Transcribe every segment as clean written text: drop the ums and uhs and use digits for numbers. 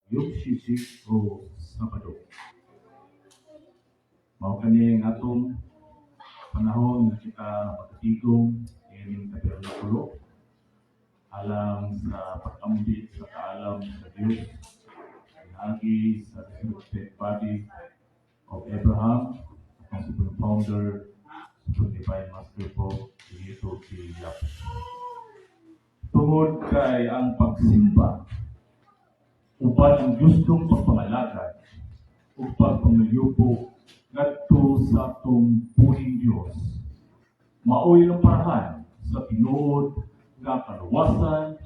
Yug o Sabado. Mao kani ang atong panahon nga kita magkatigom ining tabernakulo alang sa pag-ambit sa kaalam sa Dios pinaagi sa resurrected body of Abraham, ang Supreme Founder, Supreme Divine Master Pope Benito T. Yap. Tungod kay ang pagsimba uban ang gustong pagpangalagad ug pagpangalyubo ngadto sa atong buhing Dios, maoy ang parahan sa tinuod nga kaluwasan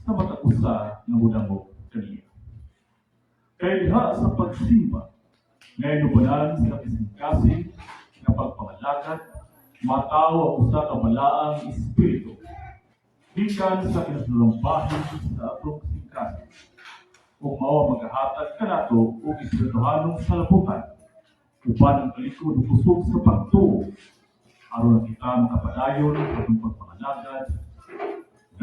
sa matag usa nga modangop kaniya. Kay diha sa pagsimba nga inubanan sa kasing-kasing nga pagpangalagad, matawo ang usa ka balaang espiritu gikan sa kinasulong bahin sa atong kasing-kasing ug mao ang magahatag kanato og espirituhanong salabutan uban ang kalikod ug kusog sa pagtuo aron na kita makapadayon sa atong pagpangalagad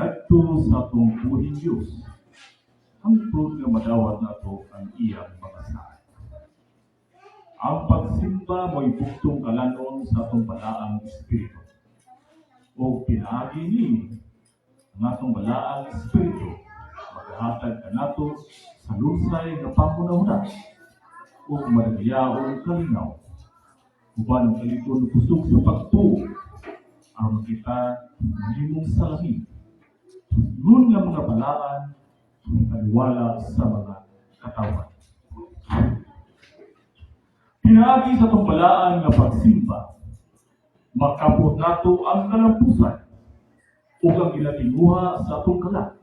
ngadto sa atong buhing Dios hangtod nga madawat nato ang iyang mga saad. Ang pagsimba mo'y bugtong kalanon sa atong balaang espiritu. O pinaagi niini, ang atong balaang espiritu magahatag kanato sa lusay nga panghunahuna ug madagayaong kalingaw uban ang kalikod ug kusog sa pagtuo aron kita mahimong salamin nun nga mga balaan kaniwala sa mga katawan. Pinaagi sa atong balaan nga pagsimba, makapot nato ang kalampusan ug ang ginatinguha sa atong kalag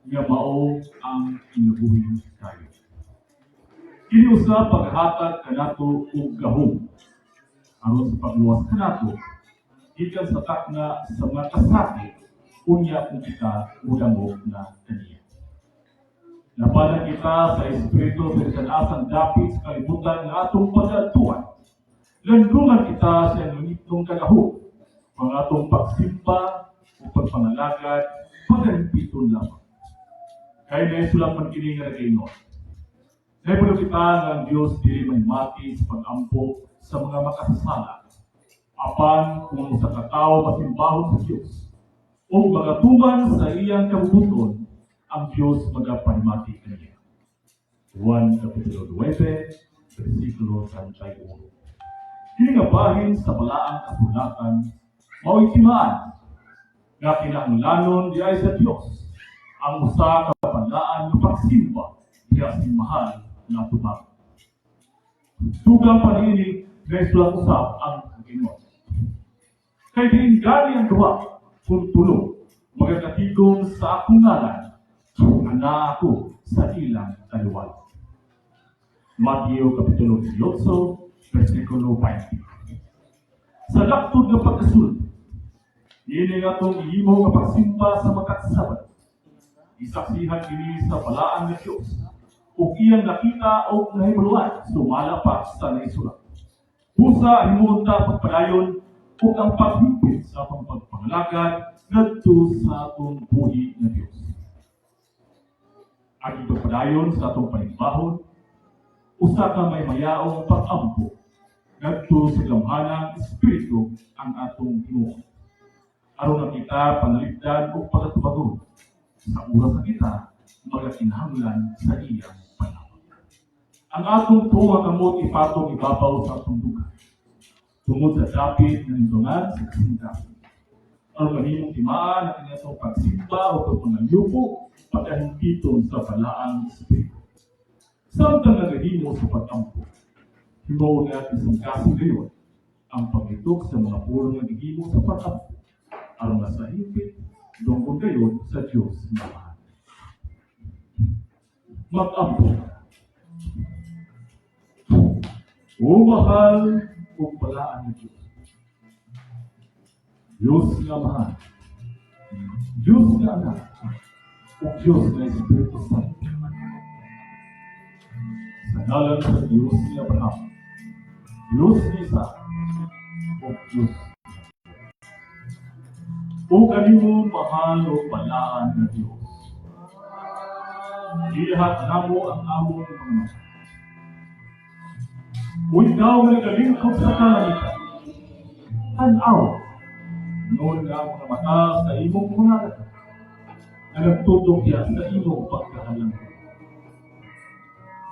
nga mao ang kinabuhing kayo. Kini usa paghatag kanato og gahom aron sa pagluwas kanato gikan sa takna sa mga kasakit unya kung kita mudangop na kaniya. Napanan kita sa Espiritu sa bisan asang dapit sa kalibutan nga atong pag-adtuan. Landungan kita sa langitnong kagahom, ang atong pagsimba o pagpangalagad, pagahimpiton lamang. Kay naisulat man kini nga nagaingon: "Nahibalo kita nga ang Diyos dili manimati sa pag-ampo sa mga makasasala. Apan kung usa ka tawo masimbahon sa Diyos ug magatuman sa iyang kabubut-on, ang Diyos magapanimati kaniya." Juan Kapitulo 9, versikulo 31. Kini nga bahin sa balaang kasulatan mao'y timaan nga kinahanglanon diay sa Dios ang usa ka balaan nga pagsimba diha sa mahal nga tubag. Dugang pa niini, naisulat usab ang Ginoo: "Kay diin gani ang duha kon tulo magakatigom sa akong ngalan, anaa ako sa ilang taliwala." Mateo Kapitulo 18, versikulo 20. Sa laktod nga pagkasulti, niini nga atong gihimo nga pagsimba sa matag Sabado, isaksihan kini sa balaan nga Dios ug iyang nakita o nahibaluan sumala pa sa naisulat. Busa himuon ta pagpadayon ug ang paghimpit sa atong pagpangalagad ngadto sa atong buhi nga Dios. Agi pagpadayon sa atong panimbahon, usa ka maymayaong pag-ampo ngadto sa gamhanang espiritu ang atong himuon, aron nga kita panalipdan ug pagatubagon sa oras na kita magakinahanglan sa iyang panawag. Ang atong tuo nga kamot ipatong ibabaw sa atong dughan tungod sa dapit nga nindungan sa kasing-kasing, aron mahimong timaan ang atong pagsimba o pagpangalyubo pagahimpiton sa balaang espiritu. Samtang nagahimo sa pag-ampo, himuon nga kasing-kasing gayon ang paglitok sa mga pulong nga gihimo sa pag-ampo aron nga sa hingpit dunggon gayon sa Dios nga Amahan. Mag-ampo. O mahal ug balaan nga Dios, Dios nga Amahan, Dios nga Anak, ug Dios nga Espiritu Santo. Sa ngalan sa Dios ni Abraham, Dios ni Isaac, ug Dios ni Jacob. O kanimo mahal o balaan nga Dios, Ilahak namo ang among mga mata. O ikaw nga nagalingkod sa kalangitan, tan-aw, ingon nga ang mga mata sa imong mga alagad, nga nagtutok ya sa imong pagkahalang.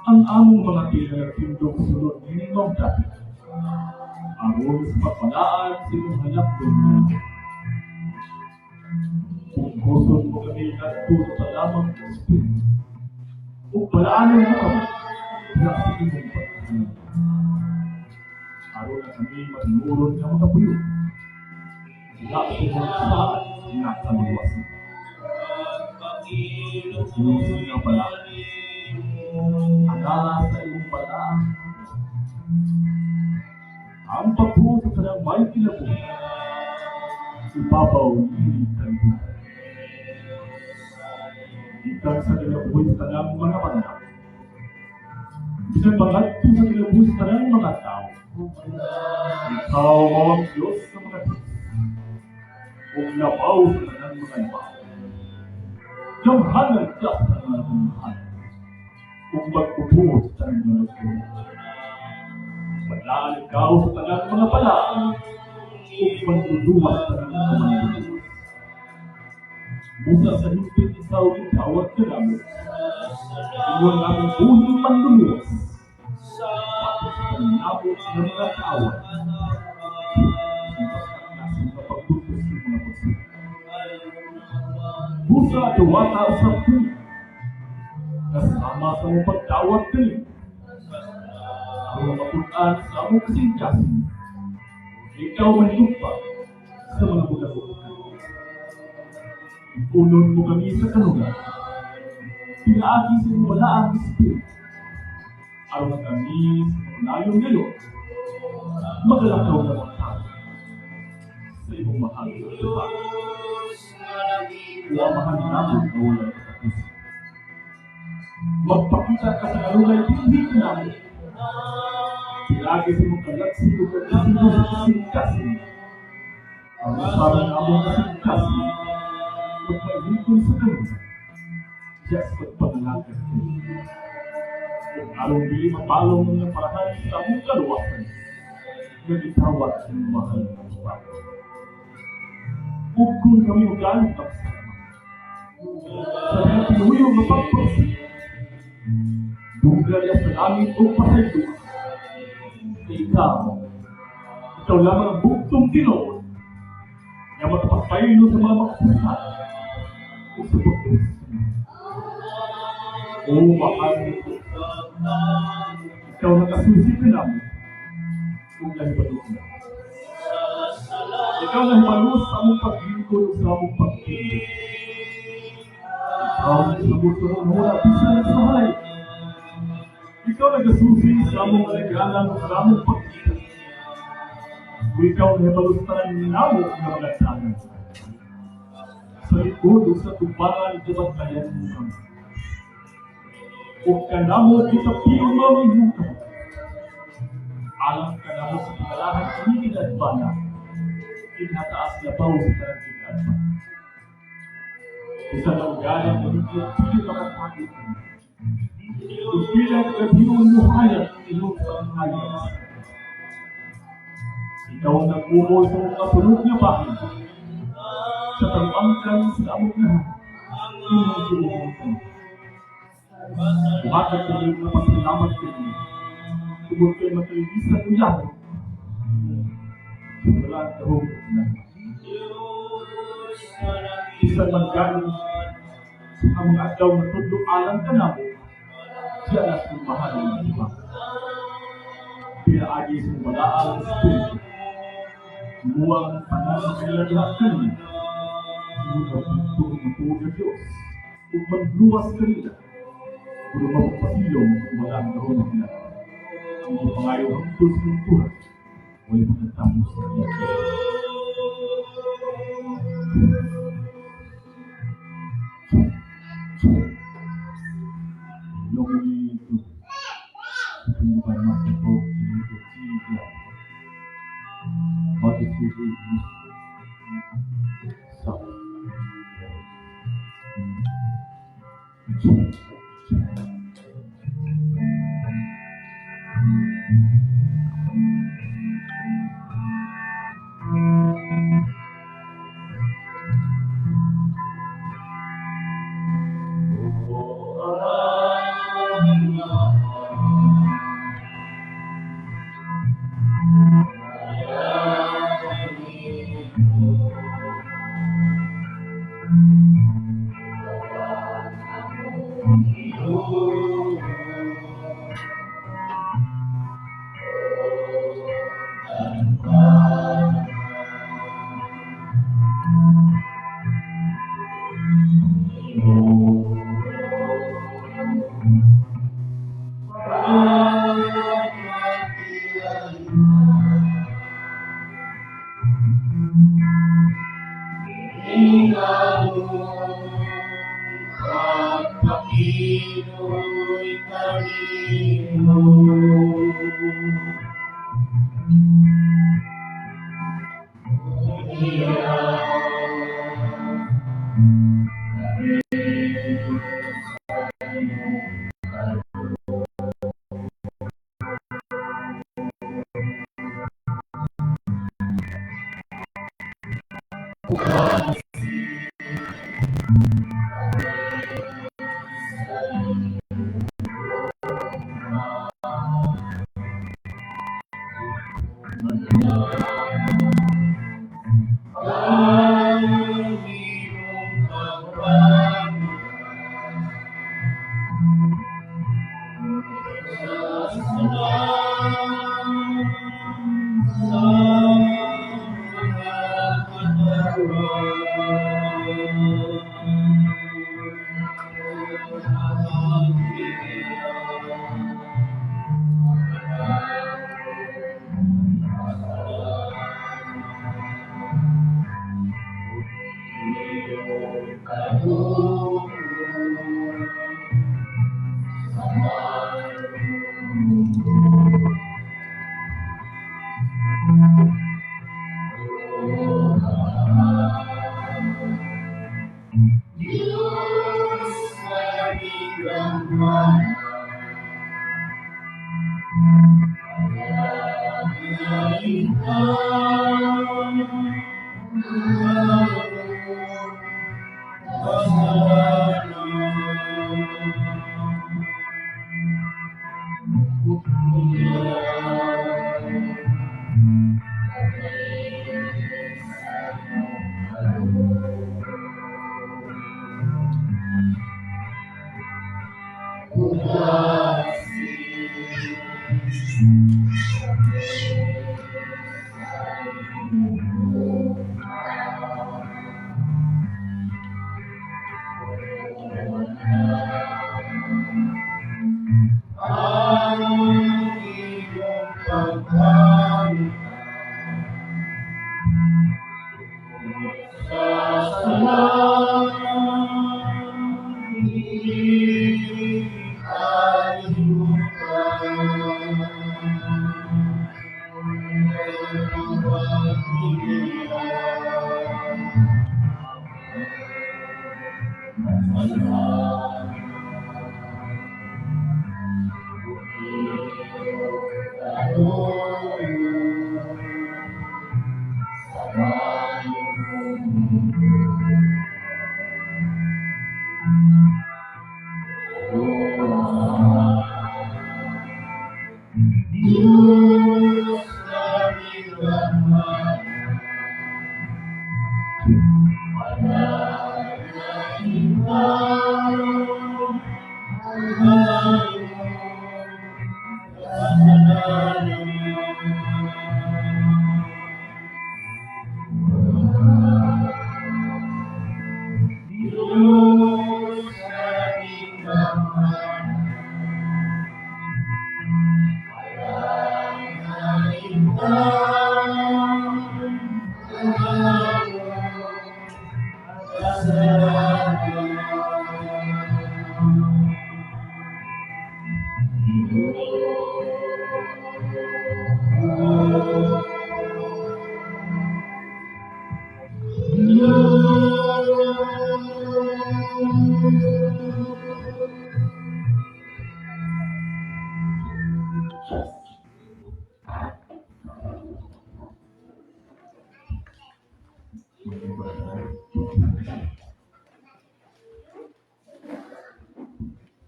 Ang among mga tiil nagtindog sulod nining maong dapit, aron sa pagbalaan sa imong halangdon nga. Puggoson mo kami ngadto sa talamang Espiritu, ug balaanon mo kami diha sa imong pagkahalang. Aron na kami matinuoron nga makapuyo diha sa imong saad nga kaluwasan. Diyos nga balaan, angala sa imong balaan, ang pagbuot sa tanang may kinabuhi, ibabaw niining kalibutan. Gikan sa kinabuhi sa tanang mga mananap, bisan pa ngadto sa kinabuhi sa tanang mga tao, ikaw mao ang Diyos sa mga Diyos, ug labaw sa tanang mga labaw. Gamhanan ka sa tanang gamhanan, ug mag-ubo sa tanang mga mag-ubo. Balaan ikaw sa tanang mga balaan, ug manluluwas sa tanang mga manluluwas. Busa sa hingpit ikaw gitawag kanamo, ingon nga among buhing manluluwas, batok sa paningabot ng mga kaaway, ug pagtaklas sa mga pagtutos ng mga pagsuway. Busa diwata usab kami, kasama sa among pagdawat kanimo, aron matud-an sa among kasing-kasing, ikaw manlugpa sa mga budakot kanimo. Ipunon mo kami sa kanungan, pinaagi sa imong balaang Espiritu, aron nga kami sa kamalayon ngayon, magalakaw nga mga tao sa imong mahal nga atubangan. O Amahan namon nga walay katapusan, magpakita ka sa kanunay dinhi kanamo, pinaagi sa imong kalaksi ug pagkasindos sa kasing-kasing, aron sa among kasing-kasing, magpailingkod sa kanunay, diya sa pagpangalagad kanimo. Ug aron dili mapalong ang naparahan sa among kaluwasan, nga gitawat sa imong mahal nga atubangan. Ug kung kami ugaling magsama, sa mga tinuyo nga pagpagsik, dunggan niya sa langit o pasayloa, kay ikaw, ikaw lamang ang bugtong tinuod, nga makapagpaylo sa mga makasasala o sa pagtuos. O mahal nga Diyos, ikaw nakasusi kanamo ug nahibalo na. Ikaw nahibalo sa among paglingkod ug sa among pagtindog. Ikaw nagsabot sa among huna bisan sa halay. Ikaw nagasusi sa among alaganan ug sa among pagkita. Ug ikaw nahibalo sa tanan namo nga mga dalan. Sa likod ug sa tubangan gibantayan mo kami. Ug kanamo gitapion mo ang imong kamot. Alang kanamo sa ginalahan kini ginadbana, inhataas labaw sa tanang ginadbana. Bisan ang galang maligid dili makatagi kami. Ug bilang kagabhion mo hayag ang imong panghayag. Ikaw ang nag-umol sa mga sulod nga bahin. Sa taluangkan sa among lahat, imong giumol kami. Muhatag kami nga pasalamat kami. Tungod kay makalinisan ug yahong, wala ang gahom na. Bisan man gani ang mga adlaw nga tudlo alang kanamo, siya na sa mahal nga iba. Pinaagi sa balaang Espiritu, muang tanan sa kailangan kanila, ingon nga bugtong matuod nga Diyos, ug magluwas kanila, ug mapagpasilong kung wala ang gahom nila. Ang pangayo hangtod sa Tuhan, walay pagkatapos sa iya. Nomine du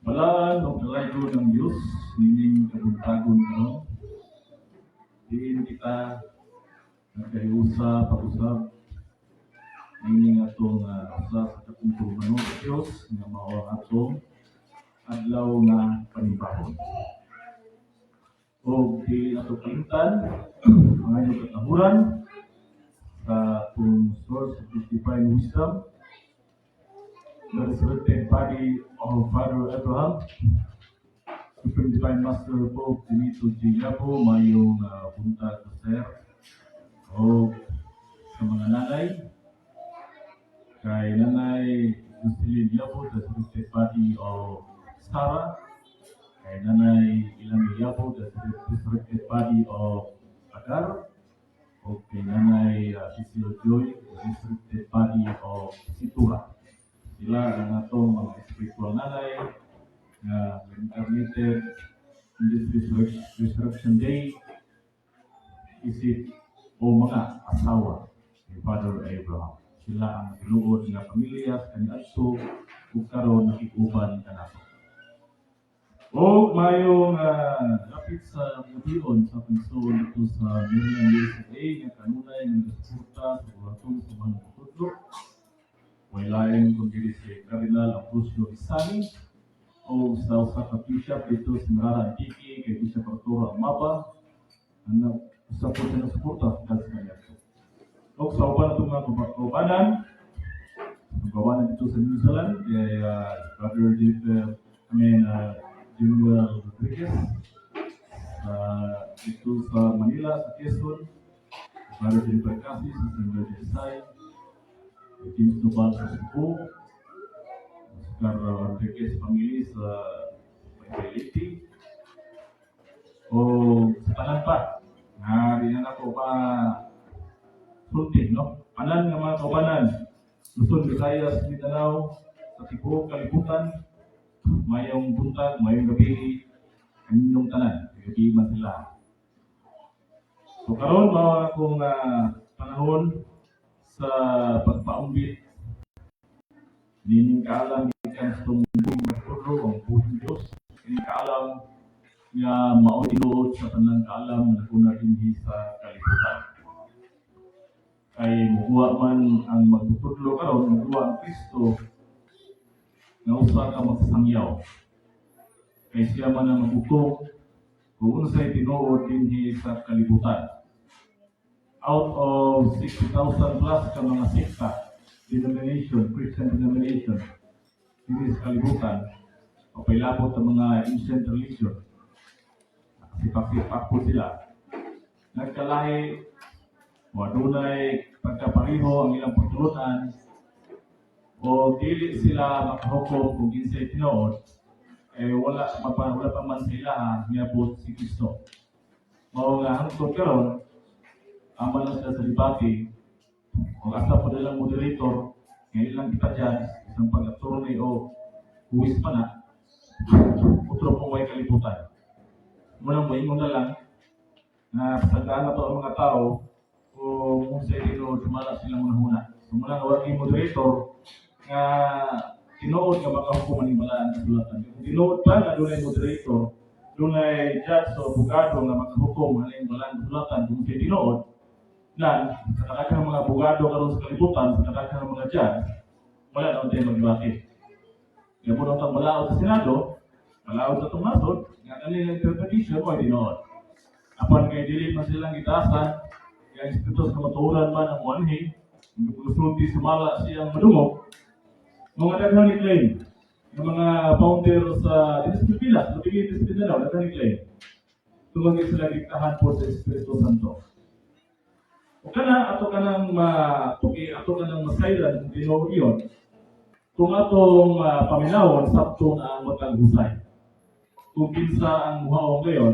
Balaan og dalaygon ng Dios nining kabuntagon karon. Diin kita nagkahiusa pag-usab nining atong usa sa katong tulumanon sa Dios nga mao ang atong adlaw nga panimbahon. Og dili nato kalimtan ang inyong katahuran sa atong source of divine wisdom, the resurrected body of Father Abraham. Supreme Divine Master Pope Benito G. Yabo, mayong buntag, sir. O sa mga nanay, kay Nanay Jocelyn Yabo, the Resurrected Body of Sarah, kay Nanay Ilami Yabo, the Resurrected Body of Agar, o kay Nanay Cecil Joy, the Resurrected Body of Situra. Sila ang atong mga spiritual nanay nga incarnated in this Resurrection Day isip o mga asawa ni Father Abraham. Sila ang tinuod nga pamilya sa kaniadto ug karon nakig-uban kanato. O mayong lapit sa gabion sa pagsuol dito sa Maryland, USA nga kanunay nga nagsuporta sa buhaton sa mga tutlo. Way lain kun dili si Cardinal Ambrosio Isani o sa usa ka bishop dito sa Marara, Antique, kay Bishop Arturo Amaba ang usa po siya nagsuporta sa sa kaniadto. O sa uban atong mga kaubanan, ang kaubanan dito sa New Zealand kay Brother Jeff, I mean, Jimuel Rodriguez, sa dito sa Manila, sa Quezon, Brother Jennifer Cassis sa San Verde, kay James Nobal sa Cebu, Oscar Rodriguez family sa Leyte, o sa tanan pa, nga di na nako pa sulti, no? Tanan nga mga kaubanan, Luzon, Visayas, Mindanao, sa tibuok kalibutan, mayong buntag, mayong gabi, ang inyong tanan, gabi man sila. So karon mao akong panahon sa pagpaumbit nining kaalam gikan sa atong buhing magtudlo, ang buhing Dios, kining kaalam nga mao tinuod sa tanang kaalam nga naguna dinhi sa kalibutan. Kay mukuha man ang magtutudlo karon, mukuha ang Kristo nga usa ka magsasangyaw. Kay siya man ang maghukom kung unsay tinuod dinhi sa kalibutan. Out of 60,000 plus ka mga sekta, denomination, Christian denomination, dinhi sa kalibutan, papailabot ang mga ancient religion, nakasipak-sipak po sila. Nagkalahi, o adunay pagkapariho ang ilang pagtulunan, o dili sila makahukom kung kinsay tinuod, eh wala pa man sila miabot si Kristo. Mao nga hangtod karon aman lang sila sa debate o asa po nilang moderator nga ilang kita isang pag-attorney o huwis pa na utro pong way kalibutan. Muna mo ingon na lang na pasagaan na to ang mga tao kung unsay tinuod sumala silang hunahuna. So muna nga wala moderator nga tinuod nga makahukom aning balaan kasulatan. Kung tinuod pa nga dunay moderator, dunay judge o abogado nga makahukom aning balaan kasulatan kung unsay tinuod, nan sa kadaghang mga abogado karon sa kalibutan, sa kadaghang mga judge, wala na untay magbati. Kaya mo nang balaod sa Senado, balaod sa atong nasod, nga kanilang interpretation mo ay tinuod. Apan kay dili man silang gitaasan, kaya ang Espiritu sa kamatuoran man ang muanhi, ang pagsulti sumala siyang madungog, mga daghan ni claim, ng mga founder sa dito sa Pilipinas, mabigay sa Mindanao, daghan ni claim. Tungod sila diktahan po sa Espiritu Santo. O kana ato kanang matuki, ato kanang masayran kung tinuod iyon, kung atong paminawon sabton ang matag husay. Kung kinsa ang muhaong ngayon,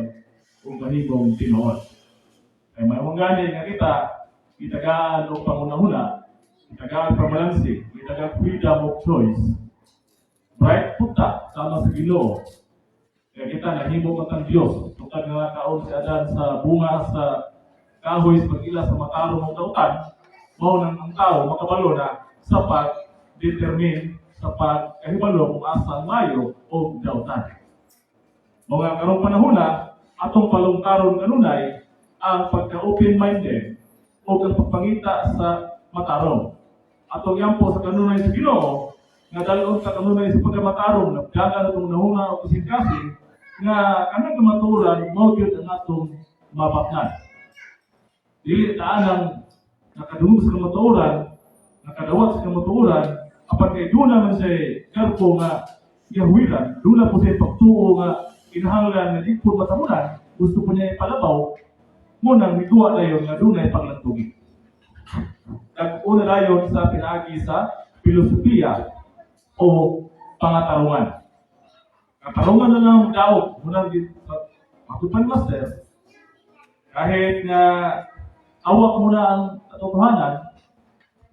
kung mahimong tinuod. Kay may gani nga kita, itagaan og pangunahuna, itagaan pamalansi, itagaan freedom of choice. Bright punta sama sa Ginoo. Kaya kita nahimo matang Dios tungkol nga kaon si Adan sa bunga sa kahoy sa pag-ila sa matarong og dautan, mao nang ang tao makabalo na sa pag-determine, sa pagkahibalo kung asa ang mayo o dautan. Mga karong panahon na, atong palungtaron kanunay ang pagka-open-minded o ang pagpangita sa matarong. Atong yampo sa kanunay sa Ginoo nga dal-on sa kanunay sa pagkamatarong, nagdagan atong nahuna o kasing-kasing nga kanang kamatuoran mao gyud ang atong mabaknan. Dili ta anang nakadungog sa kamatuoran, nakadawat sa kamatuoran, apan kay duna man say karpo nga gihawiran, duna po say pagtuo nga kinahanglan Kinahanglan nga di po matamunan, gusto po niya ipalabaw, munang miguwa dayon nga dunay paglantugi. Nag-una dayon sa pinaagi sa filosofiya o pangatarungan. Katarungan na lang ang daog, munang di matupan, Master, kahit nga awak mo na ang katotohanan,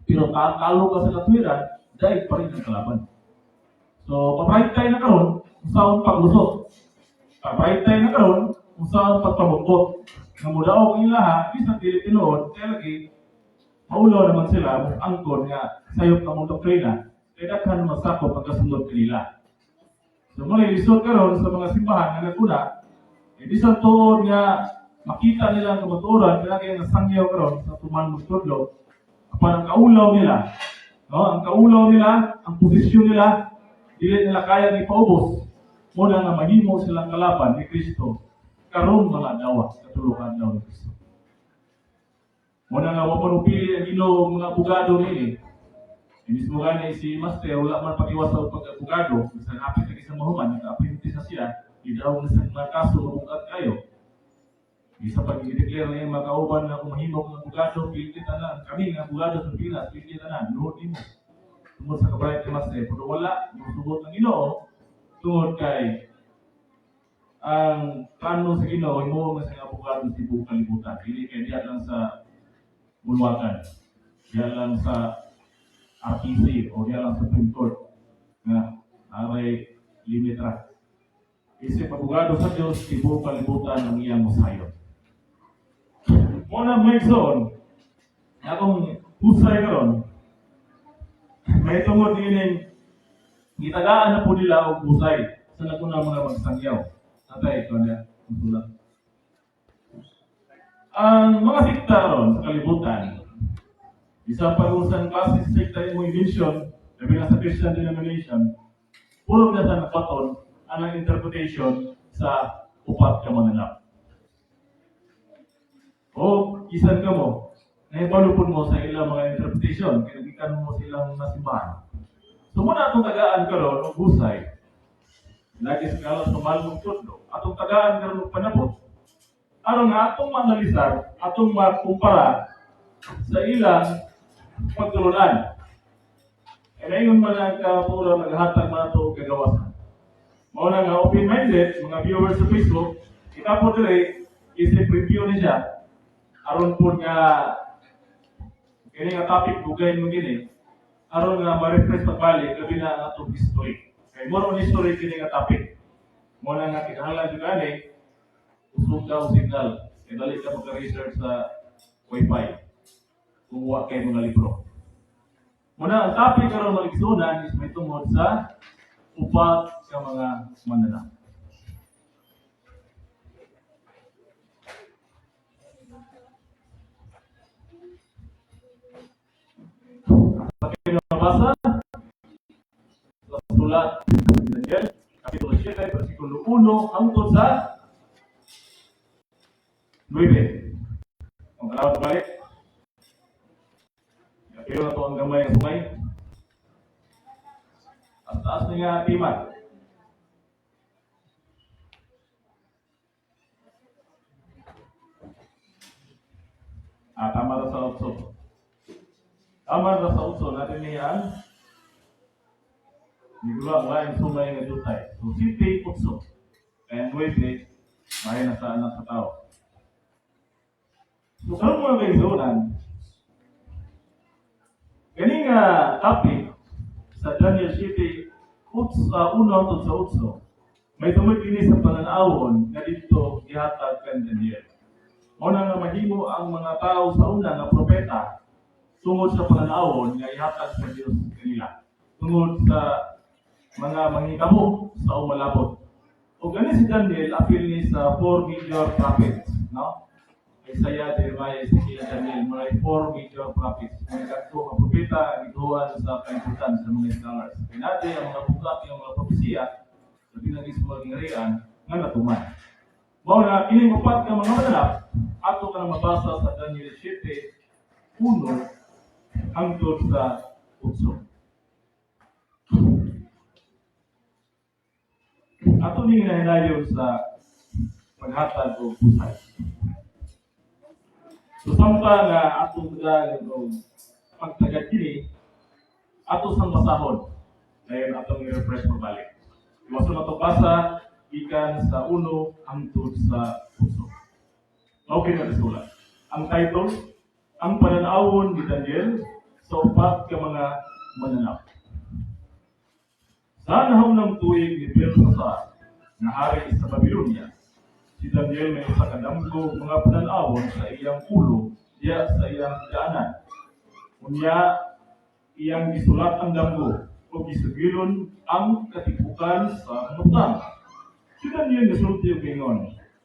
pero kakalo ka sa katwiran, daig pa rin ang kalaban. So, paprahit tayo na karon kung saan paglusot. Paprahit tayo na karon kung saan pagpamukot. Nga mudaog ang ilaha, bisan dili tinuod, kaya lagi, maulaw naman sila, mo angkon nga sayop ang mong doktrina, kaya daghan masakop ang kasunod kanila. So muna lisod karon sa mga simbahan nga naguna, eh bisan tuod nga makita nila ang kamatuoran, kaya kaya nasangyaw karon sa tuman magtudlo, apan ang kaulaw nila, no? Ang kaulaw nila, ang posisyon nila, dili nila kaya ipaubos. Muna nga mahimo silang kalaban ni Kristo karon mga dawa sa tulukan daw ni Kristo. Muna nga wa man pili ang Ginoo mga abogado nini. Eh, mismo gani si Master wala man pag-iwas sa pag-abogado, bisan hapit na sa mahuman, nag-apprentice na siya, idaw na sa mga kaso mabugat kayo. Isa pag i-declare na yung mga kauban na kung mahimo kang abogado, pili tanan. Kami nga abogado sa Pilipinas, pili tanan, luhod nimo. Tungod sa kabayad ni Master, pero wala, musugot ang Ginoo, tungod kay ang plano sa Ginoo, himo nga sa abogado sa tibuok kalibutan. Dili kay diya lang sa bulwagan, diya lang sa RTC o diya lang sa Supreme Court nga aray limit ra. Isip abogado sa Dios, tibuok kalibutan ang iyang mosayon. Muna may zone, akong husay karon, may tungod nining gitagaan na po nila og husay sa naguna mga magsangyaw. Atay, ito na, ang sulat. Ang mga sikta ron sa kalibutan, isa pa kung saan klase sa sikta yung i-mention, labi na sa Christian denomination, puro na sa nagbaton ang interpretation sa upat ka mananap. O isan ka mo, naibalo po mo sa ilang mga interpretation, kaya gikan mo sa ilang nasimbahan. So muna atong tagaan karon og husay. Lagi sa kalas pamalmong tudlo. Atong tagaan karon og panabot. Aron nga atong maanalisar, atong makumpara sa ilang pagtulunan. E ngayon man ang kapura naghatag man ato og kagawasan. Mao na nga open-minded, mga viewers sa Facebook, kita po diri is a preview ni siya. Aron po nga kini nga topic dugay mo gini aron nga ma-refresh pagbalik labi na ang atong history. Kay more on history kini nga topic. Mo na nga kinahanglan jud ani usog ka og signal. Kay dali ka maka-research sa wifi kung wa kay mga libro. Muna ang topic karon, mga igsuonan, is may tungod sa upat sa mga mananap. Sa mabasa sa sulat ni Daniel, Kapitulo 7, versikulo 1 hangtod sa 9. Ang kalawat balik. Pero na to ang gamay ang sungay. Ang taas na nga tima. Ah, tama na sa utso. Tama na sa utso. Natin niya ang Nigula ang laing sungay nga jutay. So, 7, utso. Kaya ang 9, bahay na sa anak sa tao. So, karon, mga kaigsuonan, kani nga topic sa Daniel 7, uno hangtod sa utso, may tungod kini sa pananawon nga didto gihatag kan Daniel. Mao na nga mahimo ang mga tao sa una nga propeta tungod sa pananawon nga ihatag sa Dios kanila. Tungod sa mga manghitabo sa umalabot. O gani si Daniel apil ni sa four major prophets, no? Isaiah, Jeremiah, Ezekiel, Daniel, mga four major prophets. Mga kadto nga propeta gituan sa kalibutan sa mga scholars. Kaya natin ang mga bukat yung mga propesiya, labi na sa mga gingharian, nga natuman. Mao na kining upat ka mga mananap, ato ka na mabasa sa Daniel 7, 1 hangtod sa 8. Ato ning hinahinayon sa paghatag og pusay. So samtang nga atong tagaan og pagtagad kini, ato sang basahon. Dayon atong i-refresh pabalik. Iwason nato basa gikan sa 1 hangtod sa 8. Okay na kasulat. Ang title, "Ang Pananawon ni Daniel sa Upat ka Mga Mananap." Sa nahaunang tuig ni Belshazzar, nga hari sa Babylonia, si Daniel may usa ka damgo mga pananawon sa iyang ulo diya sa iyang daanan. Unya iyang gisulat ang damgo ug gisugilon ang katipukan sa mga butang. Si Daniel nisulti og ingon,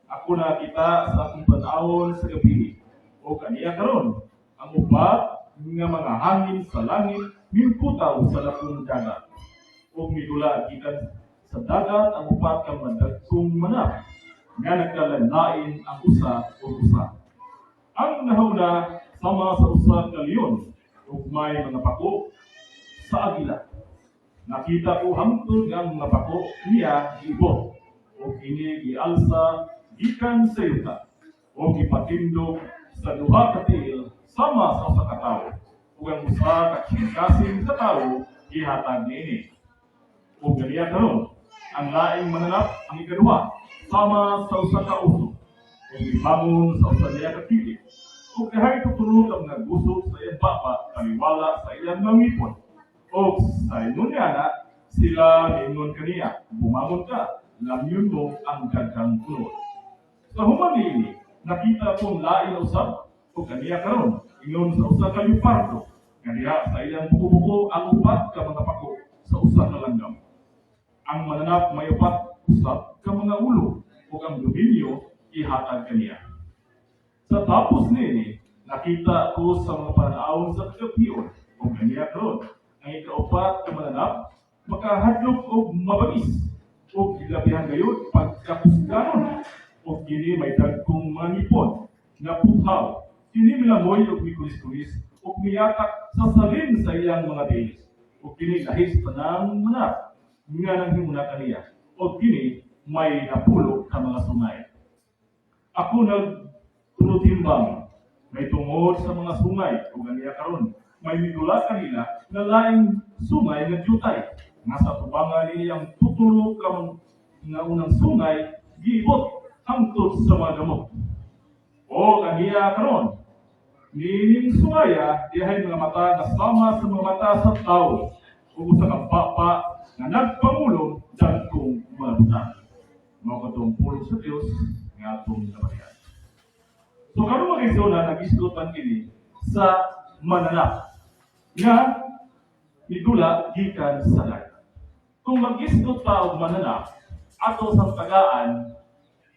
"Ako nakita sa akong panawon sa gabi, ug aniya karon, ang upat nga mga hangin sa langit mingkutaw sa dakong dagat. Ug midula gikan sa dagat ang upat ka madagkong manap nga nagkalain ang usa ug usa. Ang nahauna sama sa usa ka leon ug may mga pako sa agila. Nakita ko hangtod nga ang mga pako niya giibot ug kini gialsa gikan sa yuta ug gipatindog sa duha ka tiil sama sa usa ka tawo, ug ang usa ka kasing sa tawo gihatag niini. Ug ganiya karon, ang laing mananap, ang ikaduha, sama sa usa ka uso ug gibangon sa usa niya ka kilid ug dihay tutulo ka mga gusok sa iyang baba taliwala sa iyang mangipon. Ug sa ingon niya sila niingon kaniya, 'Bumangon ka, lamyon mo ang daghang kunot.' Sa human niini, nakita kong lain usab, ug kaniya karon ingon sa usa ka leopardo nga diha sa iyang buko-buko ang upat ka mga pako sa usa ka langgam. Ang mananap may upat usab ka mga ulo ug ang dominyo ihatag kaniya. Sa tapos niini, nakita ko sa mga pananawon sa kagabion, ug kaniya karon, ang ikaupat ka mananap makahadlok og mabangis ug gilabihan gayud pagkakusganon, ug kini may dagkong mga ngipon nga puthaw. Kini milamoy ug mikulis-kulis ug miyatak sa salin sa iyang mga dilis, ug kini lahi sa tanang mananap nga nanghimuna kaniya, ug kini may napulo ka mga sungay. Ako nagtulutimbang may tungod sa mga sungay, ug aniya karon may midula kanila nga laing sungay nga dyutay nga sa tubangan niini ang tutulo ka nga unang sungay giibot hangtod sa mga gamot. O kaniya karon, niining sungaya dihay mga mata nga sama sa mga mata sa tawo ug usa ka baba nga nagpangulong dagkong mga butang." Mao katong pulong sa Dios nga atong nabatian. So karon, mga igsoon, nag-isgutan kini sa mananap nga midula gikan sa dagat. Kung mag-isgot ta og mananap, ato sang tagaan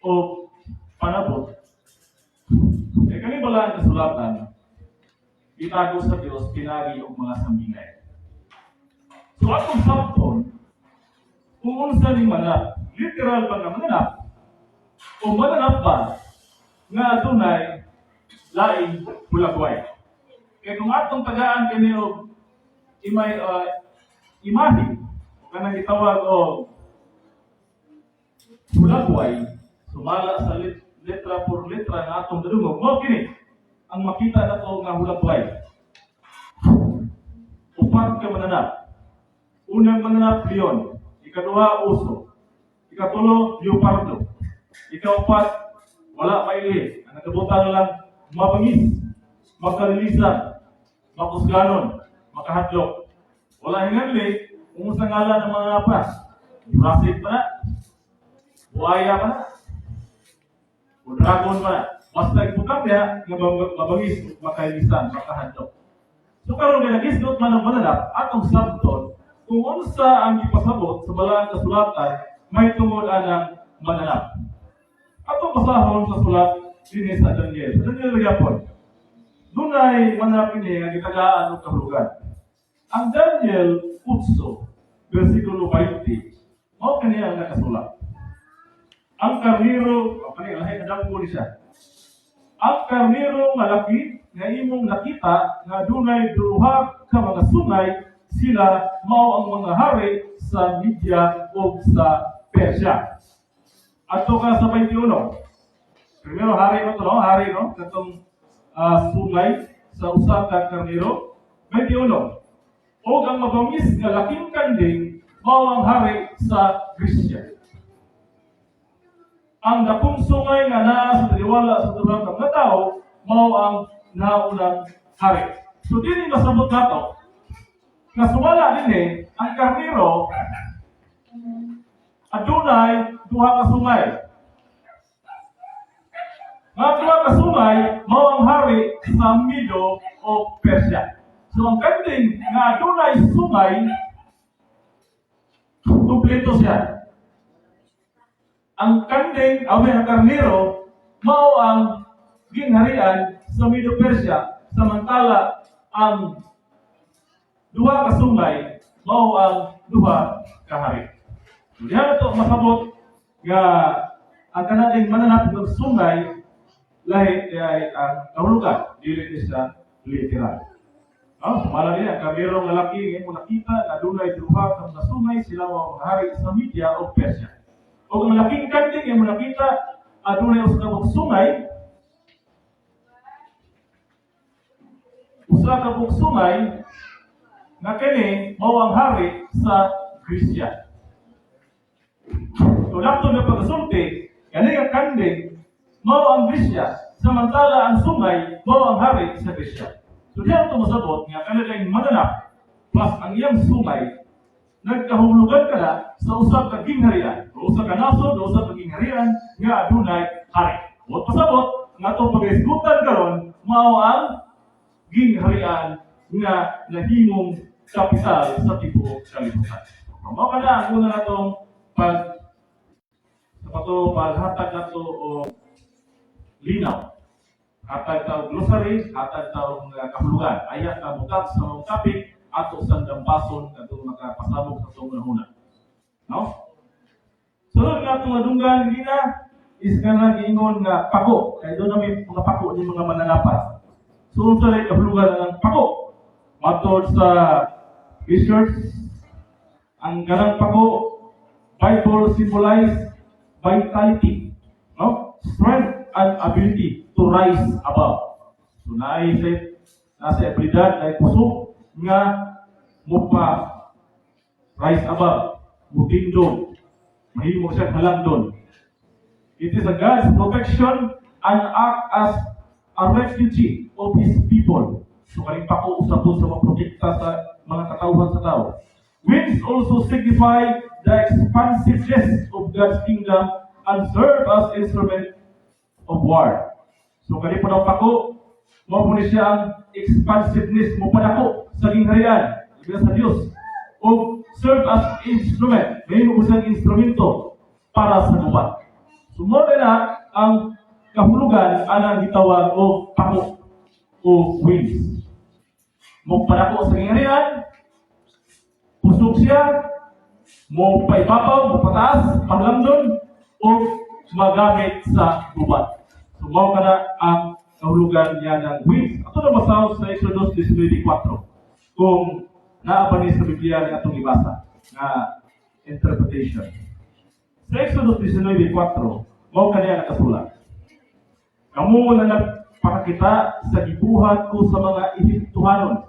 og panabot. Eh kani bala ang kasulatan, itago sa Dios pinagi og mga sambingay. So atong sabton kung unsa ni mananap, literal ba nga mananap o mananap ba nga adunay laing hulagway? Kaya kung atong tagaan kini og imay imahe kanang gitawag og hulagway, sumala sa letra por letra nga atong dadungog, mao kini ang makita nato nga hulagway. Upat ka mananap. Unang mananap, leon. Ikaduha, uso. Ikatulo, leopardo. Ikaupat, wala mailhi. Ang nagabutang lang, mabangis, makalilisan, makusganon, makahadlok. Wala hinganli kung sa ngalan ng mga pa. Jurassic pa na. Buaya pa na. O dragon pa na. Basta ibutang niya nga mabangis, makailisan, makahadlok. So karon kay nagisgot man ang mananap, atong sabton kung unsa ang gipasabot sa Balaang Kasulatan may tungod anang mananap. Atong basahon sa sulat dinhi sa Daniel. Sa Daniel gyapon, dunay mananap ini nga gitagaan og kahulugan. Ang Daniel 8, versikulo 20, mao kani ang nakasulat. Ang karnero, o kani lahi na damgo ni siya. "Ang karnero nga laki nga imong nakita nga dunay duha ka mga sungay, sila mao ang mga hari sa Media ug sa Persia. Adto ka sa 21. Primero, hari no to, no? Hari, no? Katong sungay sa usa ka karnero. 21. Og ang mabangis nga laking kanding mao ang hari sa Gresya. Ang dakong sungay nga naa sa taliwala sa duha ka mga tawo mao ang naunang hari. So dili masabot nato nga sumala dinhi, ang karnero adunay duha ka sungay. Nga duha ka sungay mao ang hari sa Medo o Persia. So ang kanding nga adunay sungay, kumpleto siya. Ang kanding, ang karnero, mao ang gingharian sa Medo Persia, samantala ang duha ka sungay mao ang duha ka hari. So, diha na to masabot nga ang kanaing mananap ng sungay, lahi ay ang kahulugan, dili ni siya literal. No, sumala niya, ang karnero nga laki nga mo nakita na adunay duha ka mga sungay, sila mao ang hari sa Media o Persia. O ang laking kanding nga mo nakita adunay usa ka buok sungay nga kini mao ang hari sa Gresya. So laptop na pagkasulti, kani nga kanding mao ang Gresya, samantala ang sungay mao ang hari sa Gresya. So diha ito masabot nga kanilang mananap plus ang iyang sungay nagkahulugan ka na sa usa ka gingharian, o usa ka nasod, o usa ka gingharian nga adunay hari. Wa pasabot nga atong pag-isgutan karon mao ang gingharian nga nahimong kapital sa tibuok kalibutan. Mao kana ang una natong pag sa pato paghatag nato o linaw. Hatag ta og glossary, hatag ta og mga kahulugan. Aya ka mukat sa mga topic ato sang dampason kadtong makapasabog sa atong hunahuna. No? Sunod nga atong madunggan gina is nga giingon nga pako. Kay doon na may mga pako ni mga mananapas. So unsa lay kahulugan ng pako? Matod sa research, ang ganang pako, Bible symbolize vitality, no? Strength and ability to rise above. So naay sa nasa abilidad, naay kusog nga mupa rise above, mutindog, mahimo siya halangdon. It is a God's protection and act as a refugee of His people. So kaning pako usab to sa mga protekta sa mga katawhan sa tao. Wings also signify the expansiveness of God's kingdom and serve as instrument of war. So kani po ng pako, mao po ni siya ang expansiveness mo padako sa gingharian, ibig sa Dios. O serve as instrument, mahimo po siyang instrumento para sa gubat. So mo na ang kahulugan anang gitawag og pako o wings. Mo padako sa gingharian, kusog siya, mo paibabaw, mo pataas, panglamdon, o magamit sa gubat. So mao kana ang kahulugan niya ng wings. Ato na basahon sa Exodus 19:4. Kung naa pa ni sa Biblia ni atong ibasa nga interpretation. Sa Exodus 19:4, mao kaniya nakasulat. "Kamo na nagpakakita sa gibuhat ko sa mga Ehiptohanon.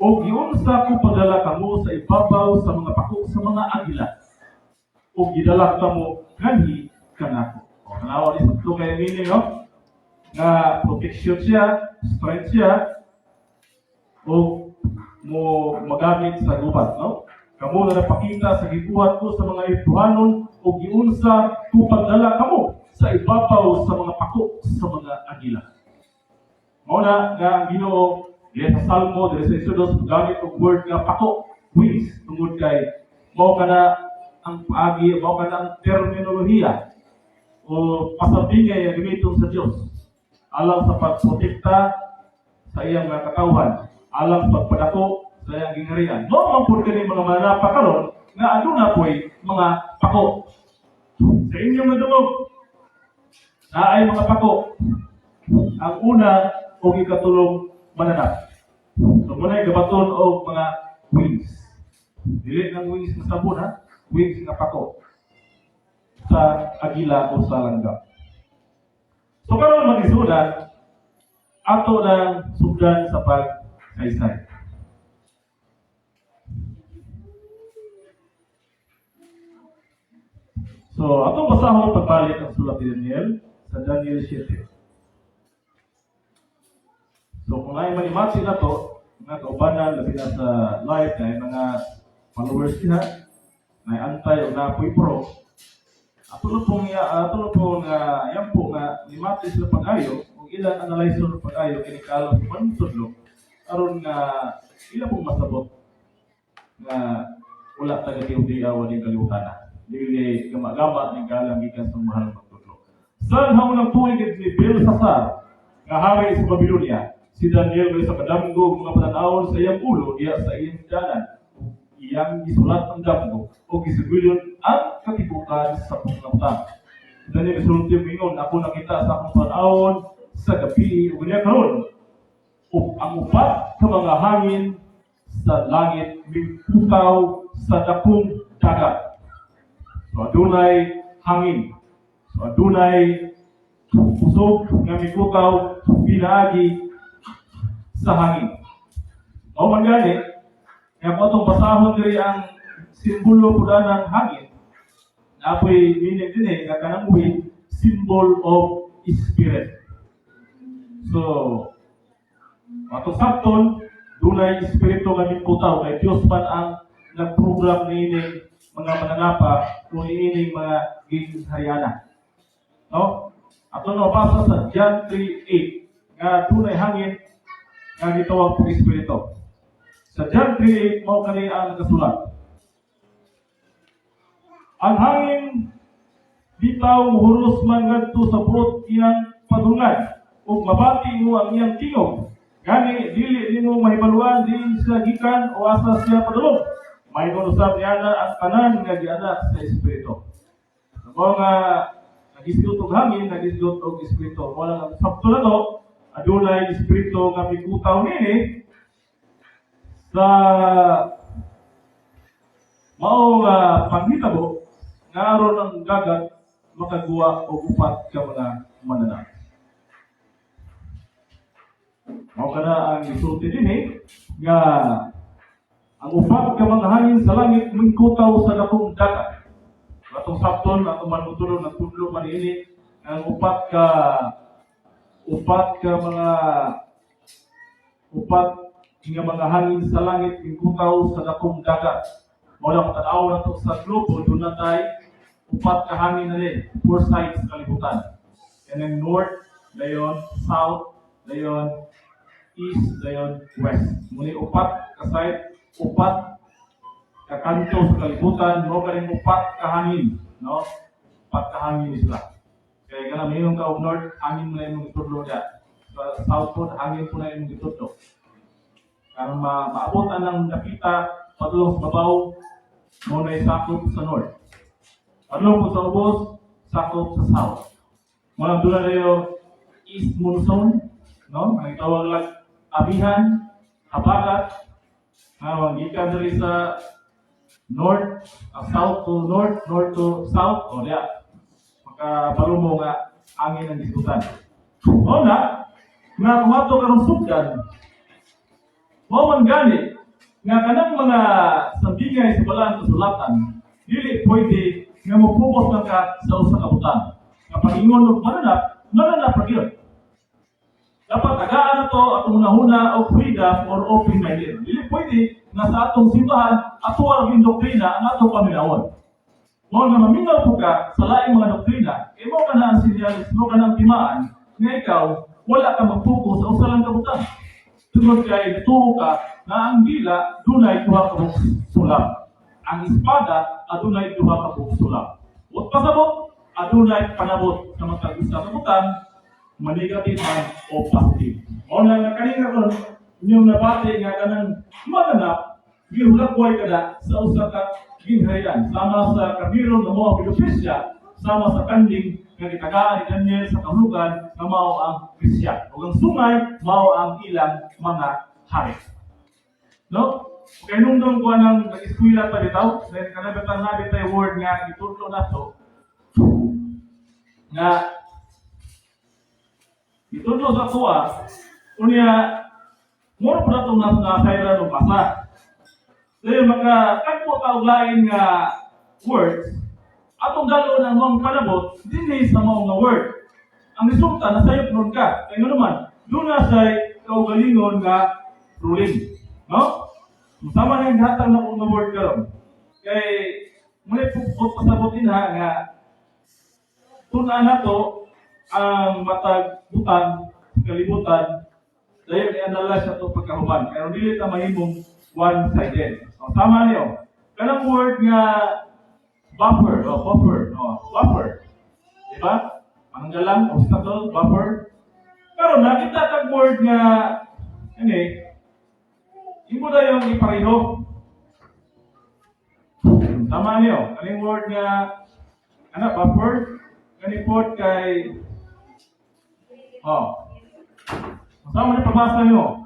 O giunsa ko pagdala kamo sa ibabaw sa mga pako sa mga agila. O gidala kamo nganhi kanako." O tanawa ni sa kay meaning, no? Nga protection siya, strength siya, o mo magamit sa gubat, no? "Kamo na napakita sa gibuhat ko sa mga Ehiptohanon o giunsa ko pagdala kamo sa ibabaw sa mga pako sa mga agila." Mao na nga ang Ginoo diri sa Salmo, diri sa Exodus, gamit og word nga pako, wings, tungod kay mao kana ang paagi, mao kana ang terminolohiya o pasabingay nga gamiton sa Dios alang sa pagprotekta sa iyang mga katawhan, alang sa pagpadako sa iyang gingharian. Mao man pud kani mga mananapa karon nga aduna po'y mga pako. Sa inyong nadungog, naay mga pako. Ang una o ikatulong mananap. So muna gabaton og mga wings. Dili ng wings nga sabon ha, wings nga pako. Sa agila o sa langgam. So karon, mga igsuonan, ato nang sugdan sa pagsaysay. So, atong basahon pagbalik ang sulat ni Daniel sa Daniel 7. So, kung ay manimati na to, mga kaubanan, labi na sa live, na mga followers niya, na antay o napoy pro, ato na pong yan po nga nimati sila pag-ayo, kung ilang analyzer pag-ayo, kinikalo sa manutudlo, aron nga ila pong masabot nga wala taga TODA, wala yung kalibutan na. Dili gama-gama ni galang gikan sa mahal magtudlo. Sa haunang tuig ni Belsasar nga hari sa Babylonia, si Daniel may sa kadamgo mga pananawon sa iyang ulo diya sa iyang dalan. Iyang gisulat ang damgo o gisugilyon ang katibukan sa panglamutan. Si Daniel misulti mingon, "Ako nakita sa akong panawon sa gabi ug niya karon ang upat ka mga hangin sa langit mingputaw sa dakong dagat." So adunay hangin. So adunay kusog nga mikutaw pinaagi sa hangin. Mao man gani nga kung atong basahon diri ang simbolo pud ng hangin, apoy meaning dinhi nga kanang wind, symbol of spirit. So atong sabton, dunay espiritu nga mingkutaw kay Dios man ang nagprogram niining mga mananapa kung niining mga ginghariana. No? Ato na basa sa John 3:8 nga dunay hangin nga gitawag po espiritu. Sa John 3:8, mao kani ang nakasulat. "Ang hangin bitaw muhuros man ngadto sa buot iyang padungan ug mabati mo ang iyang tingog. Gani dili nimo mahibaluan diin siya gikan o asa siya padulong. Maingon usab niana ang tanan nga gianak sa Espiritu." So, mao nga nagisgot og hangin, nagisgot og espiritu. Mao lang ang sabto na to, adunay espiritu nga mikutaw nini sa mao nga panghitabo nga aron ang dagat makaguwa og upat ka mga mananap. Mao kana ang gisulti dinhi nga ang upat ka mga hangin sa langit mingkutaw sa dakong dagat. Atong sabton, atong manutulong, nagtudlo man ini ang upat ka mga upat nga mga hangin sa langit mingkutaw sa dakong dagat. Mao lang tan-aw nato sa globo, doon na tay upat ka hangin na din, four sides sa kalibutan. Yan ang north, dayon south, dayon east, dayon west. Muni upat ka side, upat ka kanto sa kalibutan, mo kaning upat ka hangin, no? Upat ka hangin sila. Kaya kana mayon ka og north, hangin mo na imong gitudlo niya. Sa south po, hangin po na imong gitudlo. Karon maabot ang dapita padulong sa babaw, mo na sakop sa north. Padulong po sa ubos, sakop sa south. Mo lang doon na east monsoon, no? Ang itawag lang abihan, habagat, nga gikan diri sa north, south to north, north to south, o diya. Makabalo mo nga angin ang gisgutan. O na, nga kung ato karong sugdan, mao man gani nga kanang mga sambingay sa balaan kasulatan, dili pwede nga mo-focus lang ka sa usa ka butang. Nga pag-ingon og mananap, mananap ra gyud. Dapat tagaan na to atong hunahuna og freedom or open-minded. Dili pwede nga sa atong simbahan, ato ang doktrina ang atong paminawon. Mao nga maminaw po ka sa laing mga doktrina, kay mao ka na ang sinyalis, mao ka na ang timaan, nga ikaw, wala ka mag-focus sa usa lang ka butang. Tungod kay tuo ka nga ang dila dunay duha ka buok sulap. Ang espada adunay duha ka buok sulap. Buot pasabot, adunay panabot sa matag usa ka butang, ma-negative man o positive. Mao na nga kanina ron, inyong nabati nga kanang mananap, gihulakway kada sa usa ka gingharian. Sama sa karnero nga mao ang Medo-Persia, sama sa kanding nga gitagaan ni Daniel sa kahulugan nga mao ang Gresya. Ug ang sungay mao ang ilang mga hari. No? Kay nungdong ko nang nag-eskwela pa bitaw, then kanang bitang nabi tay word nga gitudlo nato. Nga itudlo sa tuwa, unya mura pa natong nasayran og basa. Dahil makatagpo ta og lain nga words, atong dal-on ang maong panabot dinhi sa mao nga word. Ang resulta, nasayop nun ka. Kaya nga naman, duna siya'y kaugalingon nga ruling. No? Sama na yung hatag na nga word karon. Kay muli po pasabot din ha nga tun-an nato ang matag butang sa kalibutan, dayon i-analyze nato pagkahuman. Pero dili ta mahimong one-sided. So, tama niyo. Kanang word nga buffer, oh, buffer, oh, buffer. Diba? Pananggalang, obstacle, buffer. Pero nakita tag word nga ini, imo na yung ipareho. Tama niyo. Kaning word nga ana, buffer, kani pod kay, oh. Sama ni pabasa niyo.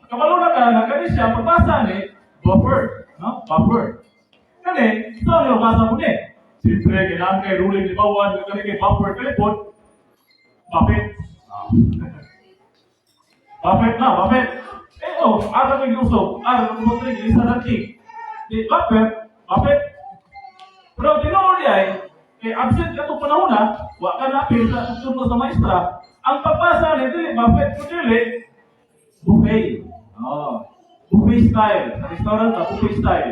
Kabalo na ka na kani siya pagbasa ni buffer, no? Buffer. Kani, sa niyo basa mo ni. Siyempre, kailangan kay ruling ni bawan, kani kay buffer, kani pod buffet. Ah. Buffet na, buffet. Eh oh, ara may usog, ara mo mo isa na king. Di buffet, buffet. Pero tinuod ay, kay absent ka itong panahon na, wa ka na apil sa sundo sa maestra, ang pagbasa ni dili buffet, kundi dili buffet. Oh. Buffet style. Sa restaurant ka, buffet style.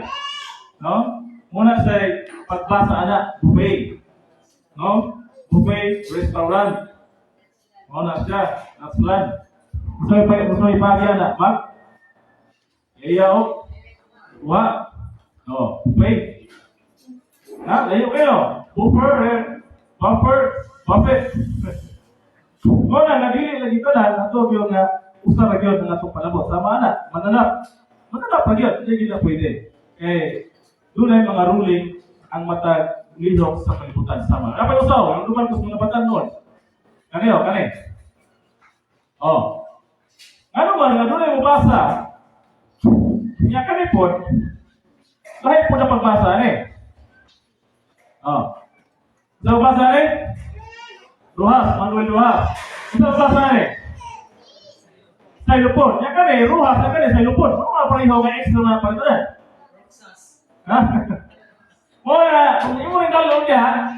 No? Muna sa pagbasa ana, buffet. No? Buffet restaurant. Muna siya, that's land. Gusto may pagi ana, Mark? Iya o. Wa. No, buffet. Ha, layo kayo. Buffer, eh. Buffer, buffet. Muna, nagili lagi ko na, ato yung nga, usa ra gyud ang atong palabot. Sama ana, mananap. Mananap pa gyud, hindi na pwede. Eh, dunay mga ruling ang matag lihok sa kalibutan sama. Dapat usaw, ang duman ko sa mga batan noon. Kani oh, kani. Oh. Ano man nga dunay mobasa? Nya kani pod, lahi po na pagbasa ni. Oh. Sa basa ni? Ruhas, Manuel Ruhas. Sa basa ni? Xylophone. Nya kani, Ruhas, nya kani, xylophone. Ano nga pareho nga extra na palitan? Ha? Mo na, kung imo rin dalon niya,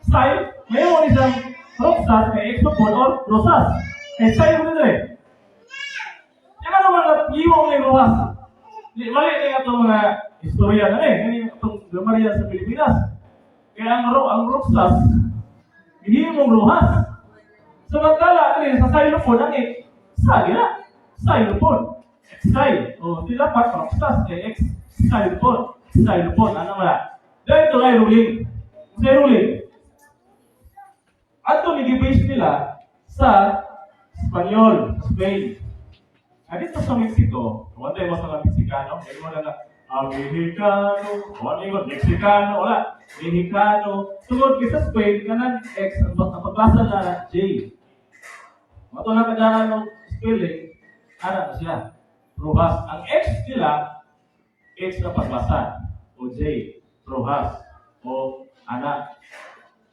style, may mo isang Roxas, kay xylophone or Rosas. Kay style mo din eh. Yan ano man iwo ni Rojas. Di mali ni atong mga istorya na eh, kani atong gramarya sa Pilipinas. Kaya ang Roxas, gihimong Rojas. Samantala, kani sa xylophone ang x, sa gina, xylophone. Xy, o di dapat Roxas kay X, xylophone, xylophone, ano ba? Dahil ito ay ruling. Sa ruling, ato ni base nila sa Espanyol, sa Spain. Ah, dito sa Mexico, wala tayo sa mga Mexicano, may wala na, ah, Mexicano, wala yung Mexicano, wala, Mexicano. Tungod kay sa Spain, kanang X, ang pagbasa na J. Mato na kadahan ng spelling, ana na siya. Rojas. Ang X nila, X na pagbasa, o J, Rojas, o ana.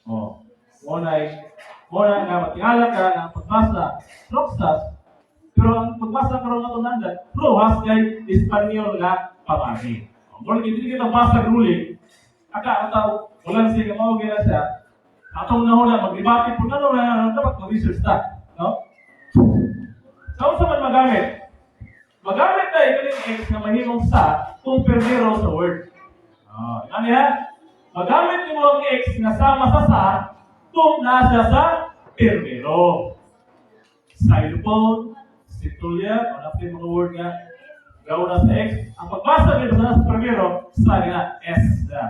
O, mo na nga matingala ka nga ang pagbasa, Roxas, pero ang pagbasa karon ato nandan, Rojas kay Espanyol nga pamagi. O, mo hindi kita basa ruling, aka ang tao, walang siya mao gina siya. Atong nahuna magdebate po na na dapat mag-research ta, no? Sa unsa man magamit? Magamit na ikaning X nga mahimong sa kung primero sa word. Ah, ano yan? Magamit nimo ang X nga sama sa kung nasa sa primero. Xylophone, situlia, wala pa yung mga word nga gawa na sa X. Ang pagbasa nito sa primero, sa nga S na.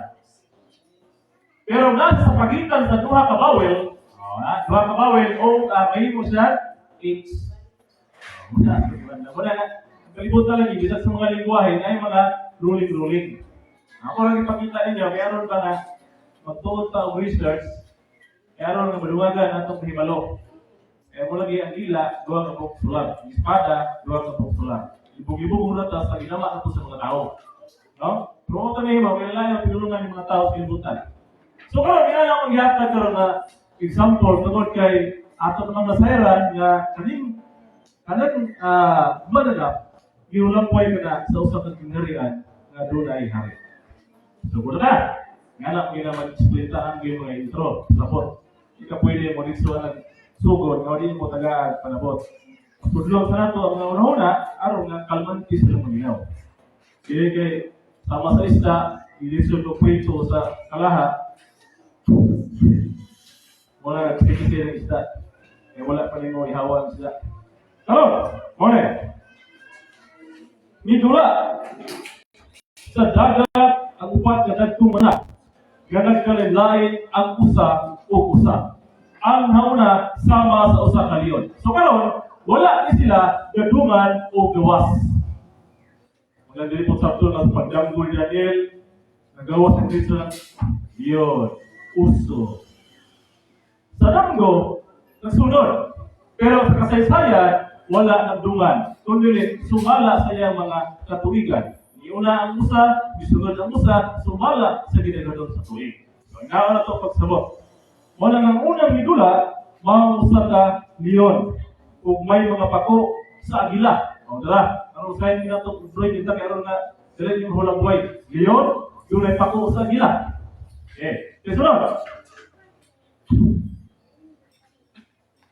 Pero nasa sa pagitan sa duha ka vowel, oh, na, duha ka vowel o mahimo siya H. Muna, muna na. Ang kalibutan lagi, bisan sa mga lingwahe, na yung mga ruling-ruling. Ako lang ipakita ninyo, kaya aron ba nga, magtuod ta og research, kaya aron nga maluwagan atong hibalo. Kaya mo lagi ang dila, duha ka buok sulat. Ang espada, duha ka buok sulat. Libog-libog muna ta sa ginama nato sa mga tao. No? Pero kung ito nahimo, kaya lang ang pinulungan ng mga tao sa kalibutan. So karon, kinahanglan akong gihatag karon na example tungod kay ato namang nasayran nga kaning kanang mananap giulampay ka na sa usa ka gingharian nga dunay hari. So kuno na nga lang gina mag-explain ta ang mga intro sapot. Di ka pwede mo dito ang sugod nga di mo tagaan panabot. Tudlong sa nato ang mga una-una aron nga kalmanti sila maginaw. Dili kay sama sa isda, ilisod og kwento sa kalaha, wala nagsikisi ng isda. Eh, wala pa nimo ihawan sila. Karon, mo na. Nidula sa dagat ang upat ka dagkong mananap nga nagkalain ang usa ug usa. Ang nauna sama sa usa ka leon. So karon, wala ni sila gadungan o gawas. Mga dili po sabto na pagdanggol ni Daniel, nagawas ang Kristo ng leon, uso. Sa danggo, nagsunod. Pero sa kasaysayan, wala nagdungan. Kundi sumala sa iyang mga katuigan. Niuna ang usa, misunod ang usa, sumala sa ginaganon sa tuig. So, naon na ito pagsabot. Wala ng unang midula, mao usa ka leon. Ug may mga pako sa agila. O, dala. Ano usahin nila ito, drawing kita kay aron nga dili yung hulang buhay. Leon, dunay pako sa agila. Okay. Sunod.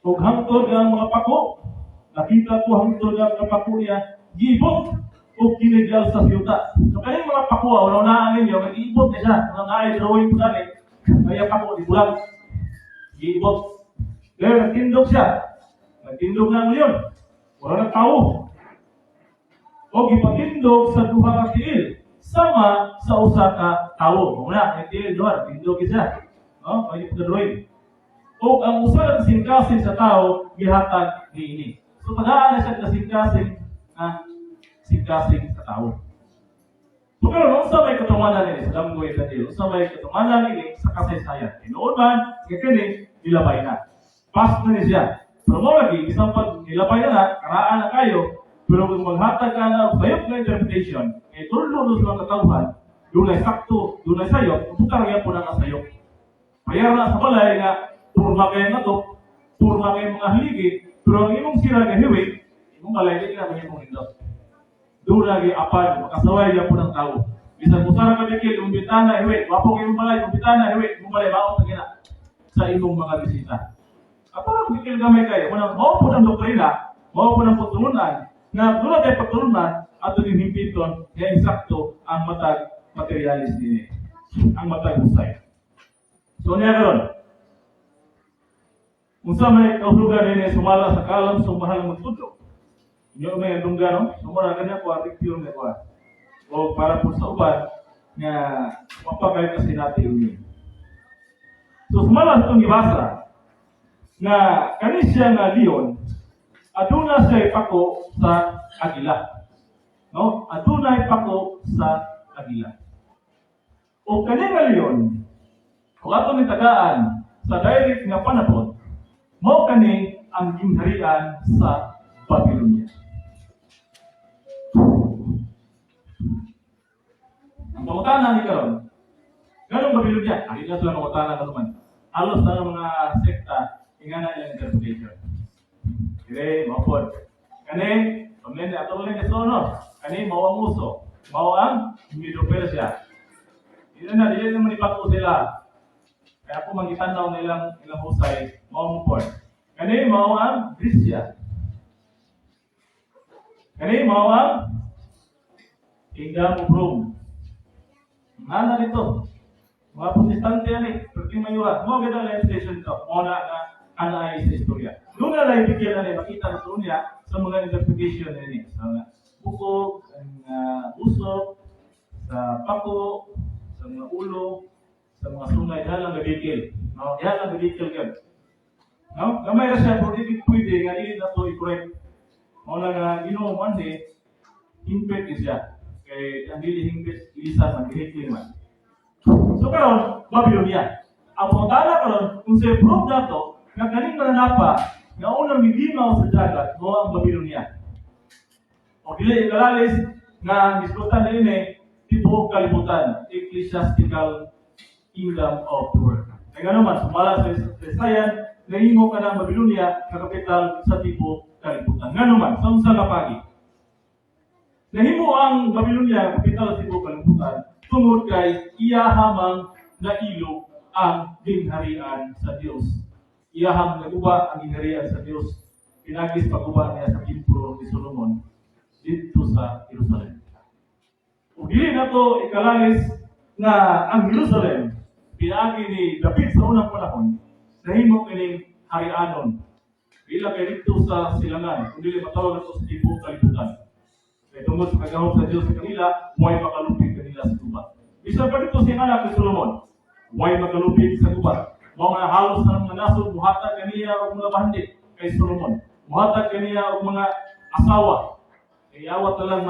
Ug hangtod nga ang mga pako, nakita ko hangtod nga ang mga pako niya, giibot og kinigyal sa yuta. So kayong mga pako, una-unaan ninyo, nag-iibot na siya. Mga naay drawing po dali, kaya pako, di bulag. Giibot. Pero nagtindog siya. Nagtindog na ang leon. Wala na tao. O gipatindog sa duha ka tiil sama sa usa ka tawo. Muna, ang tiil duha, tindog siya. No? May drawing. O ang usa ka kasing-kasing sa tao gihatag niini. So tagaan na siya kasing-kasing na kasing-kasing sa tao. So karon, unsa may katumanan nini sa damgoy Daniel? Unsa may katumanan nini sa kasaysayan? Tinuod man nga kini nilabay na. Pas na ni siya. Pero mo lagi bisan pag nilabay na na, karaan na kayo, pero kung maghatag ka na og sayop nga interpretation, kay tudlo no sa mga katawhan, dunay sakto, dunay sayop, butang gyapon na nga sayop. Bayar na sa balay nga purma kayo na to, purma kayo mga haligi, pero ang imong sira nga hiwi, imong balay di na mahimong hindot. Doon lagi apan, makasaway gyapon ang tao. Bisan mo sara ka bikil, imong bintana hiwi, wapo kay imong balay, imong bintana hiwi, imong balay maot na gina sa imong mga bisita. Apa bikil gamay kayo, munang mao po ng doktrina, mao po ng pagtulunan, na doon kay pagtulunan, ato din himpiton, nga insakto ang matag materialis nini, ang matag husay. So niya karon, unsa may kahulugan nini sumala sa kalam sa mahal magtudlo? Inyo may andungga, no? Sumura kanya ko, review nga ko. O para po sa uban, nga mapakay kasi natin yun. So sumala sa itong gibasa, nga kani siya nga leon, aduna siya ipako sa agila. No? Aduna ipako sa agila. O kani nga leon, kung ato ni tagaan sa direct nga panahon, mao kani ang gingharian sa Babylonia. Ang pangutana ni karon, ganong Babylonia? Ay, na sila pangutana ka naman. Halos na ng mga sekta, inga na ilang interpretation. Dire, mao pod. Kani, pamilya ato lang kaso, no? Kani, mao ang uso. Mao ang Medo-Persia. Dili na, dili naman ipako sila. Kaya ako magitanaw nilang ilang husay, mao mo pod. Kani, mao ang Gresya. Kani, mao ang Kingdom of Rome. Nga na nito. Mga Protestante yan eh. Pero yung mayura, mo ganda ang station to. Mo na nga ana ay sa istorya. Doon na lang ibigyan na niya, makita na ito niya sa mga interpretation na niya. Sa mga bukog, sa mga usok, sa pako, sa mga ulo, sa mga sungay, diyan lang nabikil. No? Diyan lang nabikil yun. No? Gamay ra siya, pero di pwede nga dili na to i-correct. Mao na nga, Ginoo man ni, hingpit ni siya. Kay ang dili hingpit, ilisan man, gihikling man. So karon, Babylonia. Ang pangutana karon, kung sa proof nato, nga kaning mananapa, nga unang milimaw sa dagat, mao ang Babylonia. O dili ikalalis nga ang gisgutan niini tibuok kalibutan, ecclesiastical kingdom of the world. Kaya nga naman, sumala sa Isaiah, nahimo ka ng Babylonia nga kapital sa tibuok kalibutan. Nga naman, sa unsa nga pagi? Nahimo ang Babylonia nga kapital sa tibuok kalibutan tungod kay iyaha mang nailog ang gingharian sa Dios. Iyahang naguba ang gingharian sa Dios. Pinagis pagguba niya sa templo ni Solomon dito sa Jerusalem. Ug dili nato ikalalis nga ang Jerusalem pinaagi ni David sa unang panahon nahimo kining harianon. Ila kay dito sa silangan, kung dili matawag ato sa tibuok kalibutan. Kay tungod sa kagahom sa Dios sa kanila, way makalupig kanila sa gubat. Bisan pa dito siyang anak ni Solomon, way makalupig sa gubat. Mao nga halos sa mga nasod muhatag kaniya og mga bahandi kay Solomon. Muhatag kaniya og mga asawa. Kay awat na lang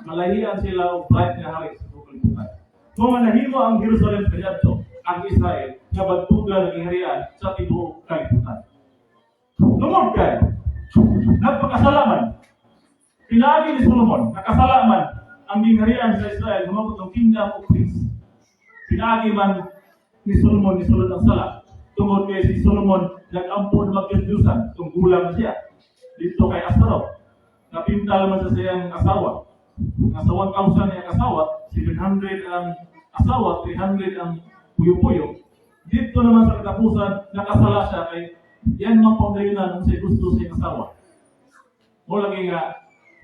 malahian sila og bright nga hari sa tibuok kalibutan. Mao nga nahimo ang Jerusalem kaniadto, ang Israel nga bantugan ng gingharian sa tibuok kalibutan. Tungod kay nagpakasalaman pinaagi ni Solomon, nakasalaman ang gingharian sa Israel, humabot ang kingdom of peace. Pinaagi man ni Solomon ni sulod ang sala. Tungod kay si Solomon nag-ampo na magdiyos-Diyosan, tunggulang siya. Dito kay Astaroth, napintal man sa siyang asawa. Nasa 1,000 niyang asawa, 700 ang asawa, 300 ang puyo-puyo. Dito naman sa katapusan, nakasala siya kay yan mang pangayunan sa gusto sa iyang asawa. Mo lagi nga,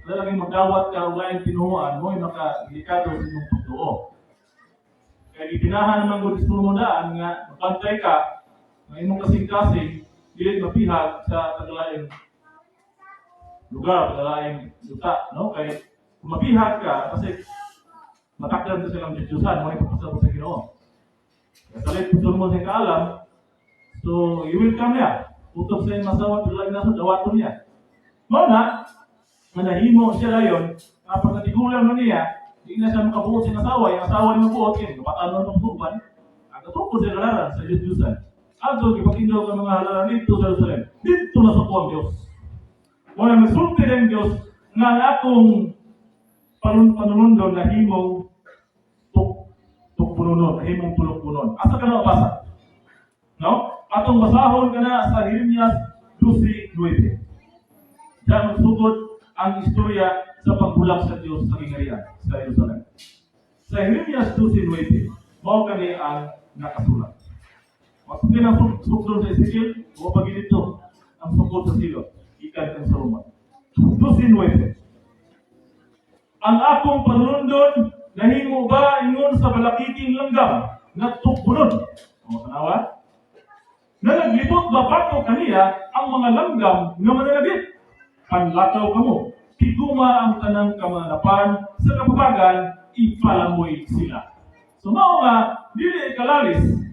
wala lagi magdawat ka og laing tinuoan, mo makadelikado sa inyong pagtuo. Kaya gipinahan naman gud si Solomon daan nga magpantay ka, nga imong kasing-kasing, dili mapihag sa taglaing lugar, taglaing yuta, no? Kay kung mapihag ka, kasi matakdan sa silang Diyos-Diyosan, mo ipapasabot sa Ginoo. Kaya salit po Solomon sa kaalam, so you will come niya. Utob sa iyong asawa, pero lagi nasa dawaton niya. Mao na, nga nahimo siya dayon, nga pag natigulang na niya, di na siya makabuot sa asawa, yung asawa niya mabuot, kaya kabataan na ng tuban, ang katukod siya halaran sa Diyos-Diyosan. Adto, gipatindog ang mga halaran dito sa Jerusalem. Dito na sa ang Diyos. Mao na nagsulti ang Diyos nga ang akong panunundon na himong tukpunonon, himong tulukpunon. Asa ka na mabasa? No? Atong basahon ka na sa Jeremias 12:9. Diyan magsugod ang istorya sa pagbulag sa Diyos sa gingharian sa Jerusalem. Sa Jeremias 12:9, mao kani ang nakasulat. Masukin ang sukdon sa Ezekiel, o pag dito ang sukod sa Silo, ikan kang Solomon. 12:9. Ang akong panunundon nahimo ba ingon sa balakiking langgam nga tukbunon? O tanawa? Na naglibot ba bato kaniya ang mga langgam nga mananabit? Panlakaw kamo, tiguma ang tanang kamanapan sa kapabagan, ipalamoy sila. So mao nga, dili kalalis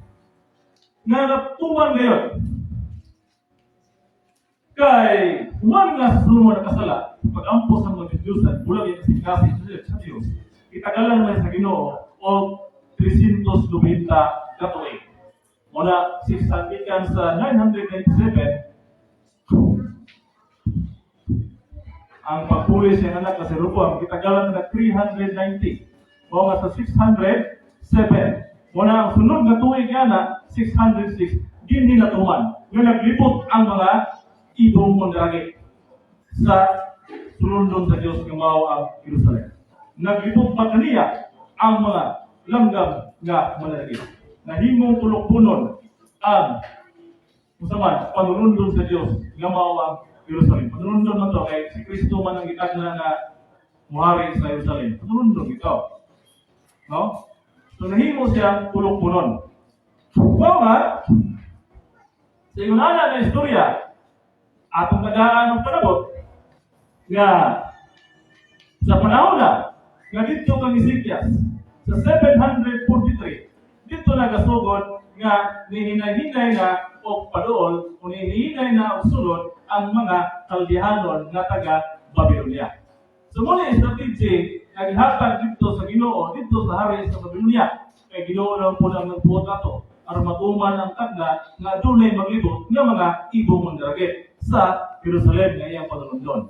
nga natuman ngayon. Kay human nga sa Solomon nakasala, pag-ampo sa mga Diyusan, bulag yung kasing-kasing sa Diyos, itagalan man sa Ginoo og 390 ka tuig. Mula 600 gikan sa 997 ang pagpuli sa anak na si Rehoboam, gitagalan na 390. O nga sa 607. Muna ang sunod nga tuig yana, 606, dinhi natuman nga naglibot ang mga ibong mandaragi sa sulundon sa Dios nga mao ang Jerusalem. Naglibot pa kaniya ang mga langgam nga mananabit. Nahimong tulokpunon ang unsa man panulundon sa Dios nga mao ang Jerusalem. Panulundon man to kay si Kristo man ang gitagna nga muhari sa Jerusalem. Panulundon ito. No? So nahimo siya tulokpunon. Mao nga sa ingon ana nga istorya atong tagaan og panabot nga sa panahon na nga didto kang Ezekias sa 743, dito nagasugod nga nihinay-hinay na og paduol o nihinay na og sulod ang mga Kaldehanon nga taga Babylonia. So mo ni strategy nga gihatag dito sa Ginoo dito sa hari sa Babylonia, kay Ginoo lang po ang nagbuhat ato aron matuman ang tagna nga adunay maglibot nga mga ibong mandaragit sa Jerusalem nga iyang panulundon.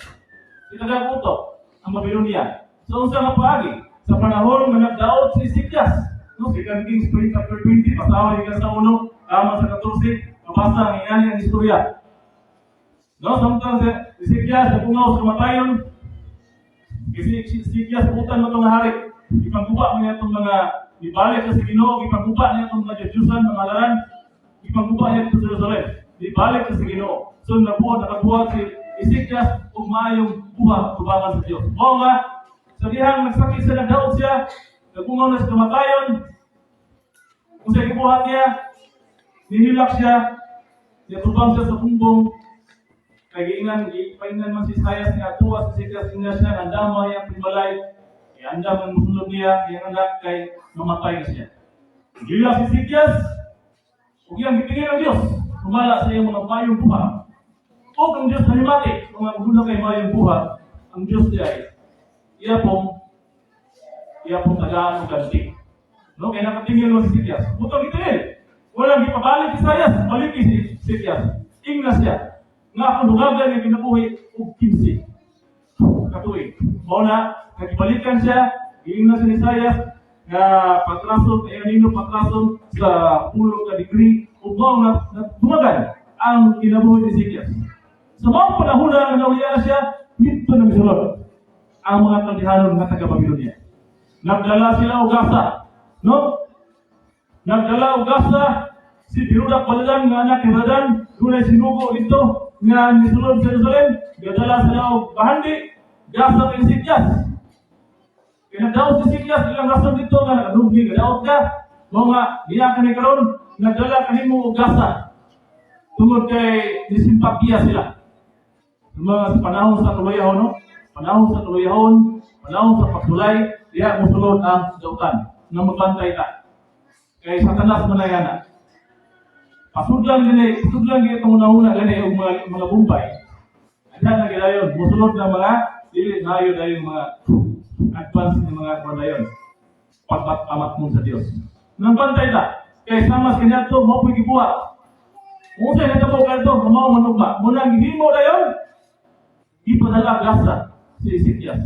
Itagaguto ang Babylonia. So unsa nga paagi? Sa panahon nga nagdaot si Ezekias, no, 2 Kings 20 chapter 20, basahon gikan sa uno. Tama sa 14, mabasa ang ingani ang istorya. No, samtang si Ezekias nagungaw sa kamatayon, kasi si Ezekias buutan mo itong hari, ipangguba niya itong mga ibalik sa Ginoo, ipangguba niya itong mga Diyusan, mga halaran, ipangguba niya ito sa Jerusalem. Ibalik sa Ginoo. So nabuhat, nakabuhat si Ezekias ug maayong buhat tubangan sa Dios. Mao nga sa dihang nagsakit siya, nagdaot siya, nagungaw na sa kamatayon, kung sa gibuhat niya, nihilak siya, nitubang siya sa bumbong, kay giingan, gipaingnan man si Isaias nga tuwa si Ezekias nga siya, andama iyang pimbalay, iandam ang musulod niya, iyang anak kay mamatay na siya. Gila si Ezekias, ug iyang gitingin ang Dios, sumala sa iyang mga mayong buhat. O ang Dios nalimati, kung ang guna kay mayong buhat, ang Dios diay, iya pong tagaan og ganti. No, kaya nakatingin mo si Ezekias. Butong gitingin. Walang gipabalik si Isaias, balik si Ezekias. Ingna siya nga akong dugagan nga kinabuhi og 15 katuig. Mao na, nagibalikan siya, giingna siya ni Isaias nga patrason, kaya nino patrason sa 10 ka degree, ug mao nga dumagan ang kinabuhi ni Ezekias. Sa mga panahon na nauya na siya, dito na misulod ang mga Kaldehanon nga taga Babylonia. Nagdala sila og gasa, no? Nagdala og gasa si Berodach Baladan nga anak ni Baladan, dunay sinugo dito nga nisulod sa Jerusalem, gadala sila og bahandi, gasa kay Ezekias. Kaya nagdaot si Ezekias, ilang rason dito nga nakadugni, gadaot ka, mao nga, niya ka ni karon, nagdala kanimo og gasa. Tungod kay nisimpatiya sila. Mga panahon sa kaluyahon, no? Panahon sa kaluyahon, panahon sa pagsulay, diya mosulod ang dautan nga magbantay ta. Kay Satanas man na yana. Pasudlan gani, pasudlan gani itong una-una gani og mga Bombay. Ana na gidayon, mosulod na mga dili nayo dayon mga advance ng mga kuan dayon. Pagbat amat mo sa Dios. Nang bantay ta, kay sama kaniadto mao po'y gibuhat. Kung unsay natabo kadto, mao manugma. Mao nang gihimo dayon, ipadala gasa si Ezekias.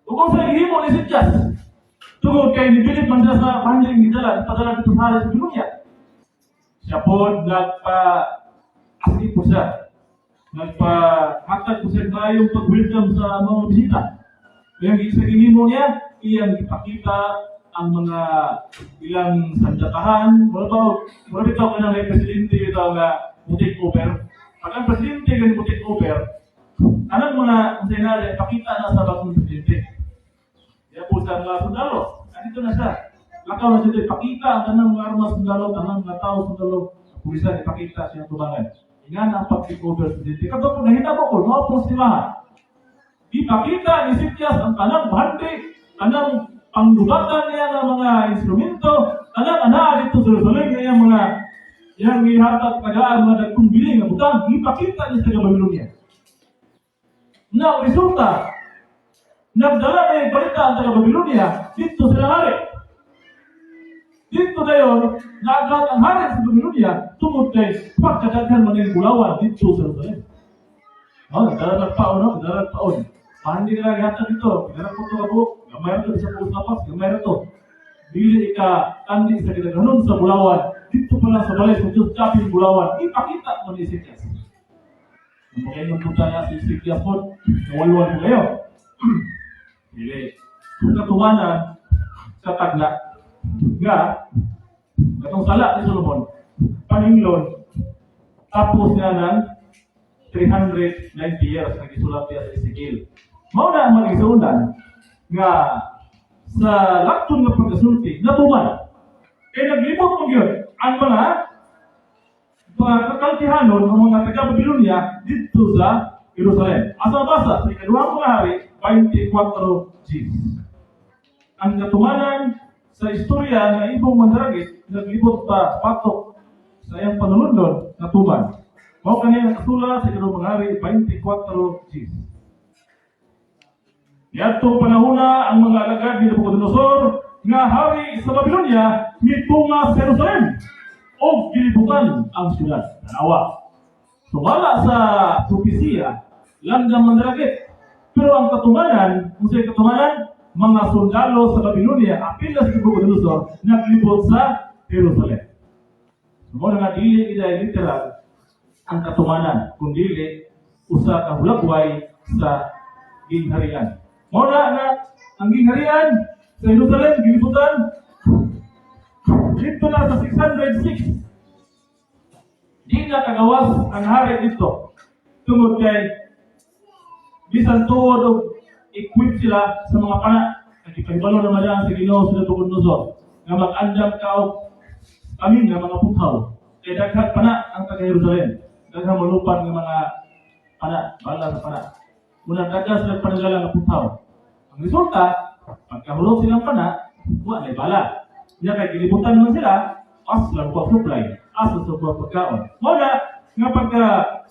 Ug unsay gihimo ni Ezekias, tungod kay nibilib man siya sa panjing gidala, ipadala dito sa hari sa Babylonia. Siya po nagpa asi po siya. Nagpa hatag po siya maayong pag-welcome sa mga bisita. Kaya ang isa gihimo niya, iyang ipakita ang mga ilang sandatahan. Mura ba, mura bitaw ka ng presidente ito nga mo take over. Pag ang presidente gani mo take over, anong mga unsay na ipakita na sa bagong presidente. Kaya po sa mga sundalo, andito na siya. Lakaw na siya, ipakita ang tanang mga armas sundalo, tanang mga tao sundalo, sa pulisan, ipakita siya tubangan. Ingan ang pag-take over sa presidente. Kato po, nahitabo ko, mao po simahan. Ipakita ni Ezekias ang tanang bahandi, tanang panglubatan niya ng mga instrumento, tanang anaa dito sa Jerusalem niya mga yang gihatag tagaan mga dagkong bili nga butang, ipakita niya sa taga Babylonia. Na resulta, nagdala na yung balita ang taga Babylonia dito sa hari. Dito dayon, naagat ang hari sa Babylonia tungod kay pagkadaghan man ng bulawan dito sa Jerusalem. No, nagdala ng paon, no? Nagdala ng paon. Hindi nila gihatag dito. Nagdala po ito ka buok. Gamay ito sa pulos lapas. Gamay ito. Dili ka kandi sa kidaghanon sa bulawan. Dito pa lang sa balay sa Diyos, kapin bulawan. Ipakita mo ni Ezekias. Kung makaingon po tayo si Ezekias po, nawalwan mo kayo. Dili. Katumanan sa tagna nga katong sala ni Solomon panginglon tapos nga ng 390 years nga gisulat niya sa Ezekiel. Mao na ang mga igsuonan nga sa lakton nga pagkasulti natuman. Kay naglibot mo gyud ang mga kakaltihanon ng mga taga Babylonia dito sa Jerusalem. Asa basa sa Ikaduhang Mga Hari 24 Gs. Ang katumanan sa istorya nga ibong mandaragit naglibot pa patok sa iyang panulundon natuman. Mao kani nakasulat sa Ikaduhang Mga Hari 24 Gs. Niadtong panahona ang mga alagad ni Nabucodonosor nga hari sa Babylonia mitunga sa Jerusalem ug gilibutan ang syudad. Tanawa. Sumala sa propesiya, langgam mandaragit. Pero ang katumanan, kung sa'y katumanan, mga sundalo sa Babylonia, apil na sa Nabucodonosor, naglibot sa Jerusalem. So, mao na nga dili ida literal ang katumanan, kung dili usa ka hulagway sa gingharian. Mao na nga ang gingharian sa Jerusalem gilibutan dito na sa 606. Di na kagawas ang hari dito tungod kay bisan tuod og equip sila sa mga pana. Nagipahibalo naman yan sa Ginoo sa Nabucodonosor nga mag-andam ka og kami nga mga pughaw. Kay daghan pana ang taga Jerusalem. Daghan malupan nga mga pana, bala sa pana. Muna daghan sila panagala nga pughaw. Ang resulta, pagkahulog silang pana, wa na bala. Nya kay gilibutan man sila, asa sila kuha supply, asa sila kuha pagkaon. Mao na nga pagka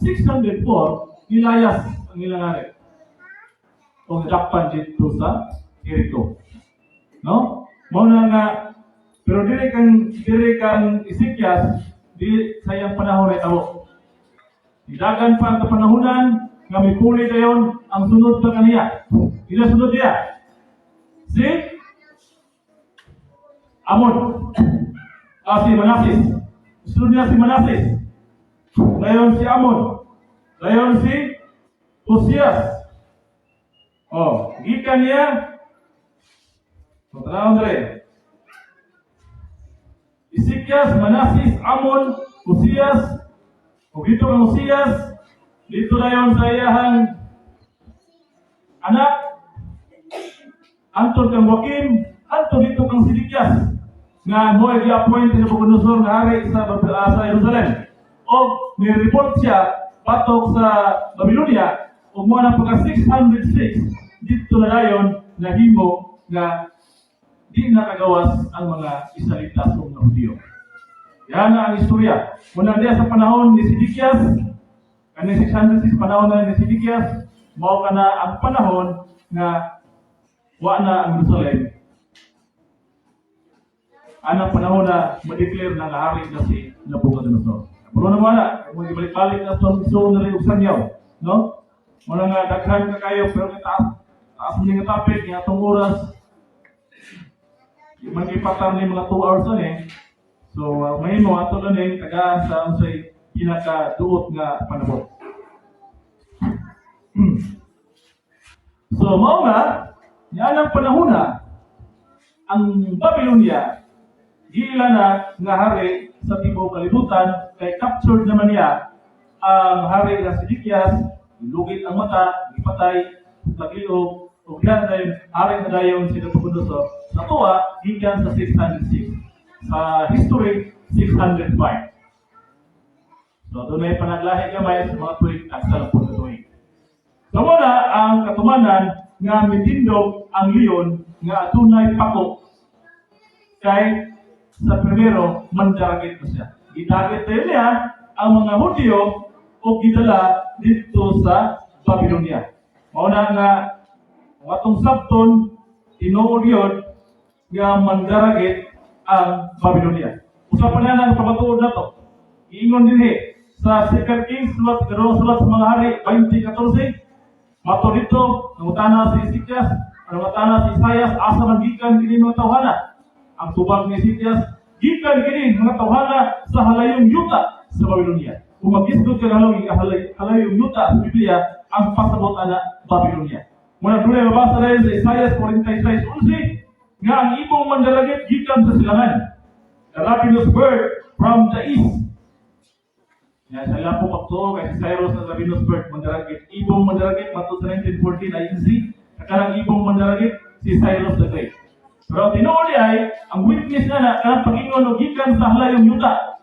604, nilayas ang ilang hari. O nadakpan dito sa Jericho. No? Mao na nga pero dili kang Ezekias di sa iyang panahon ay tao. Nidagan pa ang kapanahunan nga mipuli dayon ang sunod pa kaniya. Ila sunod niya? Si Amon. Ah, si Manases. Sunod niya si Manases. Dayon si Amon. Dayon si Josias. Oh, gikan niya. So, tanawon dre. Ezekias, Manases, Amon, Josias, ug dito kang Josias, dito na yon sa iyahang anak, hantod kang Joaquim, hantod dito kang Sidikias, nga mo ay gi-appoint ni Nabucodonosor nga hari sa Jerusalem. O ni-report siya batok sa Babylonia, ug mo na pagka 606 dito na dayon nahimo nga di nakagawas ang mga Israelitas o mga Hudiyo. Yan ang istorya. Muna diya sa panahon ni Sidikias, kaning 606 panahon na ni Sidikias, mao kana ang panahon nga wa na ang Jerusalem. Anang panahon na ma-declare na nga hari na si Nabucodonosor. Pero na wala, kung ibalik-balik na sa iso na rin og sangyaw, no? Wala nga daghan ka kayo pero taas taas mo nga topic nga atong oras. Di man ipatar ni mga 2 hours ani. So mahimo ato lang ning tagaan sa unsay pinakaduot nga panabot. So mao nga nianang panahon na ang Babylonia giila na nga hari sa tibuok kalibutan kay captured naman niya ang hari nga si Sidikias, lugit ang mata, gipatay, tagliog, ug yan dayon hari na dayon si Nabucodonosor sa tuwa gikan sa 606. Sa history, 605. So dunay panaglahi gamay sa mga tuig at sa 10 ka tuig. So muna ang katumanan nga mitindog ang leon nga adunay pako kay sa primero mandaragit mo siya. Gidagit tayo niya ang mga Hudyo o gidala dito sa Babylonia. Mao na nga ang atong sabton, tinuod yun nga mandaragit ang Babylonia. Usa pa na ang pamatuod na to. Iingon dinhi sa 2 Kings, sulat, ikaduhang sulat sa mga hari, 20:14, Mato dito, nangutana si Ezekias, nangutana si Isaias, asa man gikan kini mga tawhana? Ang tubag ni Ezekias, gikan kini mga tawhana sa halayong yuta sa Babylonia. Kung mag-isgot ka halong halayong yuta sa Biblia, ang pasabot ana Babylonia. Muna dunay mabasa rin sa Isaiah 46:11 nga ang ibong mandaragit gikan sa silangan. The ravenous bird from the east. Yan, sa ilang po pagtuo kay si Cyrus ang ravenous bird mandaragit. Ibong mandaragit matud sa 1914 INC, kanang ibong mandaragit si Cyrus the Great. Pero tinuod di ay ang witness na na kanang pag-ingon og gikan sa halayong yuta.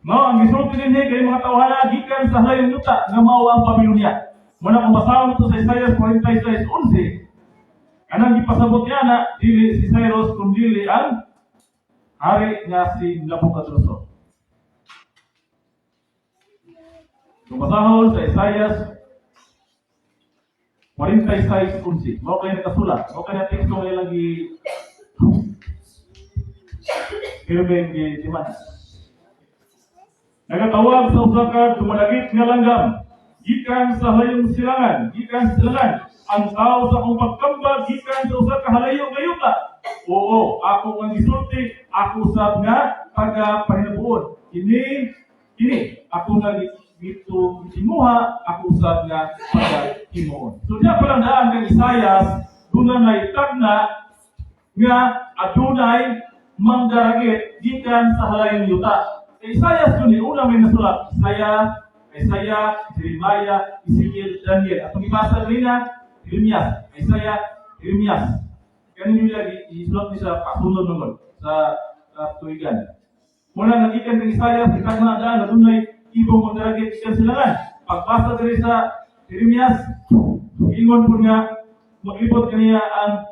No, ang gisulti dinhi kay mga tawhana gikan sa halayong yuta nga mao ang Babylonia. Muna kung basahon ito sa Isaiah 46:11, kanang gipasabot niya na dili si Cyrus kun dili ang hari nga si Nabucodonosor. Kung basahon sa Isaiah 46:11, mao kay nakasulat, mao kay na teksto nga ilang gi pirmeng gi timan. Nagatawag sa usa ka dumalagit nga langgam, gikan sa halayong silangan, gikan sa silangan, ang tao sa akong pagkamba, gikan sa usa ka halayo nga yuta. Oo, ako ang gisulti, ako sab nga pagkapahinabuon. Ini ini ako nga gitu gitinguha, ako usab nga pagahimuon. So diya pa lang daan kang Isayas, duna na itagna nga adunay mangdaragit gikan sa halayong yuta. Kay Isayas yun, una may nasulat. Isaiah, Isaiah, Jeremiah, Ezekiel, Daniel. Atong ibasa nila, Jeremias, Isaiah, Jeremias. Kanin nila isulat ni sa pasunod naman sa tuigan. Muna nagikan kang Isaiah, itagna daan, adunay ibong mangdaragit gikan silangan. Pagbasa diri sa Jeremias, ingon po nga, maglibot kaniya ang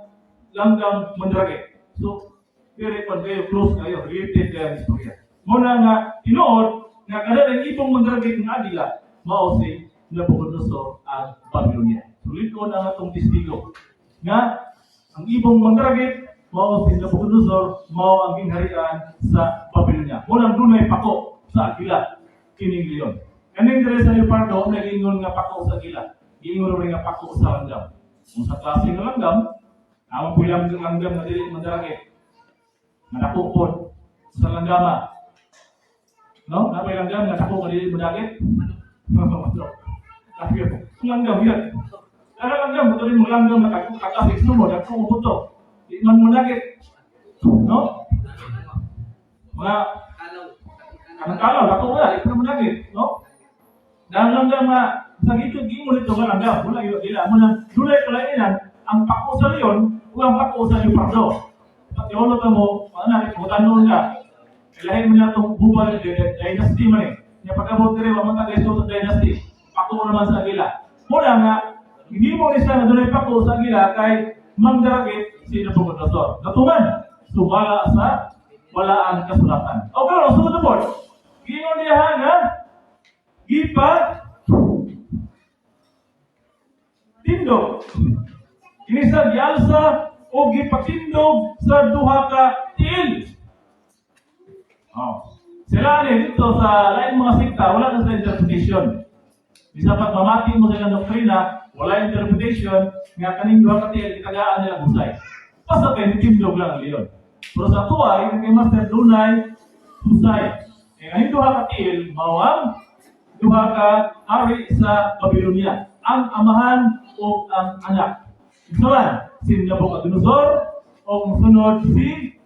langgam mandaragit. So, very kon kayo, close kayo, related kayo ang istorya. Muna nga, tinuod, nga kada ang ibong mandaragit ng agila, mao si Nabucodonosor ang Babylonia. So, likon ang atong testigo nga ang ibong mandaragit, mao si Nabucodonosor, mao ang gingharian sa Babylonia. Muna dunay pako sa agila, kining leon. Kaning diri sa leopardo, nagingon nga pako sa agila. Giingon rin nga pako sa langgam. Kung sa klase nga langgam, ang pulang langgam na dili mandaragit. Nga dako sa langgama. No? Napay langgam nga dako nga dili mandaragit? No. Tapi langgam yan. Kaya langgam, ito rin mo langgam na kakasik mo, dako mo buto. Di man mandaragit. No? Mga kanang kalaw, dako wala, di man mandaragit. No? Dahil langgam nga, sa gito, giingon ito nga langgam. Wala yun, ila mo nang dunay kalainan, ang pako sa leon, o ang pako sa leopardo. At iulot mo, ano, kung ka, ilahin mo niya itong bubal dynasty man eh. Nya pagkabot diri wa man ta sa dynasty. Pako naman sa agila. Muna nga, hindi mo ni siya na dunay pako sa agila kay mangdaragit si Nabucodonosor. Natuman, sumala sa wala ang kasulatan. O pero sunod na po, giingon niya nga, gipa tindog. Kini sa gialsa o gipatindog sa duha ka tiil. Oh. Sila ni dito sa lain mga sekta, wala na sa interpretation. Bisa pag mamati mo sa ilang doktrina, wala interpretation, nga kaning duha ka tiil, itagaan nila husay. Basta kay tindog lang ang leon. Pero sa tuwa, yung kay Master dunay husay. Eh, ang duha ka tiil, mao ang duha ka hari sa Babylonia. Ang amahan o ang anak. Isa man, si Nabucodonosor o kung sunod si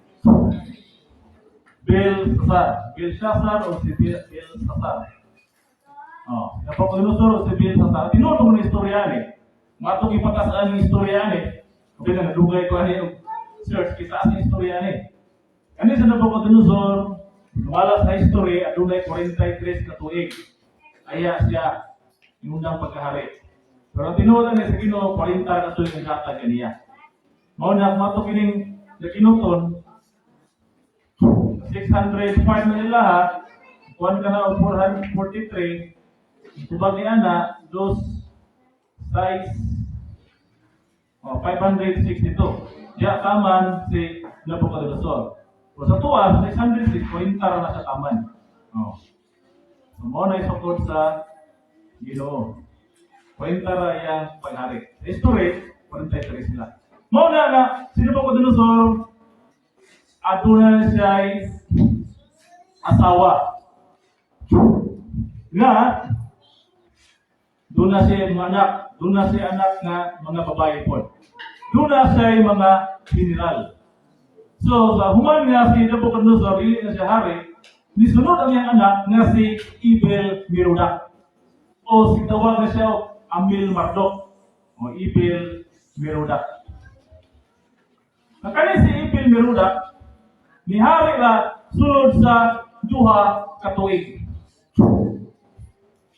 Belshazzar. Belshazzar o si Belshazzar. Oh, Nabucodonosor o si Belshazzar. Tinuod mo na istorya ni. Matong ipatasaan ang istorya ni. Okay na, nadugay ko ani og search kita sa istorya ni. Kani sa Nabucodonosor, lumala sa history, adunay 43 ka tuig. Aya siya yung unang pagkahari. Pero ang tinuod ni sa Ginoo, 40 ka tuig ang hatag kaniya. Mao na mato kining nakinuton 605 na nila ha, kuan ka na og 443, tubag ni ana, dos, size, oh, 562. Diya taman si Nabucodonosor. O sa tuwa, 606, 40 ra na sa taman. Oh. So, mao na isukod sa Ginoo. 40 ra iyang paghari. Sa history, 43 sila. Mao na nga, si Nabucodonosor, aduna siya asawa. Nga, doon na siya mga anak, doon na siya anak nga mga babae po. Doon na siya mga general. So, sa human nga si Nebuchadnezzar, dili na siya hari, nisunod ang iyang anak nga si Evil Merodach. O si tawag na siya og Amil Marduk o Evil Merodach. Nakani si Evil Merodach, nihari la sulod sa duha ka tuig.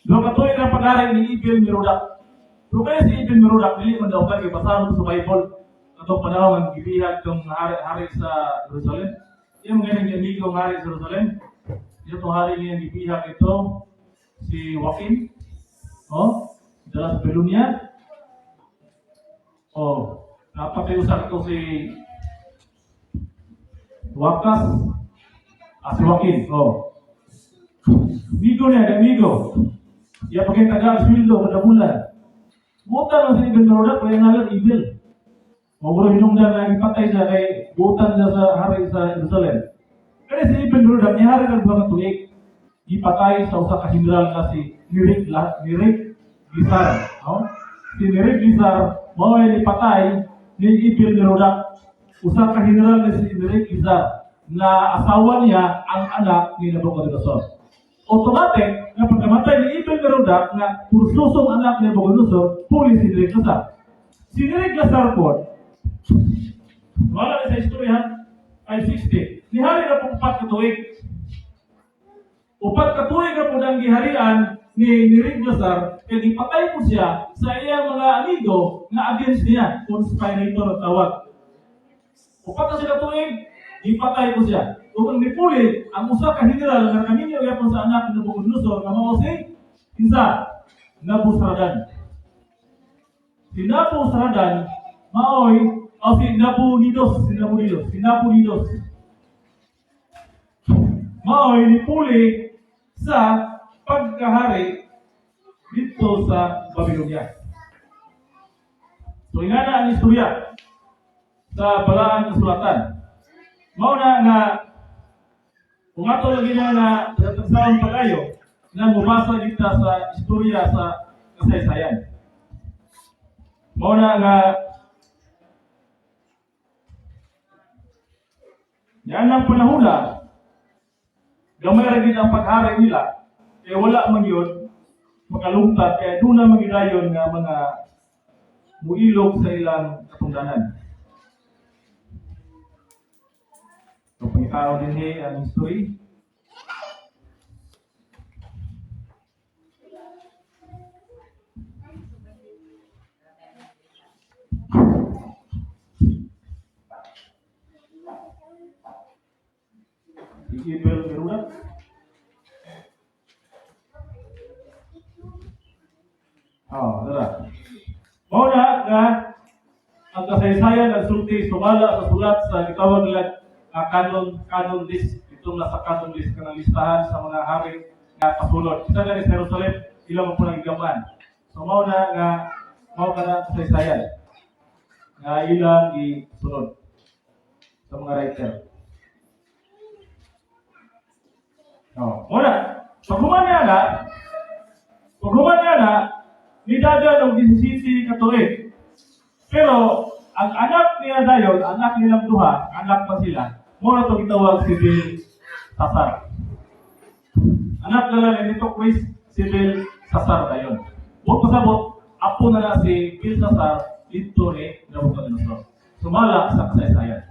Duha ka tuig ang paghari ni Evil Merodach. Pero kaya si Evil Merodach, dili man daw kay basahan mo sa Bible atong panahon ang gibihag tong hari, hari sa Jerusalem. Yung ganing amigo ang hari sa Jerusalem. Ito hari niya gibihag ito si Joaquin. Oh, dala sa Babylonia. Oh, napatay usa ito si Wakas. Ah, si Joaquin. Oh. Amigo niya, amigo. Iya pagay taga sweldo kada bulan. Butan lang si Evil Merodach, kaya ngalan Evil. Mawuro hinungdan na ipatay siya kay butan siya sa hari sa Jerusalem. Kaya si Evil Merodach, nihari ng mga tuig, gipatay sa usa ka general na si Neriglissar. No? Si Neriglissar, mao ay nipatay ni Evil Merodach. Usa ka general na si Neriglissar na asawa niya ang anak ni Nabucodonosor. Automatic, nga pagkamatay ni Evil Merodach nga pursusong anak ni Nabucodonosor, puli si Neriglissar. Si Neriglissar po, wala na sa istorya, 560. Nihari na po 4 ka tuig. 4 ka tuig na po ang giharian ni Neriglissar, kaya gipatay po siya sa iyang mga amigo nga against niya, conspirator ang tawag. 4 na sila tuig, gipatay po siya. Ug ang nipuli, ang usa ka general nga kaminyo gyapon sa anak ni Nabucodonosor nga mao si kinsa? Nabuzaradan. Si Nabuzaradan maoy o si Nabonidos, si Nabonidos, si Nabonidos. Maoy nipuli sa pagkahari dito sa Babylonia. So ingana ang istorya sa Balaang Kasulatan. Mao na nga kung ato lagi na nga tagsaon pa kayo na mubasa kita sa istorya sa kasaysayan. Mao na nga yan ang panahona, gamay ra gid ang paghari nila, kaya wala man yun makalungtad, kaya doon na magidayon nga mga muilog sa ilang katungdanan. So, pangitao din ang history. Si Evil Merodach. Oh, dara. Mao na nga ang kasaysayan nagsulti sumala sa sulat sa gitawag nila nga canon canon list, itong nasa canon list kanang listahan sa mga hari nga kasulod. Kita na sa Jerusalem ilang po nang gigaman. So mao na nga mao kana kasaysayan nga ilang gisunod sa mga writer. Oh, muna. Paghuman niya na, nidada og 17 ka tuig. Pero ang anak niya dayon, anak nilang duha, anak pa sila, mao na to gitawag si Belsasar. Anak na lang nito Chris si Belsasar dayon. Buot pasabot, apo na na si Belsasar dito ni Nabucodonosor. Sumala sa kasaysayan.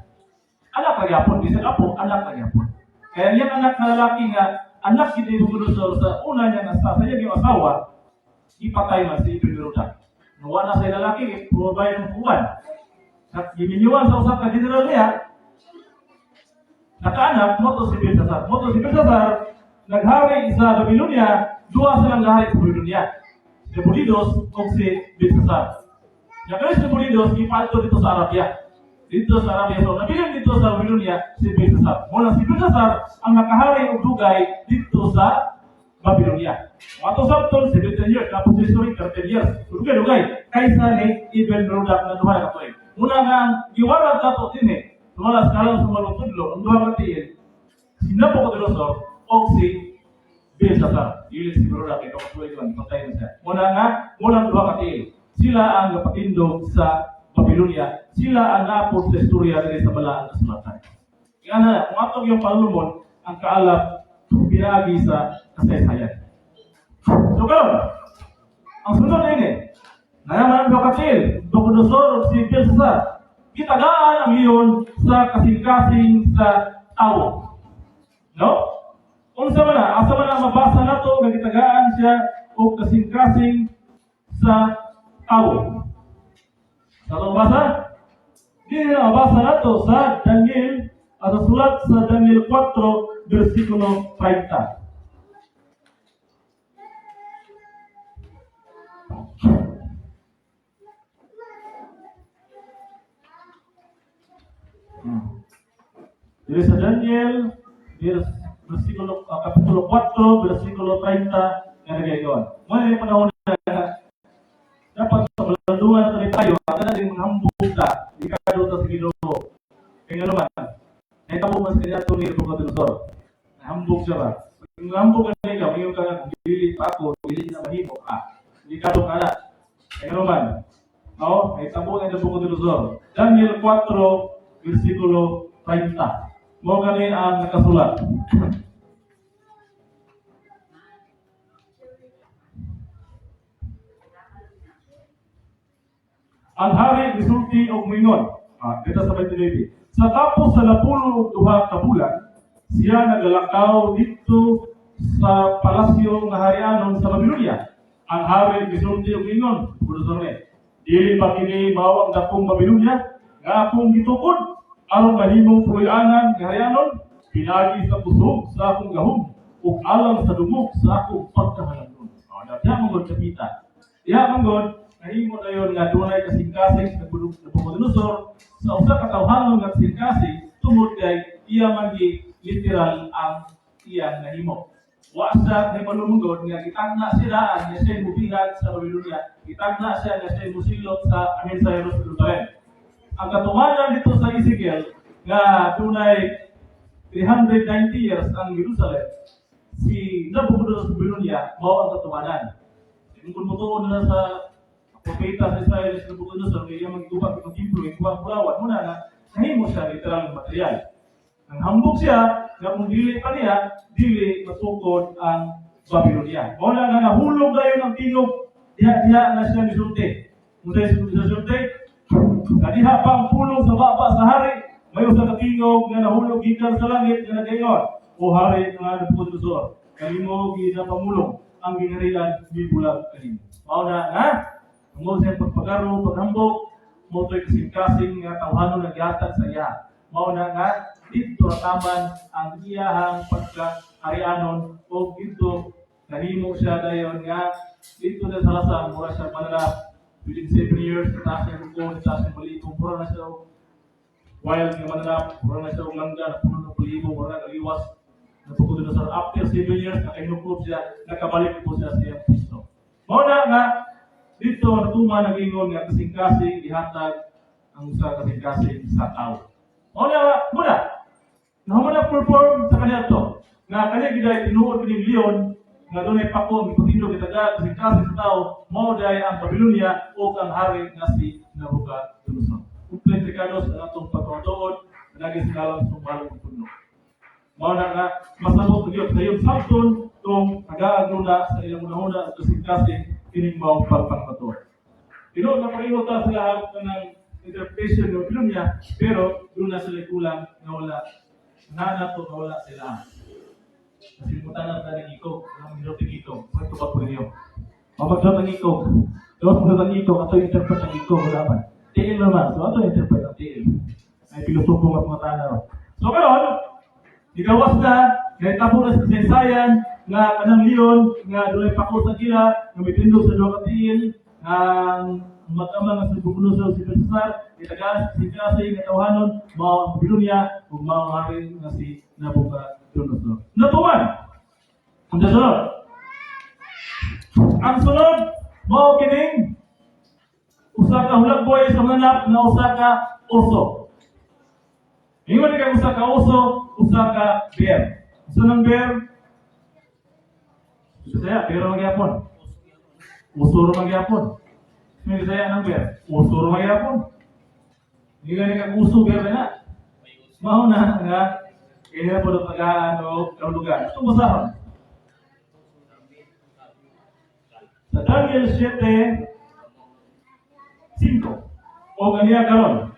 Anak ra gyapon, bisan apo, anak ra gyapon. Kaya iyang anak na lalaki nga anak ni Nabucodonosor sa una niya nga sa iyang asawa, ipatay man si Evil Merodach. Nuwa na sa lalaki, provide ng kuwan. At giminyuan sa usa ka general niya, nakaanak, moto si Belsasar. Moto si Belsasar, naghari sa Babylonia, duha silang nahari sa Babylonia. Si Nabonidos o si Belsasar. Yang kali si Nabonidos, gipalto dito sa Arabia. Dito sa Arabia. So, nabilin dito sa Babylonia si Belsasar. Muna si Belsasar ang nakahari og dugay dito sa Babylonia. Ato sabton, 17 years, tapos history, 13 years. So, dugay-dugay, kaysa ni Evil Merodach na 2 ka tuig. Muna nga ang giwarat nato din sumala sa kalang sumalong tudlo, ang duha ka tiil, si Nabucodonosor o si Belsasar. Dili si Merodach, ito katuig lang, patay na siya. Muna nga, muna ang duha ka tiil. Sila ang napatindog sa Babylonia. Sila ang napod sa istorya diri sa Balaang Kasulatan. Kaya na, kung atong yung palumon, ang kaalap pinaagi sa kasaysayan. So karon, ang sunod na ini, nayaman ang duha ka tiil, Nabucodonosor o si Belsasar. Gitagaan ang leon sa kasing-kasing sa tawo. No? Unsa man na, asa man na mabasa nato nga gitagaan siya og kasing-kasing sa tawo. Sa atong basa? Di na mabasa nato sa Daniel, at sa sulat sa Daniel 4, versikulo 30. Dili sa Daniel, versikulo, kapitulo 4, versikulo 30, nga nagayon. Mo na yung panahon na dapat sa malandungan na tayo, at na din mga hambog ta, di ka sa Ginoo. Kaya naman, nahitabo man sa kanya ito ni Nabucodonosor. Hambog siya ba? Kung hambog ka na ikaw, ngayon ka nga, kung dili pa ako, dili na mahimo, delikado ka na. Kaya ano man, no? May tabo na Nabucodonosor. Daniel 4, versikulo 30. Mao gani ang nakasulat. Ang hari misulti og moingon, dito sa 29. Sa tapos sa 12 ka bulan, siya nagalakaw dito sa palasyo nga harianon sa Babilonia. Ang hari misulti og moingon, Nabucodonosor ni, "Dili pa kini mao ang dakong Babilonia nga akong gitukod aron mahimong puloy-anan nga harianon pinaagi sa kusog sa akong gahom ug alang sa dungog sa akong pagkahalangdon?" Oh, diha man gud kapita. Diha man gud nahimo na yun nga dunay kasing-kasing sa Nabucodonosor sa usa ka tawhanon nga kasing-kasing tungod kay iya man gi literal ang iyang nahimo. Wa sa nahibalo nga gitagna sila nga siya mubihat sa Babilonia. Gitagna siya nga siya musilot sa amin sa Jerusalem. Ang katumanan dito sa Ezekiel nga dunay 390 years ang Jerusalem, si Nabucodonosor sa Babilonia mao ang katumanan. Kung mutuon na sa propeta sa Israel sa Nabucodonosor, kaya magguba ng templo, ikuha ang bulawan, muna na nahimo siya literal material. Ang hambog siya, nga kung dili pa niya, dili matukod ang Babilonia. Mao na nga nahulog dayon ang tingog, diha-diha na siya misulti. Kung sa misulti, kadiha pa ang pulong sa baba sa hari, may usa ka tingog nga nahulog gikan sa langit nga nagaingon, "O hari nga Nabucodonosor, kanimo ginapamulong ang gingharian mibulag kanimo." Mao na nga, tungod sa pagpagaro, paghambog, mao to'y kasing-kasing nga tawhanon nga gihatag sa iya. Mao na nga didto rataman ang iyahang pagkaharianon o didto nahimo siya dayon nga didto na sa lasang mura siya manala within 7 years, taas niya kuko, taas niya balibo, mura na siya og wild nga mananap, mura na siya og langga, napuno ng balibo, mura na galiwas. Nabucodonosor after 7 years, nakahinukob siya, nakabalik po siya sa iyang pisto. Mao na nga dito natuman ang ingon nga kasing-kasing gihatag ang usa kasing-kasing sa tao. Mao na nga, muna, nahuman na perform sa kanya to. Nga kanya giday tinuod kining leon nga dunay pako ang gipatindog gitaga kasing-kasing sa tao, mao day ang Babilonia o ang hari nga si Nabucodonosor. Complete Ricardo sa atong pagtuod nagi sa kalam sa balang puno. Mao na nga masabot gyud sa iyong sabton kung nagaagro na sa ilang unahuna at kasing-kasing kining maong pagpangmatuod. Tinuod na pareho ta sila ng interpretation ng Babilonia, pero doon na sila kulang nga wala. Na na to nga wala sila. Nasimutan na sila ng ikog, ang hirap ng ikog. Ito ba po ninyo? Mapagsuot ang ikog. Tapos magsuot ang ikog, ato yung interpret ng ikog, wala man. Tiil naman. So ato yung interpret ng tiil. Ay pilosopo nga mga tanaw. So karon, gigawas na, nahitabo na sa kasaysayan, nga kanang leon, nga dunay pako sa gila, nga mitindog sa duha ka tiil, nga ang mag-ama nga sa Nabucodonosor si Belshazzar, gitagaan si Kasing nga tawhanon, mao ang Babilonia, ug mao ang hari nga si Nabucodonosor. Natuman! Ang sunod. Ang sunod, mao kining usa ka hulagboy sa mananap nga usa ka oso. Ingon ni kang usa ka oso, usa ka bear. Usa ng bear? Bisaya, pero magyapon. Uso ra magyapon. May Bisaya ng bear? Uso ra magyapon. Ingon ni kang uso bear na. Mao na nga kaya po ng tagaan o kahulugan. Ito basahon. Sa Daniel 7:5. O ganiya karon.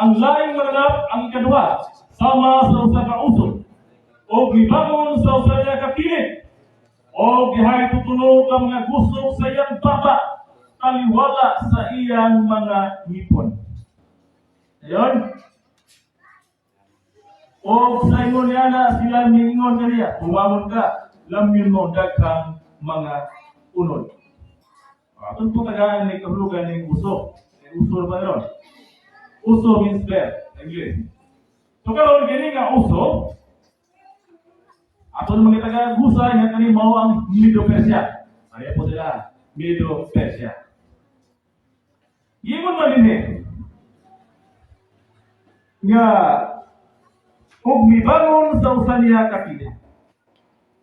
Ang laing mananap ang ikaduha sama sa usa ka uso o gibangon sa usa niya ka kilid o gihay tutulo ka mga gusok sa iyang baba taliwala sa iyang mga ngipon. Ayon. O sa ingon niya na sila niingon kaniya, "Bumangon ka, lamyon mo daghang mga unod." Atong po tagaan ni kahulugan ng uso. Eh, uso ba ron? Uso means bear, English. So karon kini nga uso, ato naman kita gusay nga kani mao ang Medo Persia. Ay po sila, Medo Persia. Ingon man dinhi nga ug mibangon sa usa niya ka kilid.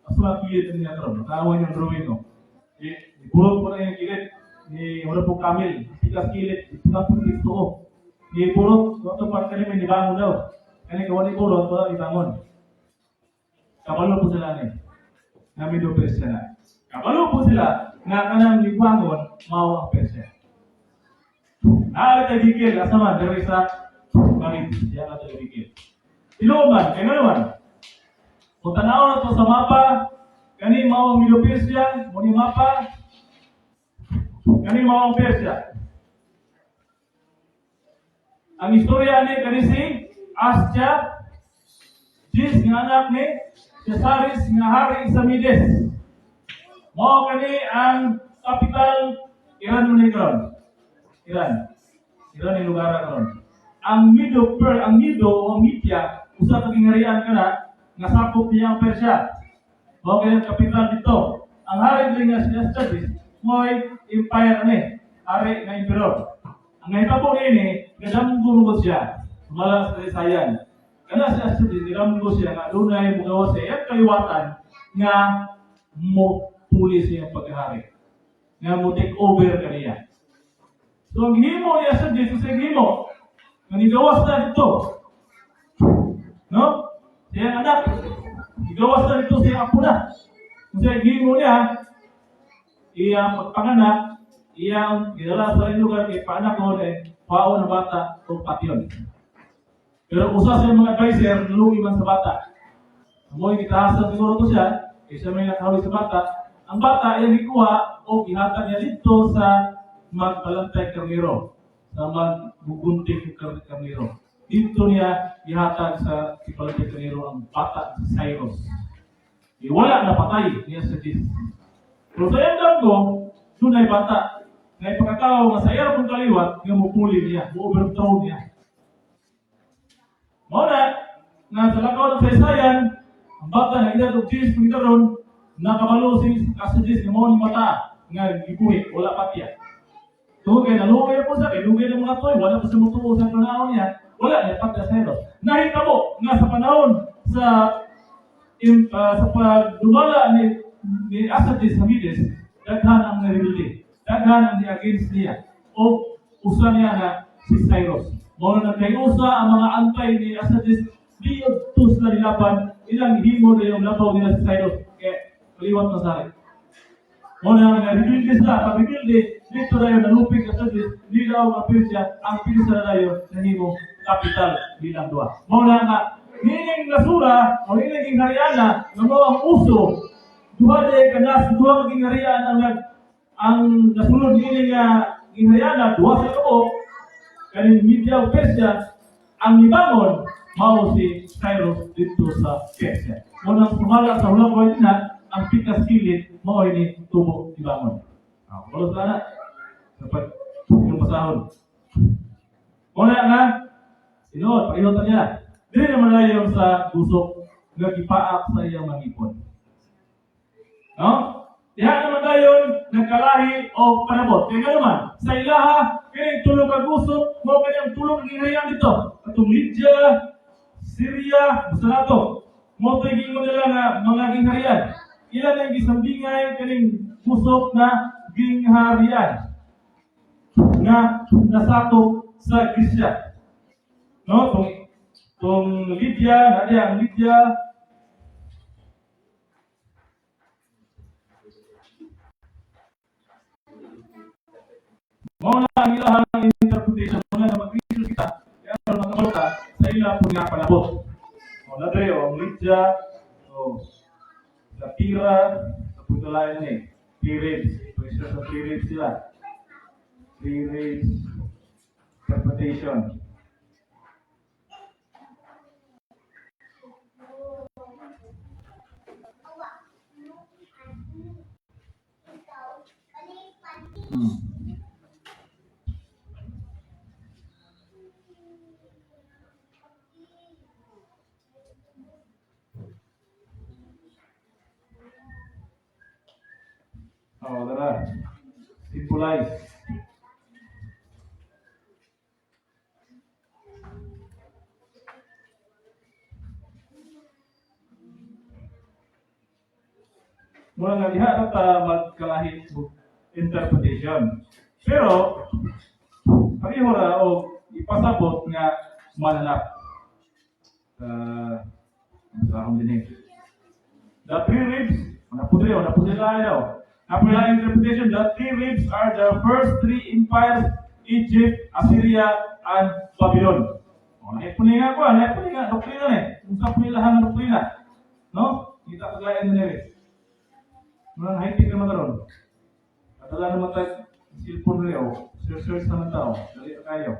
Asa man kilid niya karon? Tanawan niyang drawing, no. Di burot po na yung kilid ni wala po camel, pikas kilid, ito po ni tuo. Ni burot, ito pa kani may nibangon daw. Kani kawan ni burot, wala nibangon. Kabalo po sila ni. Na Medo Persia na. Kabalo po sila nga kanang nibangon mao ang Persia. Naa tayo gikil, asa man, diri sa Marid, diya ka tayo gikil. Tinuod man, kaya nga naman, kung tanaw na to sa mapa, kani mao ang Medo Persia, mo ni mapa, kani mao ang Persia. Ang istorya ni kani si Astyages nga anak ni Cyaxares nga hari sa Medes. Mao kani ang capital Iran mo ni karon. Iran. Iran ni lugar karon. Ang Medo per ang Medo o ang Media usa ka gingharian kana nga sakop niya ang Persia. Mao kani ang capital dito. Ang hari diri nga si Astyages mo'y empire ani, hari nga emperor. Ang nahitabo niini, nadamgo mo siya. Sumala sa kasaysayan. Kana si Astyages, nidamgo siya nga adunay mugawas sa iyang kaliwatan nga mo puli sa iyang pagkahari. Nga mo take over kaniya. So ang gihimo ni Astyages, sa gihimo, nga nigawas na dito. No? Siyang anak, nigawas na dito siyang apo na. Kung siya gihimo niya, iyang pagpanganak, iyang gidala sa laing lugar kay paanak ko eh, pao na bata o patyon. Pero usa sa mga advisor, naluoy man sa bata. Mo gitahasan siguro to siya, kay siya may nakahawi sa bata. Ang bata iyang gikuha o gihatag niya dito sa magbalantay karnero, sa maggugunting karnero. Dito niya gihatag sa balantay karnero ang bata si Cyrus. E wala na patay niya sa Jesus. Pero sa iyang damgo, dunay bata nga ipakatawo nga sa iyang pong kaliwat nga mupuli niya, mo-overthrow niya. Mao na, nga sa lakaw ng kasaysayan, ang bata nga edad og 10 kung ron, nakabalo si Astyages nga mao ni bata nga gibuhi, wala patya. Tungod kay naluoy po sa kay dugay ng mga toy, wala pa sa mutuo sa panahon niya, wala niya patya sa Cyrus. Nahitabo nga sa panahon sa pagdumala ni Astyages sa Medes, daghan ang narebelde, daghan ang ni-against niya. O usa niya nga si Cyrus. Mao na nagkay-usa ang mga antay ni Astyages, di to sila nilaban, ilang himo na yung labaw nila si Cyrus, kaya kaliwat na sari. Mao na nga rebelde sila, pag rebelde, dito na yun, nalupig Astyages, nilaw ang Persia, ang Persia na dayon, nahimo capital bilang duha. Mao na nga, niining nasura, o niining ginghariana, nga mao ang uso, duha day kanas, duha ka gingharian ang nasulod niini nga ginghariana, duha sa kabuok, kaning Media ug Persia, ang nibangon mao si Cyrus dito sa Persia. Unang sumala sa hulak na ang pikas kilid mao ini tubo ibangon. Ah, balos na dapat yung basahon. Una nga, sinuod, pakinutan niya. Dili naman na yung sa gusok nga gipaak sa iyang mangipon. No? Diha naman dayon nagkalahi o panabot. Kaya nga naman, sa ilaha, kining tulo ka gusok, mao kanyang tulo ka gingharian dito. Atong Lydia, Syria, basta nato. Mao to'y giingon nila nga mga gingharian. Ilan ang gisambingay kaning gusok na gingharian nga nasakop sa Grisya. No, tong Lydia, na diya ang Lydia, mao na ang ilahang interpretation, mao na mag-research kita, kaya aron makabalo ka sa ilang po nga palabot. O na dre, o ang Lydia, o sa Tira, sa Putulayan ni, Three ribs, research sa three ribs sila. Three ribs interpretation. Oh, tara. Symbolize. Mura nga diha ra ta magkalahi og interpretation. Pero pareho ra og ipasabot nga mananap. Sa akong dinig. The three ribs, wala po sila daw. Napula interpretation, the three ribs are the first three empires, Egypt, Assyria, and Babylon. O, lahi po niya ko, lahi po niya, doktrina ni. Unsa po nila ang doktrina? No? Kita kaglayan nila eh. Murang high-tech naman karon. Kadala naman tayo, cellphone nila, oh. Search naman tao. Dali na kayo.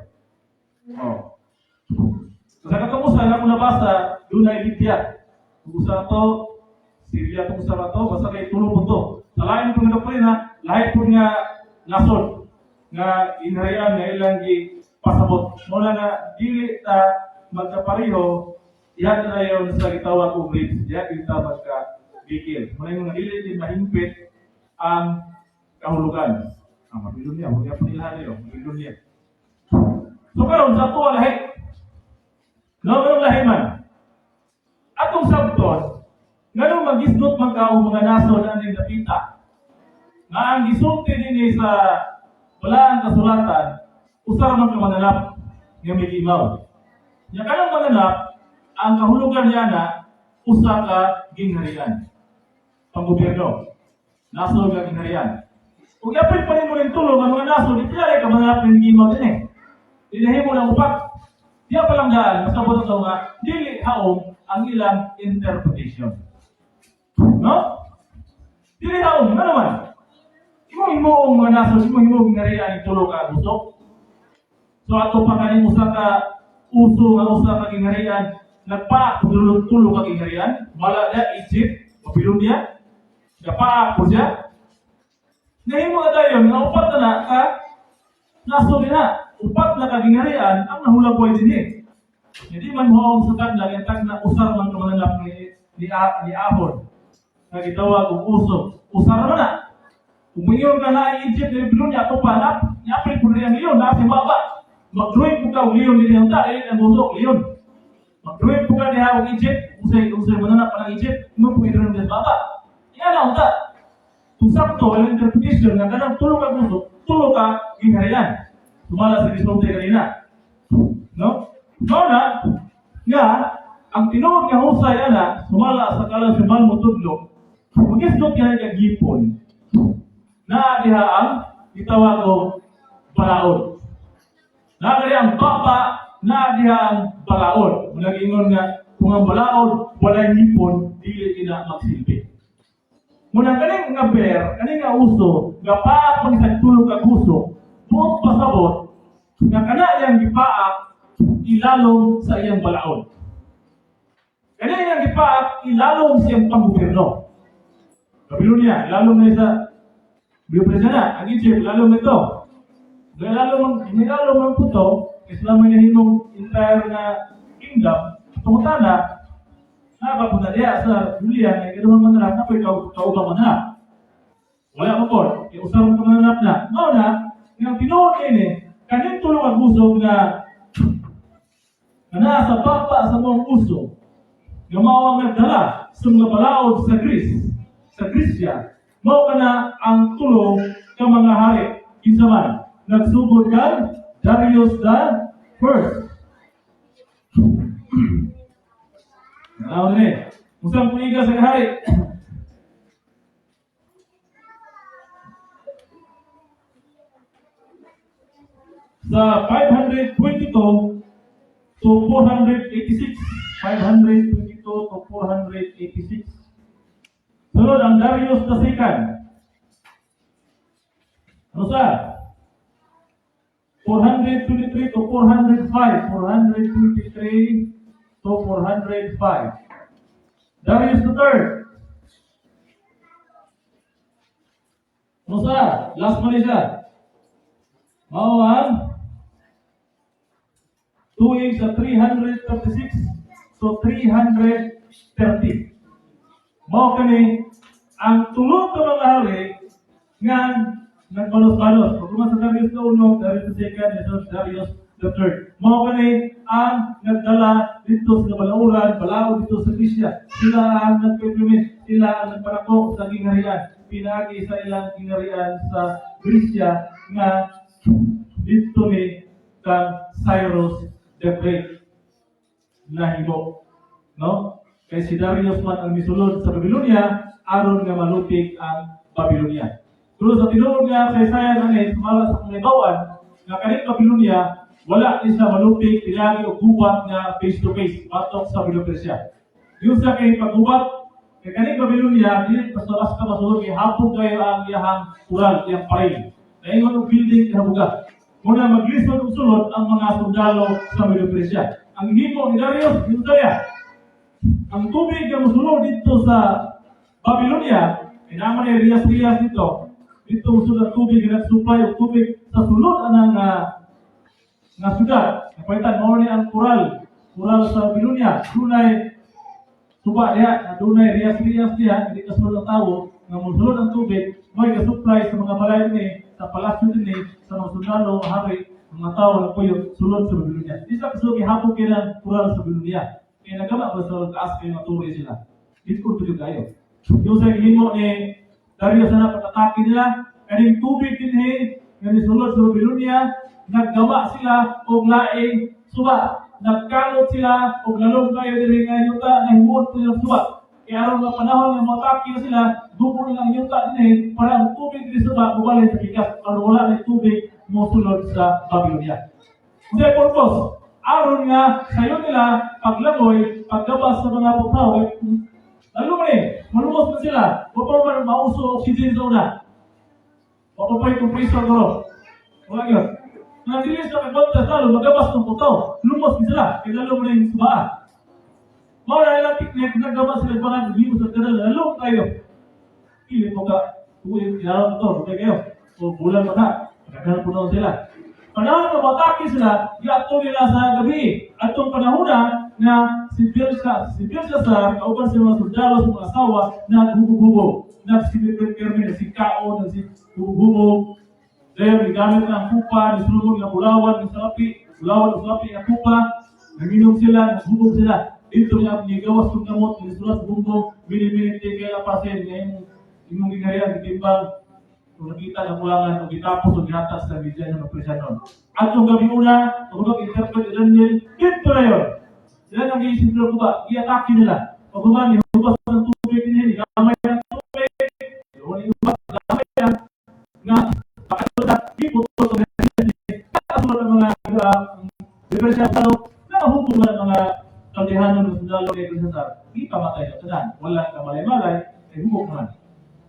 Oh. So, sa katong usa na akong nabasa, dunay Libya. Kung usa to, Syria itong usa to, basta kay tulo po to. Sa lain po nga doktrina, lahi po nga nasod nga inharian nga ilang gi pasabot. Mao na dili ta magkapareho, iyan na yon sa gitawag og ribs. Diya kita magka bikil. Mao na nga dili din mahimpit ang kahulugan. Ang Babylonia, wala pa nila niyo, Babylonia. So karon sa ato lahi. No, karon lahi man. Atong sabton, nganong magisgot man ka og mga nasod aning dapita? Nga ang gisulti dinhi sa balaang kasulatan, usa ra man ka mananap nga migimaw. Nya kanang mananap, ang kahulugan niya na usa ka gingharian. Panggobyerno. Nasod nga gingharian. Ug yapil pa nimo ning tulo nga mga nasod, di pila ka mananap nga migimaw dinhi. Dinahimo ng upat. Diya pa lang daan, masabot ito nga, dili haom ang ilang interpretation. No? Dili haom, ano man? Imo himuong mga nasod, imo himuong gingharian tulo ka usok. So ato pa kaning usa ka uso nga usa ka gingharian, nagpaak og tulo ka gingharian, wala na Egypt, Babylonia, napaak po siya. Nahimo na dayon nga upat na na ka nasod na, upat na ka gingharian ang nahulagway dinhi. Hindi man mo sa tagna, ang tagna usar man ka mananap ni Ahon. Nga gitawag og uso. Usar man na. Kung muingon ka na ang Egypt, ni Babylonia, ato pa, nap, niapil po rin ang leon, na si baba. Mag-drawing po ka og leon din ang ta, eh, ang uso, leon. Mag-drawing po ka niya og Egypt, usay mananap pa ng Egypt, mo po idron sa baba. Yan ang ta. Kung sakto, ang interpretation nga kanang tulo ka uso, tulo ka gingharian. Sumala sa gisulti kanina. No? Mao na nga ang tinuod nga husay ana sumala sa kalang si man motudlo. Magisgot nga kag gipon. Naa diha ang gitawag og balaod. Naa diha ang baba, naa diha ang balaod. Muna giingon nga kung ang balaod walay ngipon, dili ina magsilbi. Muna kaning nga bear, kaning nga uso, nga paak man sa tulo ka uso, buot pasabot nga kana iyang gipaak ilalom sa iyang balaod. Kani iyang gipaak ilalom sa iyang panggobyerno. Babylonia, ilalom na sa Babylonia na, ang Egypt, ilalom nito. Nilalom ang puto, Islam may nahimong entire na kingdom, tungutana, nakapunta diya sa Julia, nga ikaduhang mananap, na po'y kaubang mananap. Wala mo po, usang ka mananap na. Mao na, nga tinuod ini, kaning tulo ka usok nga nga naa sa baba sa mga uso, nga mao ang nagdala sa mga balaod sa Greece, sa Grecia, mao kana ang tulo ka mga hari. Kinsa man, nagsugod kang Darius the First. Nalaw ni. Usang tuiga sa hari. Sa 522 to 486. 522 to 486. Sunod ang Darius the Second. Ano sa? 423 to 405. 423 to 405. Darius the Third. Ano sa? Last man siya. Mao ang tuig sa 336 to 330. Mao kani ang tulo ka mga hari nga nagbalos-balos. Pag sa Darius the Uno, Darius the Second, and Darius the Third. Mao kani ang nagdala dito sa balauran, balaod dito sa Grisya. Sila ang nagpiprimit, sila ang nagpanako sa gingharian. Pinaagi sa ilang gingharian sa Grisya nga dito ni kang Cyrus the Great nahimo. No? Kay si Darius man ang misulod sa Babylonia aron nga malupig ang Babylonia. Pero sa tinuod nga kasaysayan ani sumala sa kung nga kaning Babylonia wala ni siya malupig pinaagi og gubat nga face to face batok sa Medo-Persia. Yung sa kay paggubat kay kaning Babylonia dili basta-basta masulod kay hapog kayo ang iyahang kural, iyang paril. Naingon og building kahabuga. Muna maglisod og sulod ang mga sundalo sa Medo-Persia. Ang himo ni Darius, yun saya. Ang tubig nga mosulod dito sa Babylonia, kay naman ni riyas-riyas dito, dito mosulod ang tubig, nga nag-supply og tubig sa sulod anang nga syudad. Napalitan mao ni ang kural, kural sa Babylonia. Dunay suba diha, na dunay riyas-riyas diha, hindi kasulod ang tawo, nga mosulod ang tubig, mo'y ga-supply sa mga balay ni, sa palasyo dinhi, sa mga sundalo, hari, mga tao nga puyo, sulod sa Babylonia. Di sa kasulod gihapon kay ang kural sa Babylonia. Kaya nagama ba sa taas kay mga turi sila. Dito ko kayo. Yung sa gihimo ni Darius na pag-atake nila, kaning tubig dinhi nga nisulod sa Babylonia, naggawa sila og laing suba. Nagkalot sila og lalom kayo diri nga yuta, nahimuot sila suba. Kaya aron nga panahon nga moatake na sila, dugo nila ang yuta dinhi para ang tubig diri suba mubalhin sa pikas aron wala na tubig mosulod sa Babylonia. Unsay purpose? Aron nga sayo nila paglangoy, paggabas sa mga putaw, lalo man eh, malumos na sila. Wa pa man mauso oxygen sa una. Wa pa pa'y compressor guro. Wala yun. Nga dili sa kagwanta sa magabas ng putaw. Lumos ni sila, kay lalo mo na yung subaa. Mao na ilang technique, naggawas sila pa nga, sa kanal, lalo kayo. Pili mo ka, uwi, ilaw to, okay kayo. O bulan pa ka, nagkaroon po noon sila. Panahon na matake sila, giato nila sa gabi. Atong panahon na nga si Belshazzar, kauban sa mga sundalo, sa mga asawa, naghubog-hubog. Nagsinipirme, nagsikao, nagsihubog. Dahil gigamit na ang kupa, nisulubog nga bulawan, ng salapi, bulawan ng salapi nga kupa, nanginom sila, naghubog sila. Dito nga nigawas kong kamot, nisulat sa bumbong, mini-mini kay lapasin, nga imong gingharian, gitimbang, kung nakita ang kulangan, o gitapos o gihatas sa bidyan ng Presyanon. At yung gabi una, kung mag-interpret ni Daniel, dito na yun. Sila nang giisimple ko ba, i-atake nila. Pag humani, hubas ng tubig din, gamay ng tubig, yun yung gamay yan, nga, pakasulat, giputo sa kasunod ang mga diferensyado, nakahubog na ang mga kaldihanon ng sundalo kay Belshazzar, di pamatay na tanan. Wala kamalay-malay, ay hubog naman.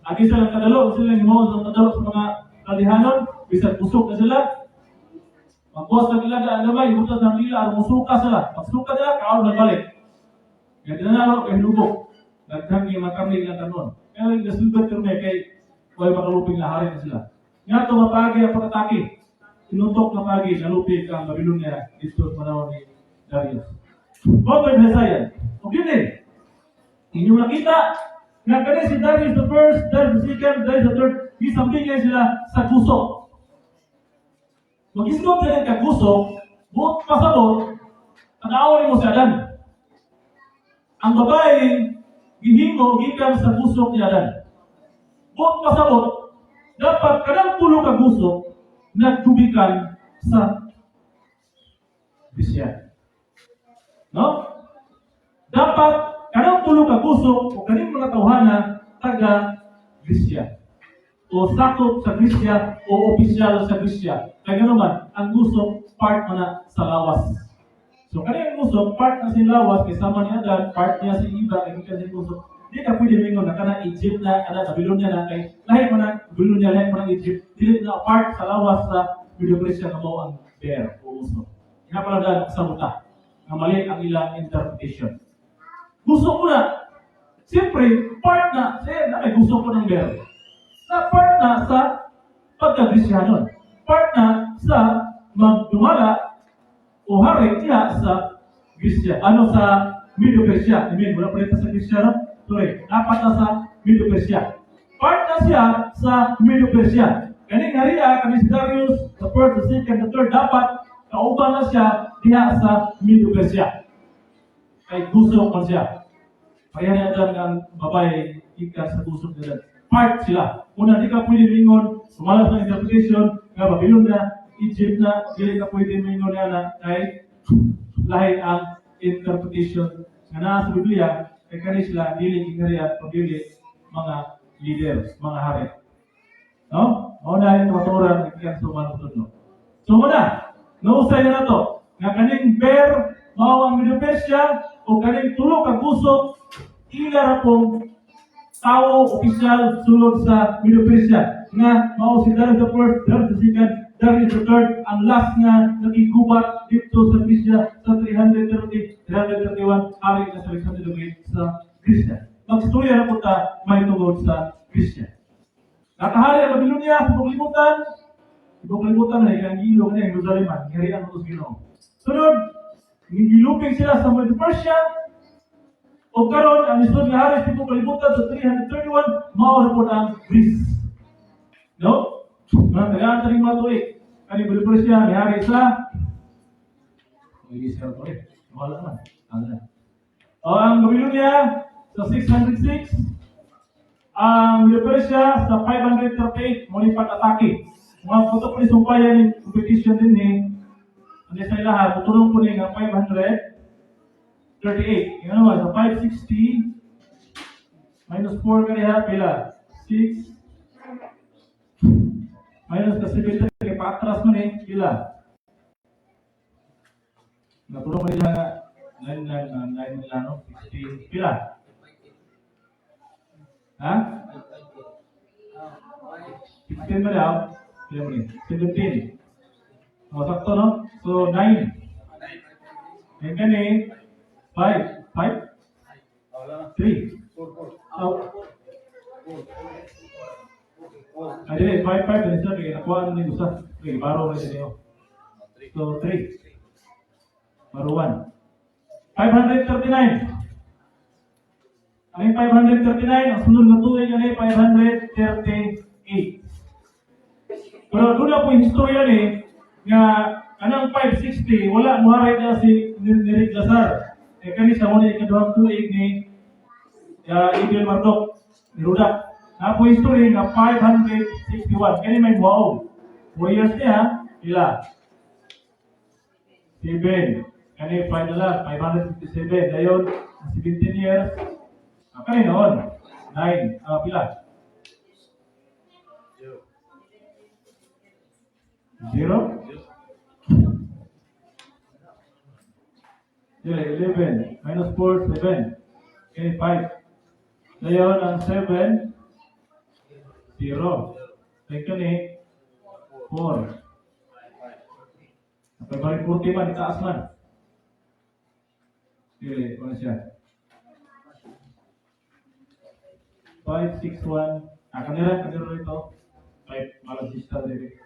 Ang isa lang kadalo, sila yung sa kadalo sa mga kaldihanon, bisan busog na sila, magbuwas ng ilaga ang gamay, butas ng lila, aron musuka sila. Pagsuka nila, kaon na balik. Kaya tinanalo, kay hinubog. Daghang yung mga karne ilang kanon. Kaya yung nasulbat kami kay huwag makaluping na hari na sila. Nga ito mapagi ang pag-atake. Tinutok na pagi, nalupig ang Babylonia dito sa panahon ni Darius. Mao may Messiah. O yun eh, inyong nakita, nga kani si Darius the First, Darius the Second, Darius the Third, gisambingay sila sa kusok. Mag-isgot sila ng kagusok, buot pasabot, tanawin mo si Adan. Ang babae, gihimo gikan sa gusok ni Adan. Buot pasabot, dapat kanang tulo ka gusok nagtubikan sa Bisya. No? Dapat kanang tulo ka gusok o kaning mga tawhana taga Grisya o sakop sa Grisya o opisyal sa Grisya. Kaya naman, ang gusok part man na sa lawas. So kaning gusok part na si lawas kay sama ni Adan, part niya si Eva kay gikan sa gusok. Di ka pwede mingon na kana Egypt na, kana Babylonia na kay lahi mo na Babylonia, lahi mo na Egypt, dili na part sa lawas sa Medo-Persia nga mao ang bear o uso. Ina pala daan sa muta nga mali ang ilang interpretation. Gusok ko na. Siyempre, part na, siya na may gusok ko ng bear. Na part na sa pagkagrisyanon. Part na sa magdumala o hari niya sa Grisya. Ano sa Medo-Persia. I mean, wala pa rin sa Grisya, no? Sorry, dapat na sa Medo-Persia. Part na siya sa Medo-Persia. Kaning haria, kani si Darius, the First, the Second, the Third, dapat Kauban na siya diha sa Medo-Persia. Kay gusok man siya. Kaya niya dyan ang babae ikan sa gusok nila. Part sila. Una, di ka pwede mingon, sumala sa interpretation, nga Babylonia, Egypt na, dili ka pwede mingon nga na, kay lahi ang interpretation nga naa sa Biblia, kay kani sila dili gingharian, kundi mga leader, mga hari. No? Mao na yung maturan gikan sa mga tudlo. So muna, nausay na nato nga kaning bear mao ang Medo-Persia o kaning tulo ka gusok ila ra pong tao opisyal sulod sa Medo-Persia nga mao si Darius the First, Darius the Second, Darius the Third, ang last nga nakigubat dito sa Persia sa 330, 331, hari na sa Alexander the Great sa Grecia. Magstorya na po ta may tungod sa Grecia. Nakahari ang Babylonia sa kalibutan. Tibuok kalibutan na ang gilo na Jerusalem, giharian mo sa Ginoo. Sunod, gilupig sila sa Medo-Persia. O karon ang lisod nga hari sa tibuok kalibutan sa 331, mao na po ang Greece. No? Mga tagaan taning mga tuig. Kani Medo-Persia nihari sa Hindi siya ito eh. Wala man. Ano na. O ang Babylonia sa 606, ang Medo-Persia sa 538, mao ni pag-atake. Mga puto po ni sumpayan yung competition din ni ano sa ilaha, putulong po ni nga 538. Yung ano ba, sa 560 minus 4 kaniha, pila? 6 minus ka 73, kay paatras man eh, pila? Natulong nila nga 9, 9, 9 nila, no? 16, pila? Ha? 16 ba daw? Pila mo ni? 17. O, sakto, no? So, 9. 9 kani, 5. 5? 3. Oh. Ay, dili, 5, 5. Dili siya, kaya nakuha na ni usa. Okay, baro na siya niyo. So, 3. Baro 1. 539. Ang 539, ang sunod na tuig ani 538. Pero doon na po yung istorya ni nga anang 560 wala muharay na si Neriglazar. Eh kani sa muna ikaduhang tuig ni Evil Marduk ni Rudak. Na po history nga 561 kani may muaog. 4 years niya ila 7. Kani final lang 557. Dayon 17 years. Ah, kani noon 9. Ah, pila? 0? Dili, 11 minus 4, 7. Okay, 5. Dayon ang 7, 0. Thank you ni 4. 540 man, itaas man. Dili, ano siya? 5, 6, 1. Ah, kanila, kanila ito. 5, malang sista, dili.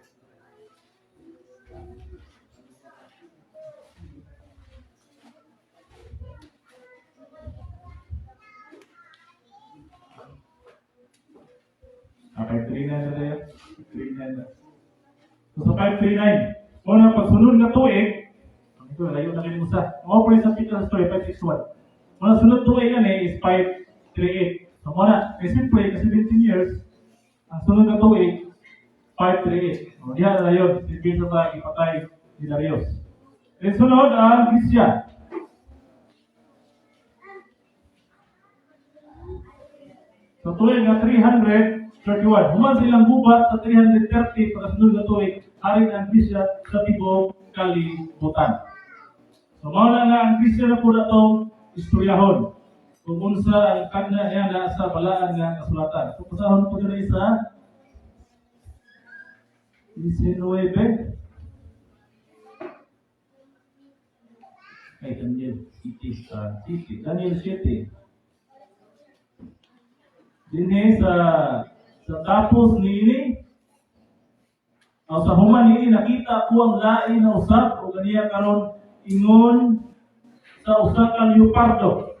Ah, 539 na tayo. 39 na. So sa 539, una pagsunod nga tuig, ang ito, layo na kayo usa. Mao po sa pita sa story, 561. Una sunod tuig ani is 538. So muna, kay simple, kasi 17 years, ang sunod nga tuig, 538. O, diha na yun, silbi sa ta, ipatay ni Darius. Then sunod, ang Grisya. So tuig nga 331. Human silang gubat sa 330 pagkasunod nga tuig, hari ang Grisya sa tibuok kalibutan. So mao na nga ang Grisya na po na itong istoryahon. Kung unsa ang kanya niya na sa balaan nga kasulatan. So pasahon po diri sa 19. Ay, Daniel City. City. Daniel City. Dinhi sa tapos niini o sa human niini nakita ko ang lain na usap o ganiya karon ingon sa usa ka leopardo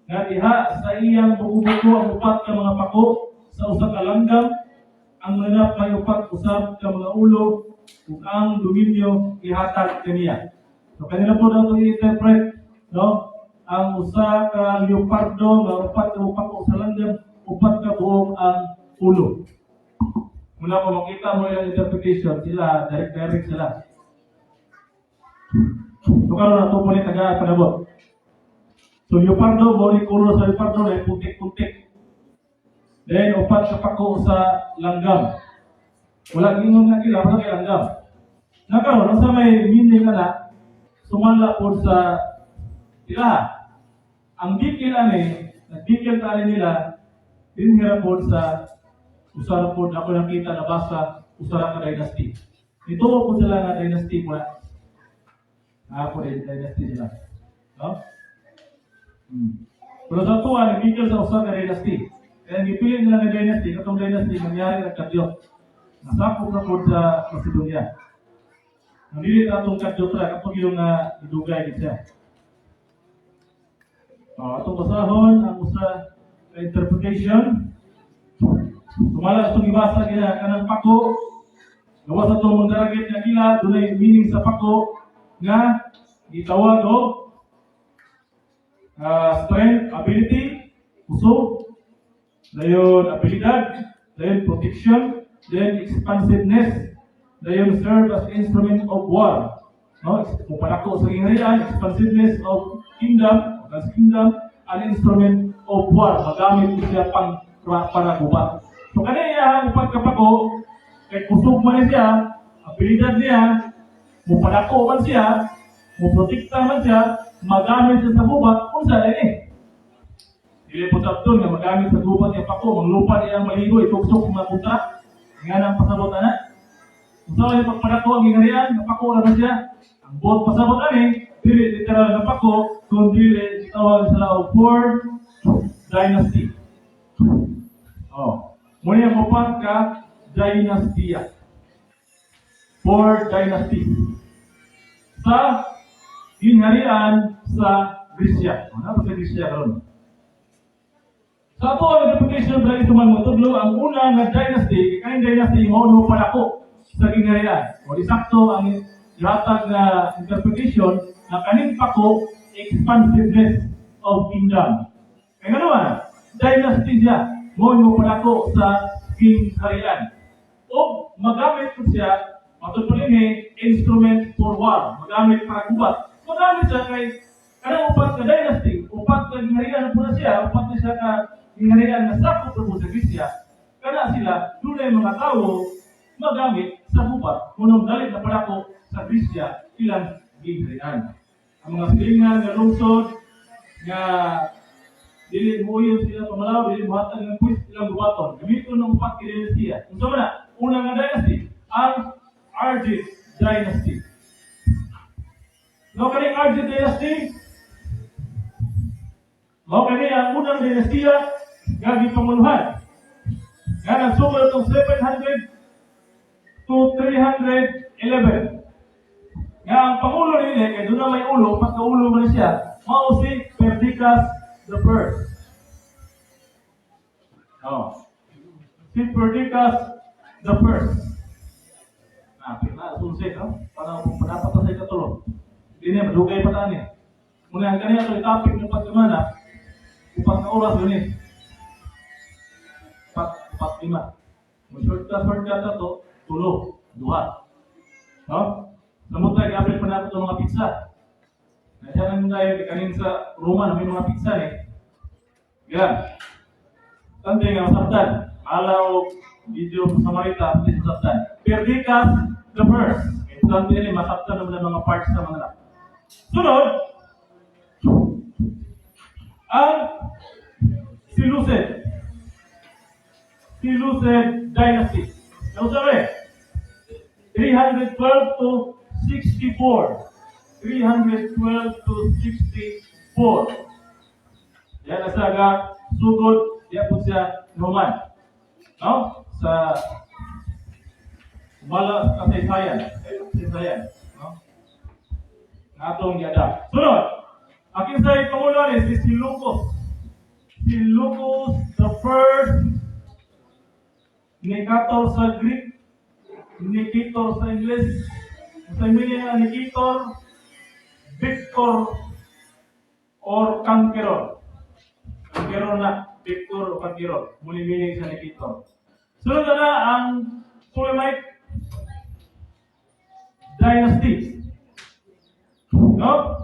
nga diha sa iyang buko-buko ang upat ka mga pako sa usa ka langgam. Ang mananap may upat usab ka mga ulo. ug ang dominyo ihatag kaniya. So kanila po nato i-interpret, no? Ang usa ka leopardo nga upat ka pako sa langgam, upat ka buok ang ulo. Mula ko makita mo yung interpretation, sila, direct direct sila. So karon nato po ni taga panabot. So leopardo, mo ni color sa leopardo ay putik-putik. Then upat ka pako sa langgam. Wala gingon nga kila, wala kay langgam. Na karon unsa may meaning ana, sumala po sa ila. Ang bikil ani, nagbikil ta ani nila, dinhi ra po sa usa po ako nakita, nabasa, usa ra ka dynasty. Ito po sila nga dynasty mo na. Ako rin dynasty sila. No? Pero sa tuwa, nagbikil sa usa ka dynasty. Kaya ang gipili nila nga dynasty, katong dynasty, nangyari ng kadyot. Nasakop na po sa Macedonia. Ang dili na atong kadyot ra, katong yung idugay gid siya. Oh, atong basahon ang usa ka interpretation. Sumala itong ibasa kaya kanang pako, gawas atong mandaragit nga kila, dunay meaning sa pako nga gitawag og strength, ability, kusog, dayon abilidad, dayon protection, dayon expansiveness, dayon serve as instrument of war. No, mupadako sa gingharian, expansiveness of kingdom, God's kingdom, an instrument of war, magamit ko siya pang para gubat. So kaniya ang pagkapako, kay kusog man ni siya, abilidad niya, mupadako man siya, muprotekta man siya, magamit siya sa gubat, unsa na ni? Dili po sabton nga magamit sa gubat niya pako, manglupa niya ang maligo, ituksok mga putra. Nga nang pasabot ana. Unsa may pagpadako ang gingharian, nga pako ra ba siya? Ang buot pasabot ani, dili literal nga pako, kundi gitawag sila og four dynasty. Oh. Muna ang upat ka dynastia. Four dynasties. Sa gingharian sa Gresya. Ano sa Gresya karon? Sa ato ang interpretation dahil ito man mo tudlo, ang una nga dynasty, kay kaning dynasty mao no padako sa gingharian. O di sakto ang gihatag nga interpretation na kaning pako, expansiveness of kingdom. Kay ngano man, dynasty siya, mao no padako sa gingharian. O magamit ko siya, matod pa rin instrument for war, magamit para gubat. Magamit siya kay kanang upat ka dynasty, upat ka gingharian po na siya, upat na siya ka gingharian na sakop po sa Gresya. Kana sila, dunay mga tawo magamit sa gubat, kunong dali na padako sa Gresya ilang gingharian. Ang mga silingan nga lungsod nga dili mo uyon sila pamalaw, dili mo hatag ng buwis, ilang gubaton. Gamiton ng upat ka dynasty. Unsa man na? Una nga dynasty, ang Argead Dynasty. No, kaning Argead Dynasty, mao kani ang unang dinastiya nga gipanguluhan. Nga nagsugod itong 700 to 311. Nga ang pangulo nila, kay doon na may ulo, pagkaulo man siya, mao si Perdiccas the First. Oh. Si Perdiccas the First. Ah, na, sunset, no? Para panapat sa ikatulo. Hindi niya, madugay pa taan eh. Muna ang kaniya ito, topic ng pagkamana, 4 na oras yun eh. Upat, upat, lima. Kung shortcut na to, tulo, duha. No? Samot tayo, gapit pa natin itong mga pizza. Nandiyan lang tayo, kanin sa Roma na may mga pizza eh. Yan. Tante nga masabtan. Alaw, video sa Samarita, please masabtan. Perdiccas the First. Importante nila, masabtan naman ang mga parts sa mga anak. Sunod, ang Seleucid. Seleucid Dynasty. Ano sabi? 312 to 64. 312 to 64. Yan nasa ga sugod, yan po siya Roman. No? Sa Mala sa kasaysayan. Kasaysayan. No? Nga atong giada. Sunod, ang kinsay pangulo ni si Seleucus. Seleucus the First Nicator sa Greek Nikitor sa English. Sa meaning nga Nikitor, victor or conqueror. Conqueror na, victor o conqueror. Mao ni meaning sa Nikitor. Sunod na ang Ptolemaic Dynasty. No?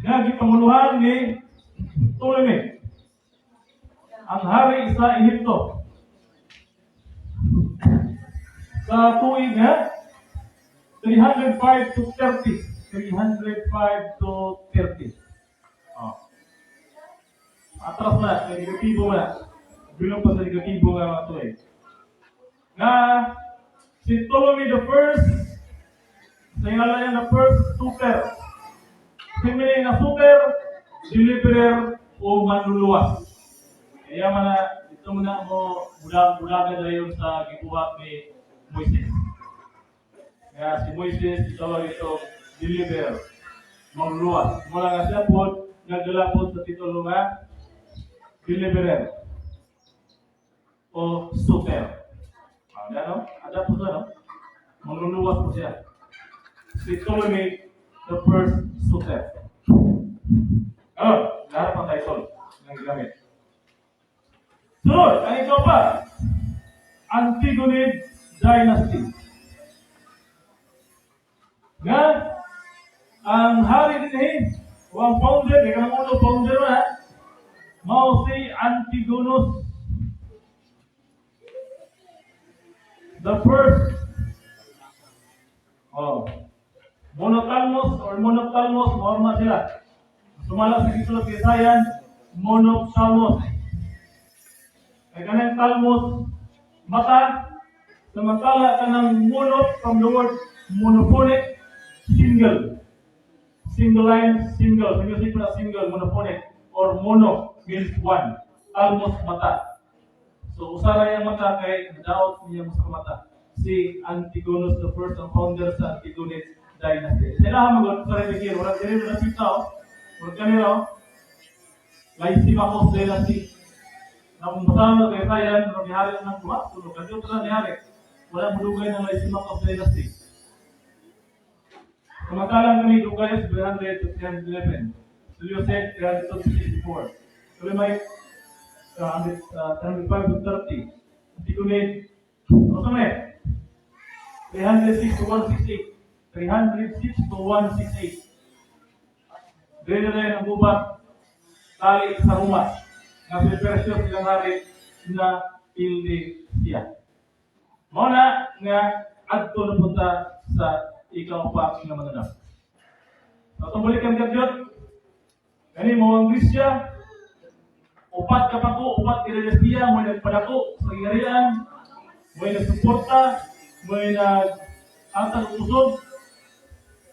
Nga gipanguluhan ni Ptolemy, ang hari sa Ehipto. Sa tuig nga 305 to 30. 305 to 30. Oh. Atras na, kay negatibo na. Bilong pa sa negatibo nga mga tuig. Nga si Ptolemy the First, sa ngalan niya na First Soter. Si meaning na Soter, deliverer o manluluwas. Kaya man na, ito muna mo bulag-bulagan na yun sa gibuhat ni Moises. Kaya si Moises, itawag ito, deliverer, manluluwas. Mula nga siya po, nagdala po sa titulo nga, deliverer o Soter. Ah, ano? Ada po siya, no? Manluluwas po siya. Si Ptolemy the First Soter. Ano? Lahat ng title ng gamit. Sunod, ang ikaw pa. Antigonid Dynasty. Nga, ang hari din o ang founder, ikaw ang ulo founder na, mao si Antigonus the First. Oh. Monophthalmos or Monophthalmos, normal sila. Sumala sa gisulat Visayan, Monophthalmos. Kay kanang thalmos, mata, samantala kanang mono from the word monophonic, single. Single line, single. Sa music na single, monophonic. Or mono means one. Thalmos, mata. So, usara yung mata kay nadaot niya mo sa mata. Si Antigonus the First, ang founder sa Antigonid Dynasty. Sila magod sa rin, wala dili na pita oh. Wala kanila oh. Lysimachus Dynasty. Na kung basahan mo kay Sayan, no nihari ng duha, tulo kadyo na nihari. Wala mo dugay ng Lysimachus Dynasty. Samantalang kani dugay sa 300 to 311. Seleucid 300 to 64. Ptolemaic 300, 305 to 30. Antigonid, ano sa may? 306 to 168. 306 to 168. Dili na ang gubat tali sa Roma. Nga si Perseus silang hari na pildi siya. Mao na nga adto na punta sa ikaw pa nga mananap. So, atong balikan kadyot, kani mo ang Gresya, upat ka pako, upat ka dinastiya, mo nagpadako sa gingharian, mo nagsuporta, mo nag-atag og kusog,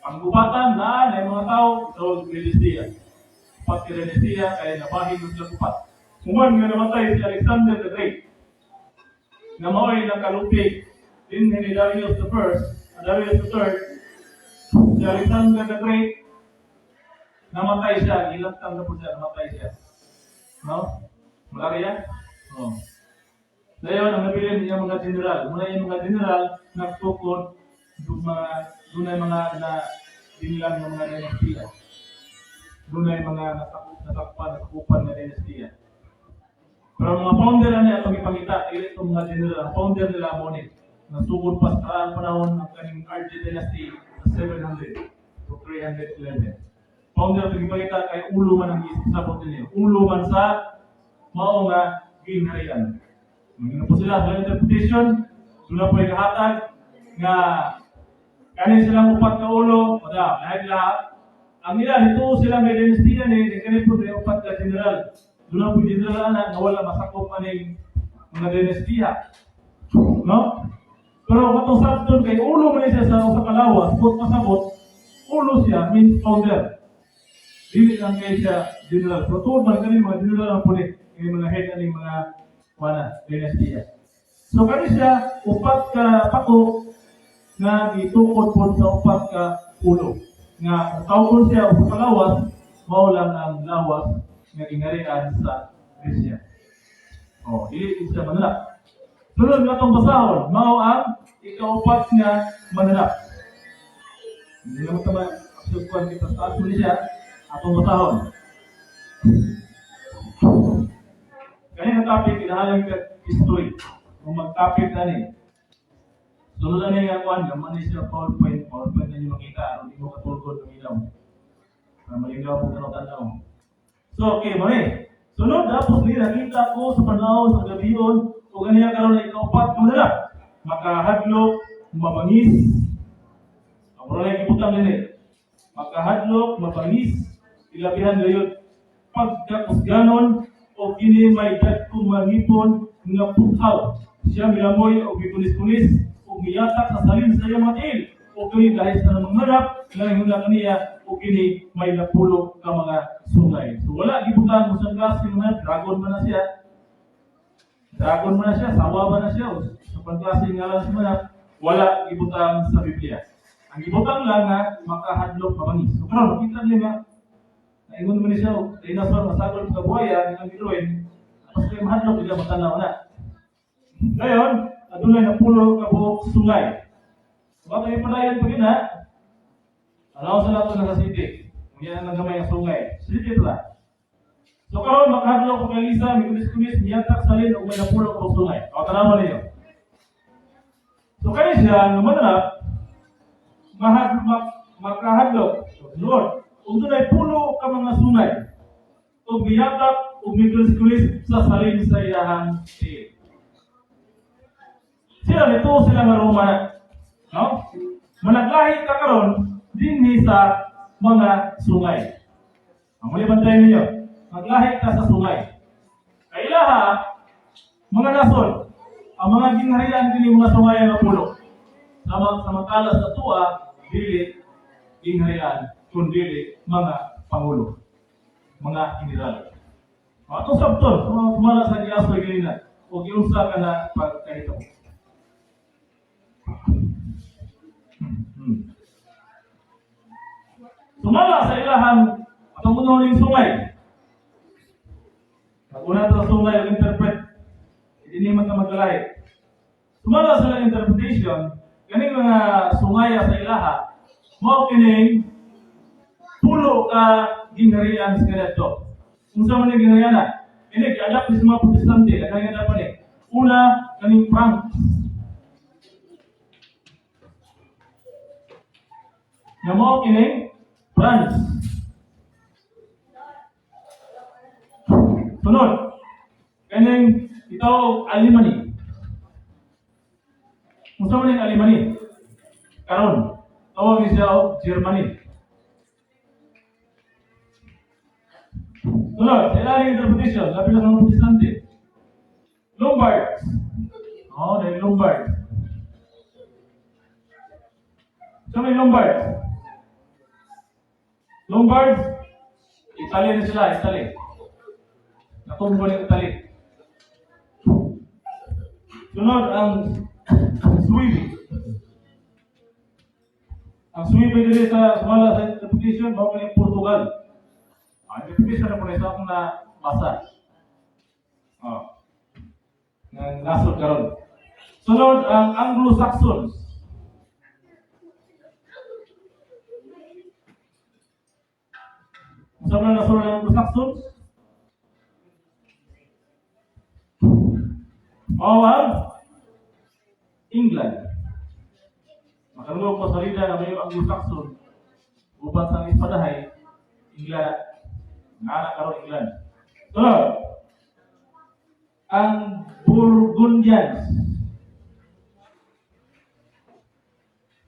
ang gubatan na na mga tao, tawag dinastiya. Upat ka dinastiya, kaya nabahin mo sila upat. Human nga namatay si Alexander the Great, nga mao'y nakalupig din ni Darius the First, Darius the Third, si Alexander the Great, namatay siya, gilantang na po siya, namatay siya. No? Wala kaya? Oh. Dayon, ang nabilin niya mga general. Muna yung mga general, nagtukod, yung mga, doon ay mga na dinilang ng mga dinastiya. Doon ay mga nasakpan, nasakupan na dinastiya. Pero ang mga founder na niya, itong ipangita, ili itong mga general, ang founder nila mo ni, nasugod pa sa karaang panahon ng kaning RG Dynasty sa 700 to 311. Founder itong ipangita kay ulo man ang isabot ninyo. Ulo man sa mao nga gingharian. Mga po sila sa interpretation, doon na po yung kahatag nga kanin silang upat ka ulo, wala, lahat lahat. Ang ila, ito sila may dinastiya ni, kanin po yung upat ka general. Doon na po yung general na nga wala masakop aning mga dinastiya. No? Pero katong sabton kay ulo man siya sa usa ka lawas, kung masabot, ulo siya means founder. Dili lang kay siya general. Pero tuod man kani mga general ang puli, kani mga head ani mga wala dinastiya. So kani siya upat ka pako nga gitukod pod sa upat ka ulo. Nga kung tawgon siya usa ka lawas, mao lang ang lawas nga gingarian sa Gresya. Oh, dili siya manala. Sunod nga itong basahon, mao ang ikaw ikaupat nga mananap. Hindi naman tama, actual kita sa taas mo siya, atong basahon. Kaya topic, kinahalang ka history. Kung mag-topic na ni. Sunod na niya nga kuan, gaman ni siya PowerPoint, PowerPoint na niyo makita, aron di mo katulgod ng ilaw. Para malingaw po tanaw-tanaw. So, okay, mami. Sunod, tapos ni nakita ko sa panahon sa gabion, o ganiya karon na ikaupat nga mananap. Makahadlok, mabangis. Ang mura lang ibutang nini. Makahadlok, mabangis, ilabihan gayud pagkakusganon o kini may dagkong mangipon nga puthaw. Siya milamoy o gikunis-kunis o miyatak sa salin sa iyang mga tiil o kini dahil sa namang manap nga hingula kaniya o kini may napulo ka mga sungay. So wala gibutang kung klase ng mga dragon man na siya. Dragon man na siya, sawa ba na siya, o sa pagklase nga lang sa manap, wala gibutang sa Biblia. Ang gibutang lang nga makahadlok, mabangis. So karon makita niyo nga naingon man ni siya, og dinosaur masagol sa buhaya, ang gidrawing, tapos kay mahadlok nila matanaw na. Ngayon, adunay napulo ka buok sungay. So, ato ipadayon pa gina, alaw sa nato na sa city. Kung yan ang gamay ang sungay. City pala. So karon makahadlok ko kay Lisa, mikulis-kulis, miyatak salin og may napulo ka buok sungay. O tanawan ninyo. So kaya siya nga mananap, makahadlok. So, Lord, ug dunay pulo ka mga sungay ug miyatak ug mikulis-kulis sa salin sa iyahang tiil. Sila nito sila nga Roma na. No? Managlahi ka karon dinhi sa mga sungay. Ang muli bantayan ninyo. Maglahi ka sa sungay. Kailaha, mga nasod, ang mga gingharian kini mga sungay nga pulo. Sama samantala sa tuwa, dili gingharian, kundi mga pangulo, mga general. Atong sabton, mga sumala sa giasoy ganina, o giunsa ka na pagkahitabo. Sumala sa ilahang atong unang sungay. Pag una sa sungay ang interpret, hindi man ka magkalahi. Sumala sa ilang interpretation, kaning mga sungaya sa ilaha, mao kining pulo ka gingharian sa kaniadto. Unsa man ning gingharian na? Ini gi-adapt ni sa mga Protestante, daghan nga pa ni. Una, kaning Franks. Nga mao kining France. Sunod, kaning itaw Alimani. Unsa man ning Alimani? Karon, tawag ni siya og Germany. Sunod, sa ilang interpretation, labi na sa mga Protestante. Lombards. Oh, dahil Lombards. Sa may Lombards? Lombards, Italy na sila, Italy. Natumbo ng Italy. Sunod, ang Suebi. Ang Suebi dili sa sumala sa interpretation, mao kini Portugal. Ang interpretation na po na isa akong nabasa. Oh. Nga nasod karon. Sunod ang Anglo-Saxons. Unsa man nasod ang Anglo-Saxons? Mao ang England. Makalungog ko sa rida na may Anglo-Saxon uban sa ispadahay England. Nga karon England. Sunod, ang Burgundians.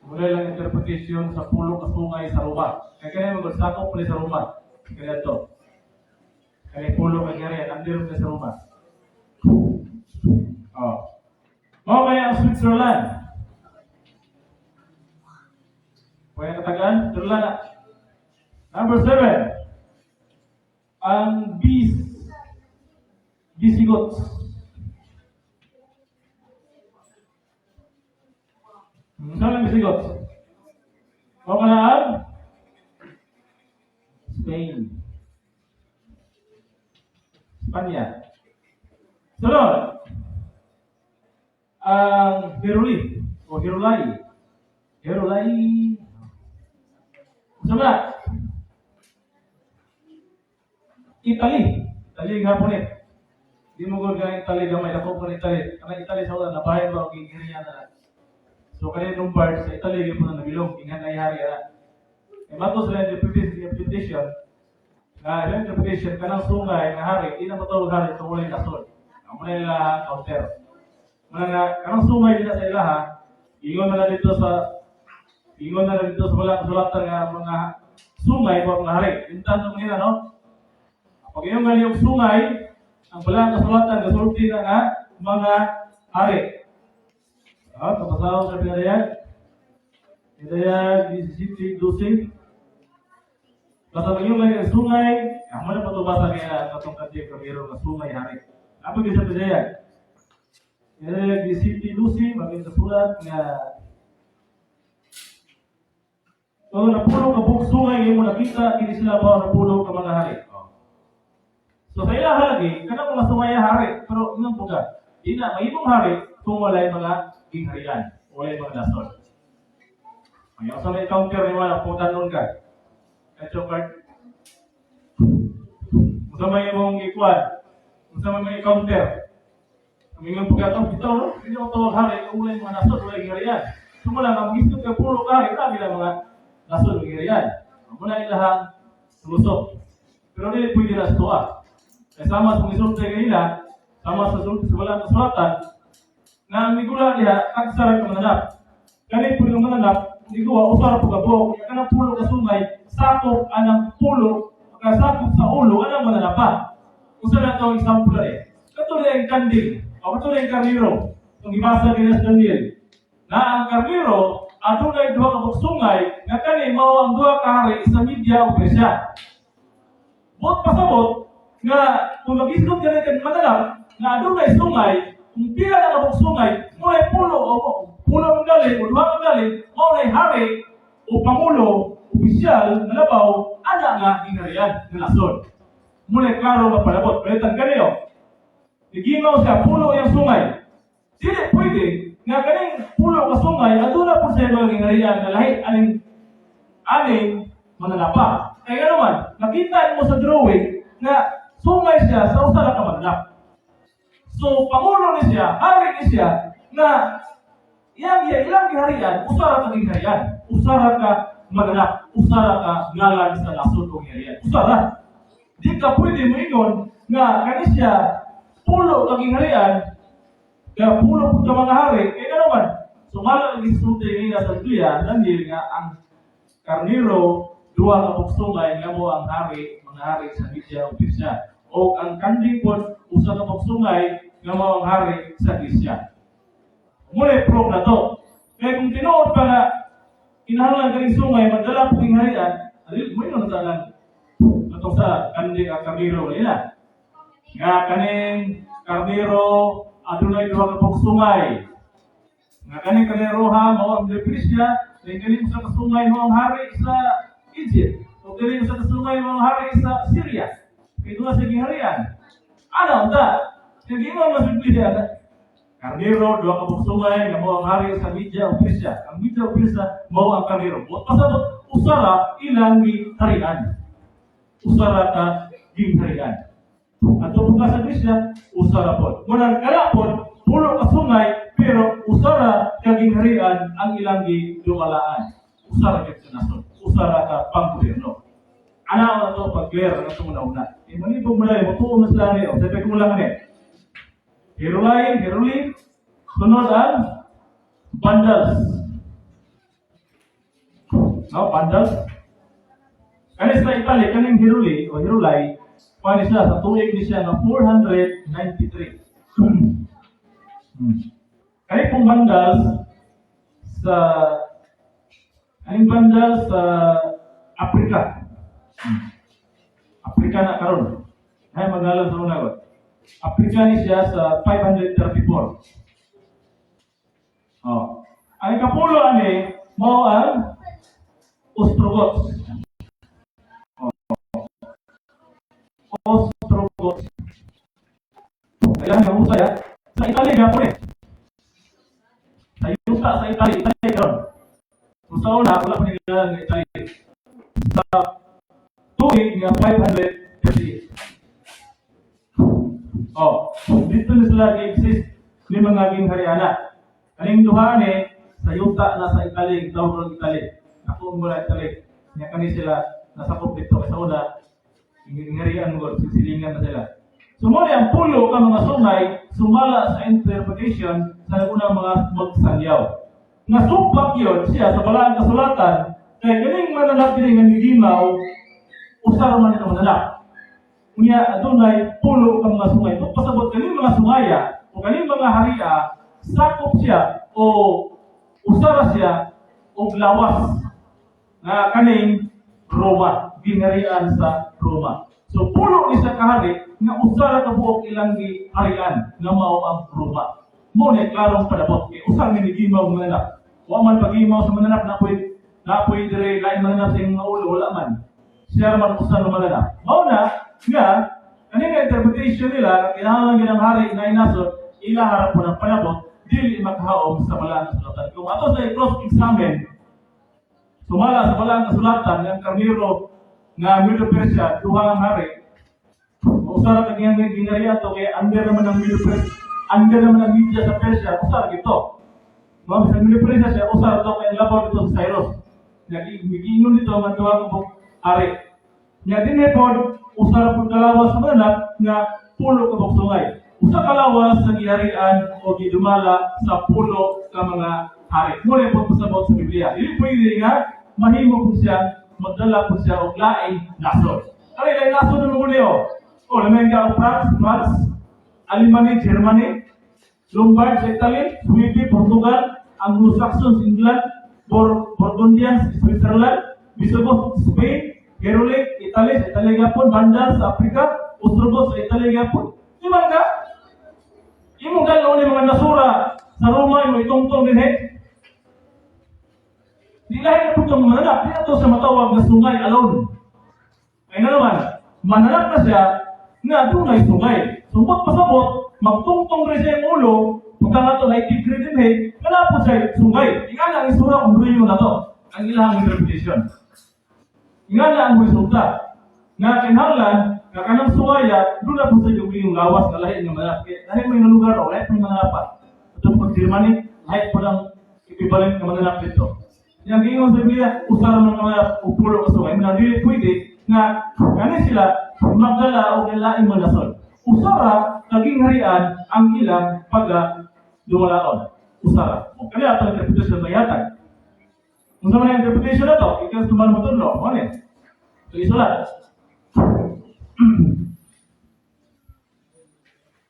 Wala lang interpretation sa pulo ka sungay sa Roma. Kaya kaya magod sakop pala sa Roma. Kaya to. Kaya pulo ka kaya under sa Roma. Oh. Mao kaya ang Switzerland. Kaya katagaan, Switzerland na. Number 7. Ang Visigoths. Saan ang Visigoths? Mao ka na ang Spain. Spanya. Sunod, ang Heruli. O Heruli. Heruli. Unsa ba? Italy. Italy gihapon eh. Di mo gud ka Italy gamay, dako pa ni Italy. Kanang Italy sa una nabahin ba og gingharian na. So kani Lombard sa Italy gyud na nabilong inghan ay hari ana. Kay mato sila interpretation nga ilang interpretation, kanang sungay nga hari di na matawag hari kung walay nasod. Ang muna nila counter. Muna nga kanang sungay nila sa ilaha, ingon na dito sa wala kasulatan nga mga sungay o mga hari. Intan sa nila, no? Pag iyong gali og sungay, ang wala kasulatan, gasulti na nga mga hari. Ah, kapasawag sa Pinadayag. Pinadayag 17:12. Basta pag iyong gali ang sungay, ang mga patubasa kaya katong kadiyang kamero nga sungay hari. Apa gyud sa Pinadayag? Pinadayag 17:12, maging kasulat nga So, napulo ka buok sungay imo nakita, kini sila ba napulo ka mga hari. Oh. So sa ilaha lagi, kanang mga sungay hari, pero ingon po ka, di na mahimong hari kung walay mga gingharian, walay mga nasod. Ayaw sa may counter ni wala, kung tanon ka. Eto card. Unsa may imong ikuan? Unsa may mga counter? Ang ingon po ka, oh, bitaw no? Hindi mo tawag hari kung walay mga nasod, walay gingharian. So mula nga, mag-isip ka pulo ka hari, kami lang mga nasod, gingharian. Muna ilahang lusok. Pero dili pwede na sa tuwa. Kaya sama sa mga isulti kanila, sama sa sulti sa walang kasulatan, na ang migula niya, agsara ka mananap. Kani po yung mananap, niguwa, usara po kabuok, kanang pulo ka sungay, sakop anang pulo, kasakop sa ulo, anang mananapa. Usa na itong example eh. Katulad ang kanding, o katulad ang karniro, itong gibasa ni Daniel, na ang karniro, adunay duha ka sungay, nga kani mao ang duha ka hari sa Media o Persia. Buot pasabot nga kung mag-isgot ka rin mananap, nga adunay sungay, kung pila na kabuk sungay, mo ay pulo o pulo ang galing, o duha ang galing, mao nay hari o pangulo, opisyal nga labaw, ana nga gingharian nga nasod. Muna klaro mapalabot. Palitan kaniyo. Gigingaw siya, pulo yung sungay. Dili pwede nga kaning pulo ka sungay, aduna po sa mga gingharian nga lahi aning aning mananapa. Kaya naman, nakita mo sa drawing nga sungay siya sa usa ra ka mananap. So, pangulo ni siya, hari ni siya, nga iyang iya, ilang giharian, usa ra ka gingharian, usa ra ka mananap, usa ra ka ngalan sa nasod o gingharian. Usa ra. Di ka pwede moingon nga kani siya pulo ka gingharian, kaya pulo po ka mga hari, kaya nga naman, sumala ang gisulti nila sa Biblia, Daniel, nga ang karniro, duha ka buksungay nga mo ang hari, mga hari sa Media o Persia. O ang kanding po, usa ka buksungay nga mo ang hari sa Grisya. Muna proof na to. Kaya kung tinuod pa nga, kinahanglan kaning sungay, magdala po gingharian, mo yun ang lang, atong sa kanding ang karniro nila. Nga kaning karniro, adunay duha ka buksungay. Nga kaning karniro ha, mao ang Persia, kay kaning sa kasungay mo ang hari sa Egypt. O kaning sa kasungay mo ang hari sa Syria. Kay duha sa gingharian. Ano unta? Kay giingon mas Biblia na karniro, duha ka buksungay, nga mao ang hari sa Media o Persia. Ang Media o Persia mao ang karniro. Buot pasabot usara ilang giharian. Usara ka gingharian. At po ka sa Grisya, usara po. Ngunang kalapon, pulo ka sungay, pero usara ka gingharian ang ilang gidumalaan. Usara ka sa nasod. Usara ka panggobyerno. Ana na to pag-clear ang itong una-una. Eh, malibog mo na eh, matuo mas lang eh. Sabi ko lang eh. Heruli, Heruli, sunod ang Vandals. No, Vandals. Kani sa Italy, kaning Heruli o Heruli, paano siya sa tuig ni siya nga 493. Kani pong Vandals sa kaning Vandals sa Africa. Africa na karon. Ay magalan sa una ko. Africa ni siya sa 534. Oh. Ang ikapulo ani mao ang Ostrogoths. Oh. Ostrogoths. Kailangan nga usay, ha? Sa Italy gapon eh. Sa yuta sa Italy, Italy karon. Kung sa una, wala pa ni ngalan nga Italy. Sa tuig nga 538. Oh, dito na sila gi-exist ni mga ginghariana. Kaning duha ni sa yuta na sa Italy, tawag ng Italy. Ako ang wala Italy. Nya kani sila nasakop dito kay sa una gingharian mo sisilingan na sila. So mo ang pulo ka mga sungay sumala sa interpretation sa unang mga magsangyaw. Nasupak yun siya sa balaan kasulatan kay kaning mananap diri nga migimaw, usa ra man ito mananap. Unya adunay pulo ka mga sungay. Kung pasabot kaning mga sungaya o kaning mga haria, sakop siya o usara siya og lawas nga kaning Roma, gingharian sa Roma. So pulo ni sa kahari nga usa ra ka buok ilang giharian nga mao ang Roma. Mo ni klarong padabot kay usa ni gimaw nga mananap. Wa man pagimaw sa mananap na poy dire lain mananap sa imong ulo, wala man. Siya ra man usa nga mananap. Mao na nga kaning interpretation nila, kinahanglan gyud ang hari na inasod ila harap po ng panabot dili makahaom sa balaan kasulatan. Kung ato sa cross-examine, sumala sa balaan kasulatan nga ang karniro nga Medo Persia, duha ang hari. Usa ra kang iyang gingharian to kay under naman ang Medo Persia, under naman ang Media sa Persia, usa ra gito. Mao sa Medo Persia siya, usa ra to kay ang labaw dito sa Cyrus. Nagiingon dito nga duha ka buok hari. Nya dinhi pod usa ra pud kalawas sa mananap nga pulo ka buok sungay. Usa ka lawas sa giharian o gidumala sa pulo ka mga hari. Mo ni pod pasabot sa Biblia. Dili pwede nga mahimo po siya magdala po siya og laing nasod. Kaya laing nasod na mga niyo. O, lamang ka og France, Alemany, Germany, Lombard sa Italy, Sweden, Portugal, Anglo-Saxons, England, Burgundians, Switzerland, Visigoth, Spain, Heruli, Italy, sa Italy gapon, Vandals sa Africa, Ostrogoth sa Italy gapon. Di ba ka? Imong galaw ni mga nasura sa Roma, imo itungtong din eh. Di lahi na po itong mananap. Di na to sa matawag na sungay alone. Ay na naman, mananap na siya nga dunay sungay. Sumbot pasabot, magtungtong rin siya yung ulo, pagka nga to, 90 degree din eh, wala po siya sungay. Inga na ang isura kung ruyo na to, ang ilang interpretation. Inga na ang resulta. Nga kinahanglan, nga kanang sungaya, doon na po sa yung lawas nga lahi nga mananap. Kaya lahi mo yung lugar o lahi mo yung mananapan. Ito po Germany, lahi po lang equivalent nga mananap dito. Yang giingon sa Biblia, usa ra man ka mananap o pulo ka sungay. Mga dili pwede nga ngani sila magdala og laing mga nasod. Usa ra ka gingharian ang ilang pagka dumalaon. Usa ra. O kaya ato interpretation na yatag. Unsa man ang interpretation na to? Ikaw tuman mo tudlo, mo ni. So isulat.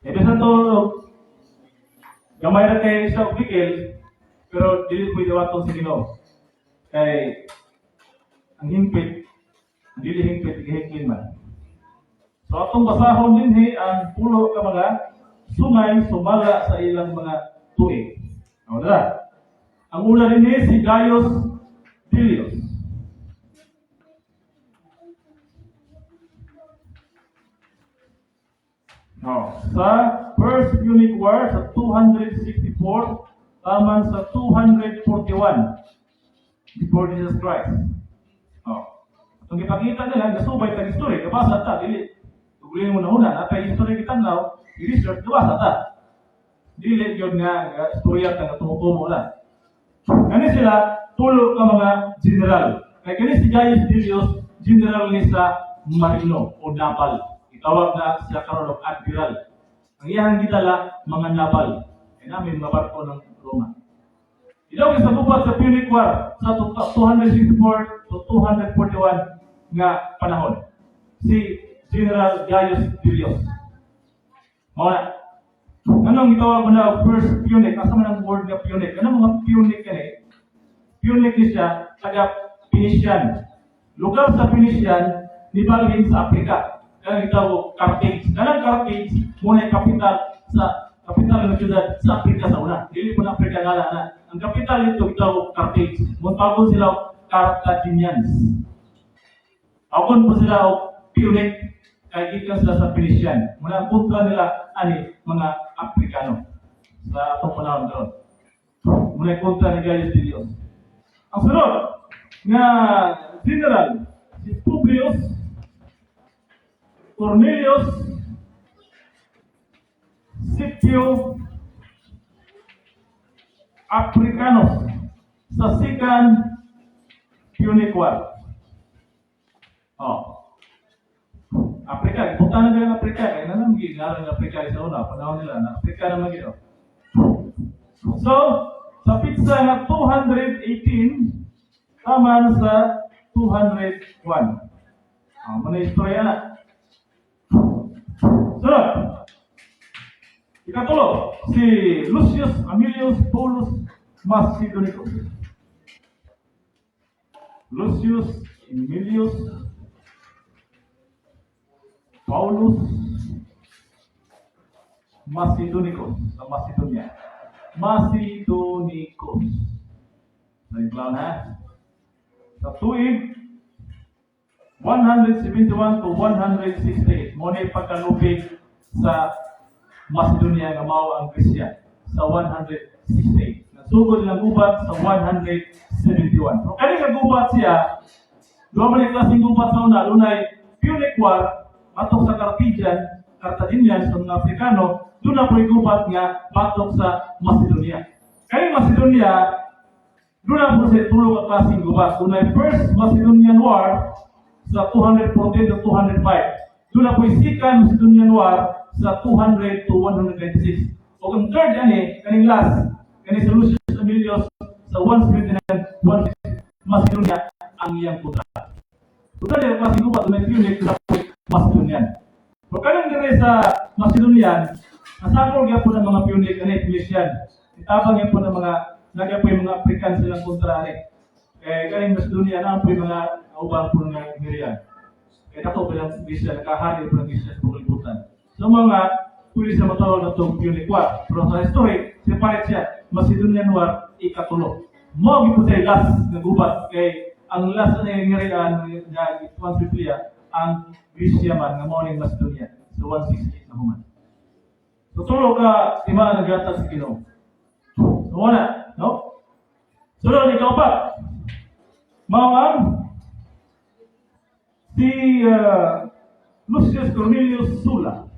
Eh bisan to gamay ra kay sa bigil, pero dili pwede waton sa Ginoo. Kay ang hingpit, ang dili hingpit, gihinklin man. So atong basahon dinhi ang pulo ka mga sungay sumala sa ilang mga tuig. O dara. Ang una dinhi si Gaius Dilius. No, sa First Punic War sa 264 taman sa 241 before Jesus Christ. Oh. Itong ipakita nila, nasubay tag history, kabasa ta, dili. Tugulin mo na una, napay history kita now, i-research, kabasa ta. Dili yun nga, nga istorya ta nga tumutumo lang. Kani sila, tulo ka mga general. Kaya kani si Gaius Dilius, general ni sa Marino o Napal. Itawag na siya karon og admiral. Ang iyang gidala, mga napal. Kaya namin mga barko ng Roma. Ilaw sa gubat sa Punic War sa 264 to 241 nga panahon. Si General Gaius Dilius. Mao na. Anong gitawag mo na first Punic? Asa man ang word nga Punic? Ano mga Punic kani? Punic ni siya taga Phoenician. Lugar sa Phoenician nibalhin sa Africa. Kaya gitawag Carthage. Kanang Carthage muna yung kapital sa kapital ng syudad sa Africa sa una. Dili po na Africa ngala na. Ang kapital nito gitawag Carthage. Montawgon sila og Carthaginians. Akon po sila og Punic kay gikan sila sa Phoenician. Muna ang kontra nila ani mga Afrikano sa atong panahon karon. Muna kontra ni Gaius Julius. Ang sunod nga general, si Publius Cornelius Scipio Africanus sa Second Punic War. Oh. Africa, punta na ng Africa, kaya na lang ngalan ng Africa sa una, panahon nila na Africa naman gino. So, sa petsa nga 218 taman sa 201. Ah, mao na istorya na. Sunod. Ikatulo, si Lucius Aemilius Paulus Macedonicus. Lucius Aemilius Paulus Macedonicus sa Macedonia. Macedonicus. Sa clown ha. Sa tuig 171 to 168, mao ni pagkalupig sa Macedonia nga mao ang Gresya sa 168. Nasugod lang gubat sa 171. So kani nga gubat siya, duha man klaseng gubat sa una, dunay Punic War batok sa Carthaginian, Carthaginian sa mga Afrikano, duna po'y gubat nga batok sa Macedonia. Kani Macedonia, duna po sa tulo ka klaseng gubat. Dunay First Macedonian War sa 214 to 205. Duna po'y Second Macedonian War sa 200 to 196. O ang third ani, kaning last, kani sa Lucius Aemilius sa 179 160 Macedonia ang iyang kontra. Total yung klaseng gubat, dunay Punic, duna po'y Macedonian. Pero kanang dire sa Macedonian, nasakol gyapon ang mga Punic ani Phoenician. Itabang gyapon ang mga nagyapoy mga African silang kontra ani. Kay kaning Macedonia na po mga kauban po nga Hungarian. Kay dato bilang Gresya, nakahari po ng Gresya sa kalibutan. So mga pwede sa matawag na itong Punic War. Pero sa history, separate siya. Macedonian War, ikatulo. Mao gyud po siya last nga gubat kay ang last na nangyarian nga ituan sa Biblia ang Gresya man nga mao ning Macedonia sa 168 na human. So tulo ka timaan naghatag sa Ginoo. So wala, no? Sunod, ikaapat. Mao ang si Lucius Cornelius Sulla.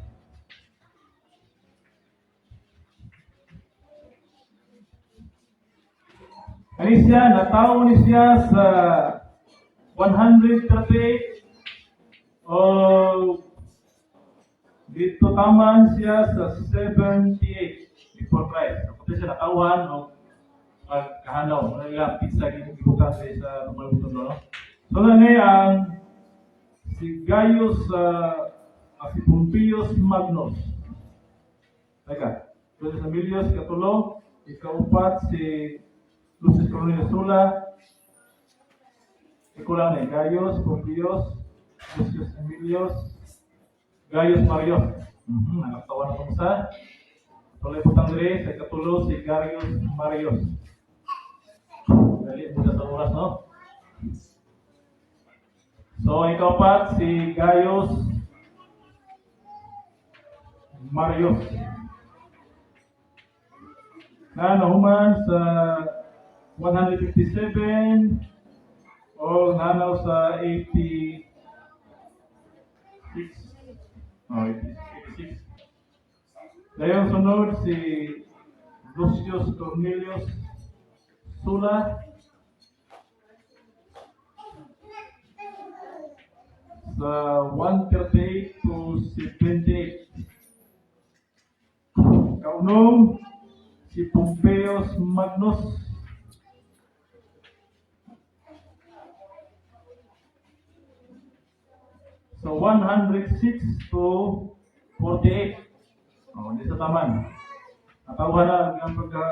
Kani siya, natawo ni siya sa 138 o dito taman siya sa 78 before Christ. So, kung siya natawhan o pagkahanaw, ano nila petsa gibukan sa Lumalibutan, no? So, na ang si Gaius, si Pompeius Magnus. Teka, Lucius Aemilius, katulo, ikaupat si Lucius Cornelius Sulla, ikulang ni Gaius, Pompeius, Lucius Aemilius, Gaius Marius. Nakatawa na itong isa. Tuloy putang diri sa katulo si Gaius Marius. Dali mo sa oras, no? So, ikaupat si Gaius Marius. Na nahuman sa 157 o nanaw sa 86. Oh, 86. Dayon sunod si Lucius Cornelius Sulla sa 138 to 78. Kaunom, si Pompeius Magnus sa 106 to 48. Oh, hindi sa taman. Natawhan na ang pagka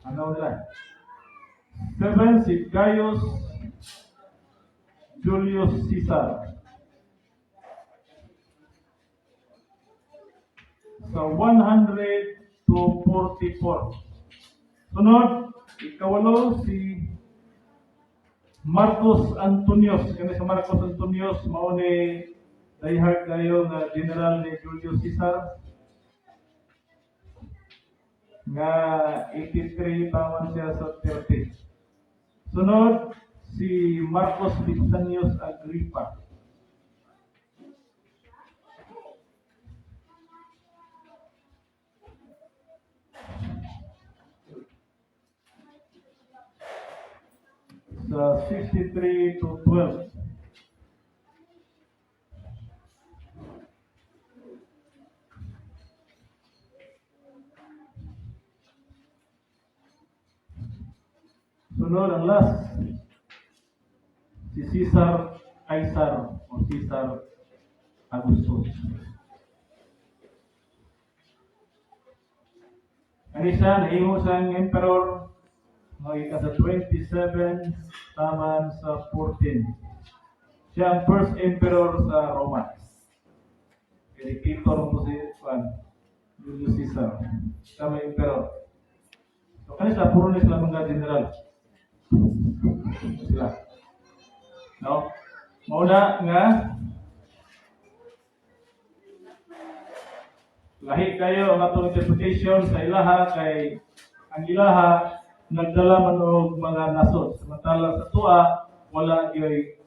ano nila. Seven, si Gaius Julius Caesar. Sa 100 to 44. Sunod, ikawalo si Marcus Antonius. Kani sa Marcus Antonius, mao ni diehard kayo nga general ni Julius Caesar. Nga 83 taman siya sa 30. Sunod, si Marcos Vipsanius Agrippa. Sa 63 to 12. Sunod ang last, si Caesar Caesar o Caesar Augustus. Kani siya, nahimo siyang emperor nga ika sa 27 taman sa 14. Siya ang first emperor sa Roma. Kaya dictator mo si Juan, Julius Caesar. Siya may emperor. So kani siya, puro ni sila mga general. Sila. No? Mauna nga lahi kayo ang atong interpretation sa ilaha kay ang ilaha nagdala man og mga nasod, samantala sa tua wala gyoy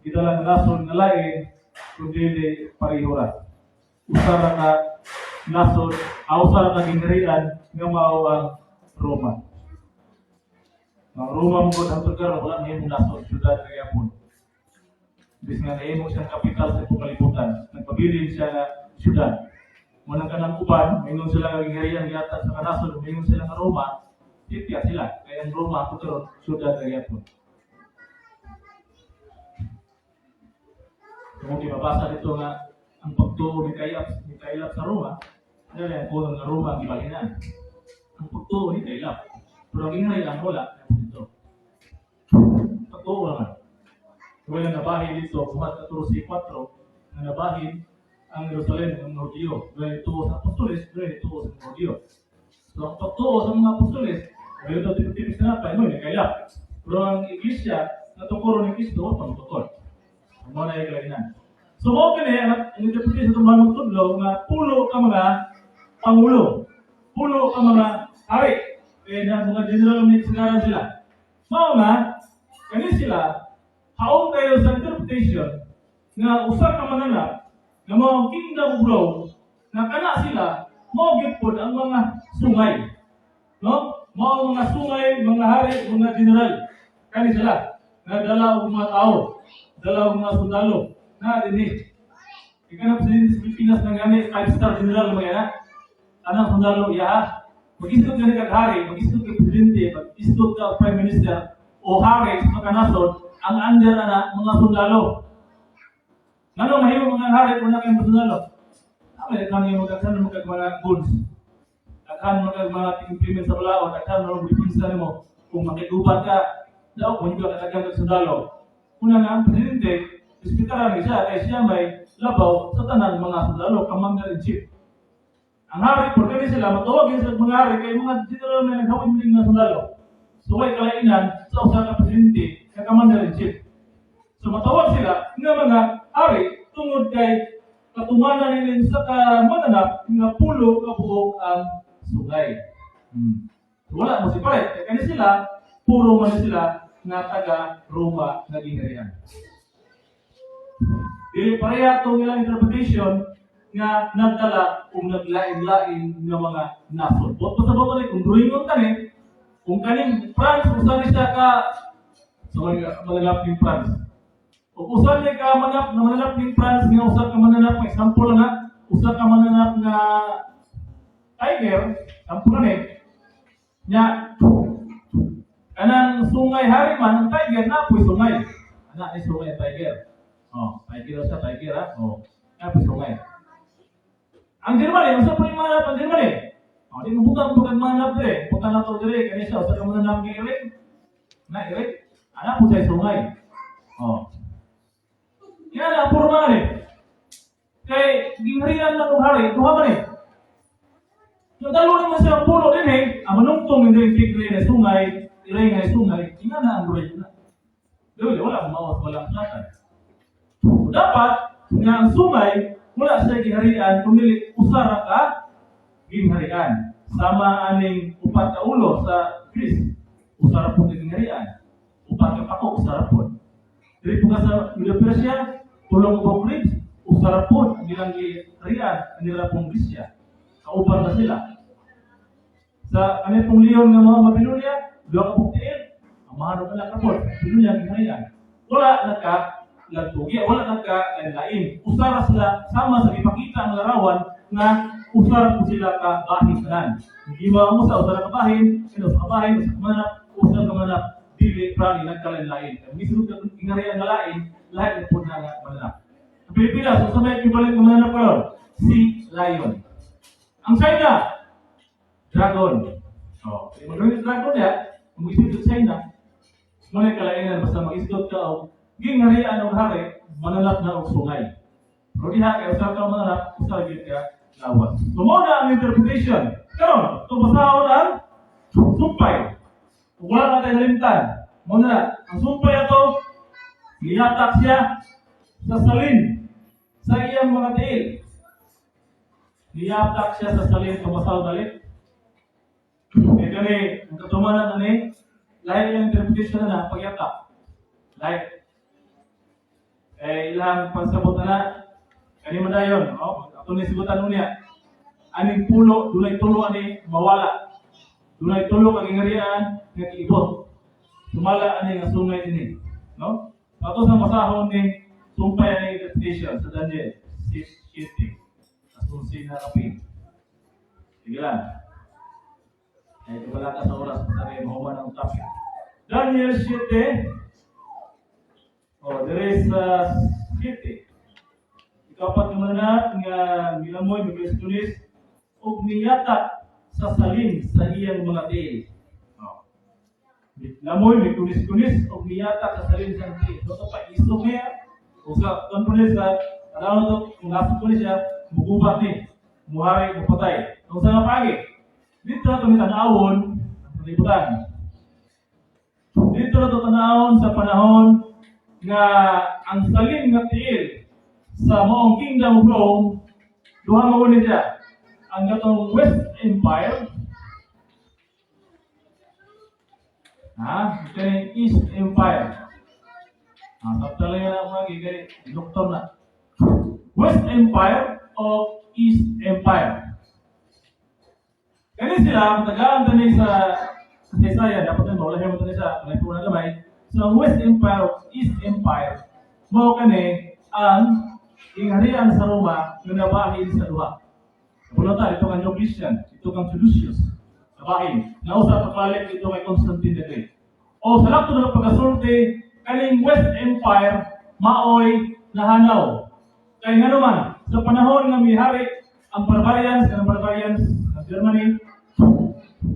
gidala nga nasod nga lain kundi pareho ra, usa ra ka nasod, usa ra ka gingharian nga mao ang Roma. Ang Roma mo gud hangtod karon wala mahimong nasod, syudad ra gyapon, bis nga nahimo siyang kapital sa tibuok kalibutan, nagpabilin siya nga syudad. Munang kanang uban, maingon sila nga gingharian gihatag sa kanasod, maingon sila nga Roma, titya sila. Kaya ang Roma hangtod karon syudad ra gyapon. Kung mabasa dito nga ang pagtuo ni kailap sa Roma, dali ang kuno nga Roma ang gibalinan. Ang pagtuo ni kailap. Pero ang gingharian wala dito. Pagtuo naman. Wala nabahin dito, buhat 14.4, na nabahin ang Jerusalem ng mga Hudyo. Dahil ito sa apostoles, dahil ito sa mga Hudyo. So ang pagtuo sa mga apostoles, dahil ito tipis na pa, mo, kailap. Pero ang iglesia, natukuro ni Kristo, pangtukod. Ang mga na kalaginan. So mao kini ang interpretation sa itong manong tudlo nga pulo ka mga pangulo, pulo ka mga hari, kaya na mga general ni sinaran sila. Mao nga kani sila haong kayo sa interpretation nga usa ka mananap nga mao ang kingdom of Rome, nga kana sila mao gyud pod ang mga sungay. No? Mao ang mga sungay, mga hari, mga general. Kani sila nga dala og mga tao, dala og mga sundalo na dinhi. Ikaw na presidente sa Pilipinas na gani, five-star general mga na. Anang sundalo iya. Mag-isgot ka ni kag hari, mag-isgot ka presidente, mag-isgot ka prime minister o hari sa mga nasod, ang under ana mga sundalo. Ngano mahimo mga hari kung na kay sundalo? Ame kani mo daghan mo kag mga goods. Daghan mo kag mga implement sa balaod, daghan mo depensa nimo kung makiguban ka, daw mo ka daghan kag sundalo. Una nga ang presidente, respetaran siya kay siya may labaw sa tanan mga sundalo, commander in chief. Ang hari, porque ni sila, matawag sila mga hari, kay mga general na naghawin mo mga sundalo. So way kalainan sa usa ka presidente nga commander in chief. So matawag sila nga mga hari tungod kay katumanan nila sa kamananap nga pulo ka buok ang sungay. So, wala mo si pare. Kaya kani sila, puro man sila nga taga Roma nga gingharian. Dili pareha itong ilang interpretation nga nagdala og naglain-lain nga mga nasod. Bot sa bot kung drawingon tani, kung kaning France usa ni siya ka so mananap ning France. Ug usa ni ka manap na mananap ning France nga usa ka mananap, example nga usa ka mananap nga tiger, example na ni nya kanang sungay hari man ang tiger na po'y sungay. Ana ni sungay ang tiger. Oh, tiger siya, tiger ha. Oh, na po'y sungay. Ang Germany, unsa pa ning mananap ang Germany? Oh, di mo butang butang mananap dire. Butang na to dire kani siya usa ka mananap nga iring. Na iring. Ana po siya sungay. Oh. Yan na puro man eh. Kay gingharian man og hari, duha man eh. Yung dalo naman siya ang pulo din eh, ang manungtong hindi tigre na sungay, iray nga sungay, inga na ang guray na. Dili, wala mawas, wala platan. So, dapat nga ang sungay, wala siya gingharian, kundi usa ra ka gingharian. Sama aning upat ka ulo sa Greece, usa ra pud gingharian. Upat ka pako, usa ra pud. Diri po ka sa Medo Persia, tulo ka buok ribs, usa ra pud ang ilang giharian, ang nila pong Gresya. Kauban na sila. Sa ano pong leon nga mga Babylonia, duha ka buok tiil, ang mahal ka lang kapod, Babylonia ang gingharian. Wala nagka lagtugi, wala nagka lain. Usa ra sila sama sa gipakita ang larawan nga usa ra po sila ka bahin tanan. Hindi mo sa usa ra ka bahin, sino sa bahin, usa ka manap, usa ka manap, dili prani nagkalain-lain. Kung mismo ka gingharian nga lain, lain na po na nga mananap. Ang Pilipinas, usa may equivalent nga mananap karon, si lion. Ang China, dragon. Oh, kaya mag dragon niya, kung mag-isip sa China, muna kalainan basta mag-isgot ka og gingharian og hari, mananap na og sungay. Pero diha kay usa ka mananap, usa gyud ka lawas. So mao na ang interpretation. Karon, kung basahon ang sumpay. Kung wala na tayo nalimtan, mao na ang sumpay ato, niyatak siya sa salin sa iyang mga tiil. Niyatak siya sa salin, tumasaw dali. Kaya kani, ang katumanan na ni, lahi yung interpretation na na, pagyatak. Lahi. Eh, ilang pagsabot na na, kani man dayon, no? Ato ni sibutan unya. Aning pulo, dunay tulo ani mawala. Dunay tulo ka gingarian nga giibot. Sumala ani nga sungay dinhi, no? Ato sa masahon ni sumpay ani interpretation sa Daniel 6:7. Asunsi na kapin. Sige lang. Eh, wala ka sa oras, basta kayo mahuman ang topic. Daniel 7. Oh, there is 7. Ikapat nga mananap nga milamoy mikulis ug niyatak sa salin sa iyang mga tiil. Oh. Lamoy mikulis-kulis ug niyatak sa salin sa iyang tiil. So, ito pa isog niya. O sa kan sa tanaw to, kung nasog ko ni siya, mugubat ni, muhari, mupatay. Kung sa nga pagi, dito na ito ni tanawon ang kalibutan. Dito na ito tanawon sa panahon nga ang salin nga tiil sa maong Kingdom of Rome, duha mo ni siya. Ang katong West Empire, ha, kani East Empire. Ah, sabta lang yan ang mga gigari, doktor na. West Empire o East Empire. Kani sila, matagaan tani sa kasaysayan, dapat na maulahin mo tani sa may na gamay. So ang West Empire o East Empire, mao kani ang ingharian sa Roma nga nabahin sa duha. Kabalo ta, ito kang Diocletian, ito kang Theodosius, nabahin. Nausa pagbalik ito kay Constantine the Great. O sa lapto na pagkasulti, kaning West Empire maoy nahanaw. Kay nga naman, sa panahon nga mihari ang barbarians, kanang barbarians sa Germany,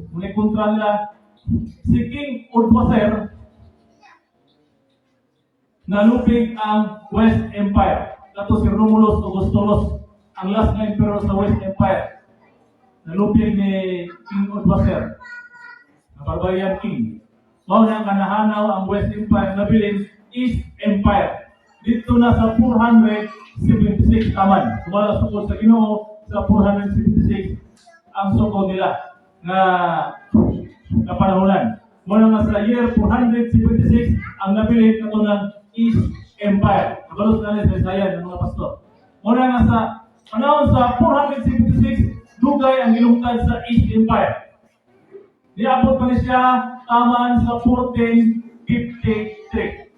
muna kontra nila, si King Odoacer, nalupig ang West Empire. Kato si Romulus Augustulus, ang last na emperor sa West Empire. Nalupig ni King Odoacer, ang barbarian king. Mao na ang kanahanaw ang West Empire, nabilin East Empire. Dito na sa 476 taman. Sumala sukod sa Ginoo sa 476 ang sukod nila nga kapanahonan. Mao na nga sa year 476 ang nabilin kato ng East Empire. Kabalos na sa Isaiah ng mga pastor. Mao na nga sa panahon sa 476 dugay ang gilungtad sa East Empire. Niabot pa ni siya taman sa 1453.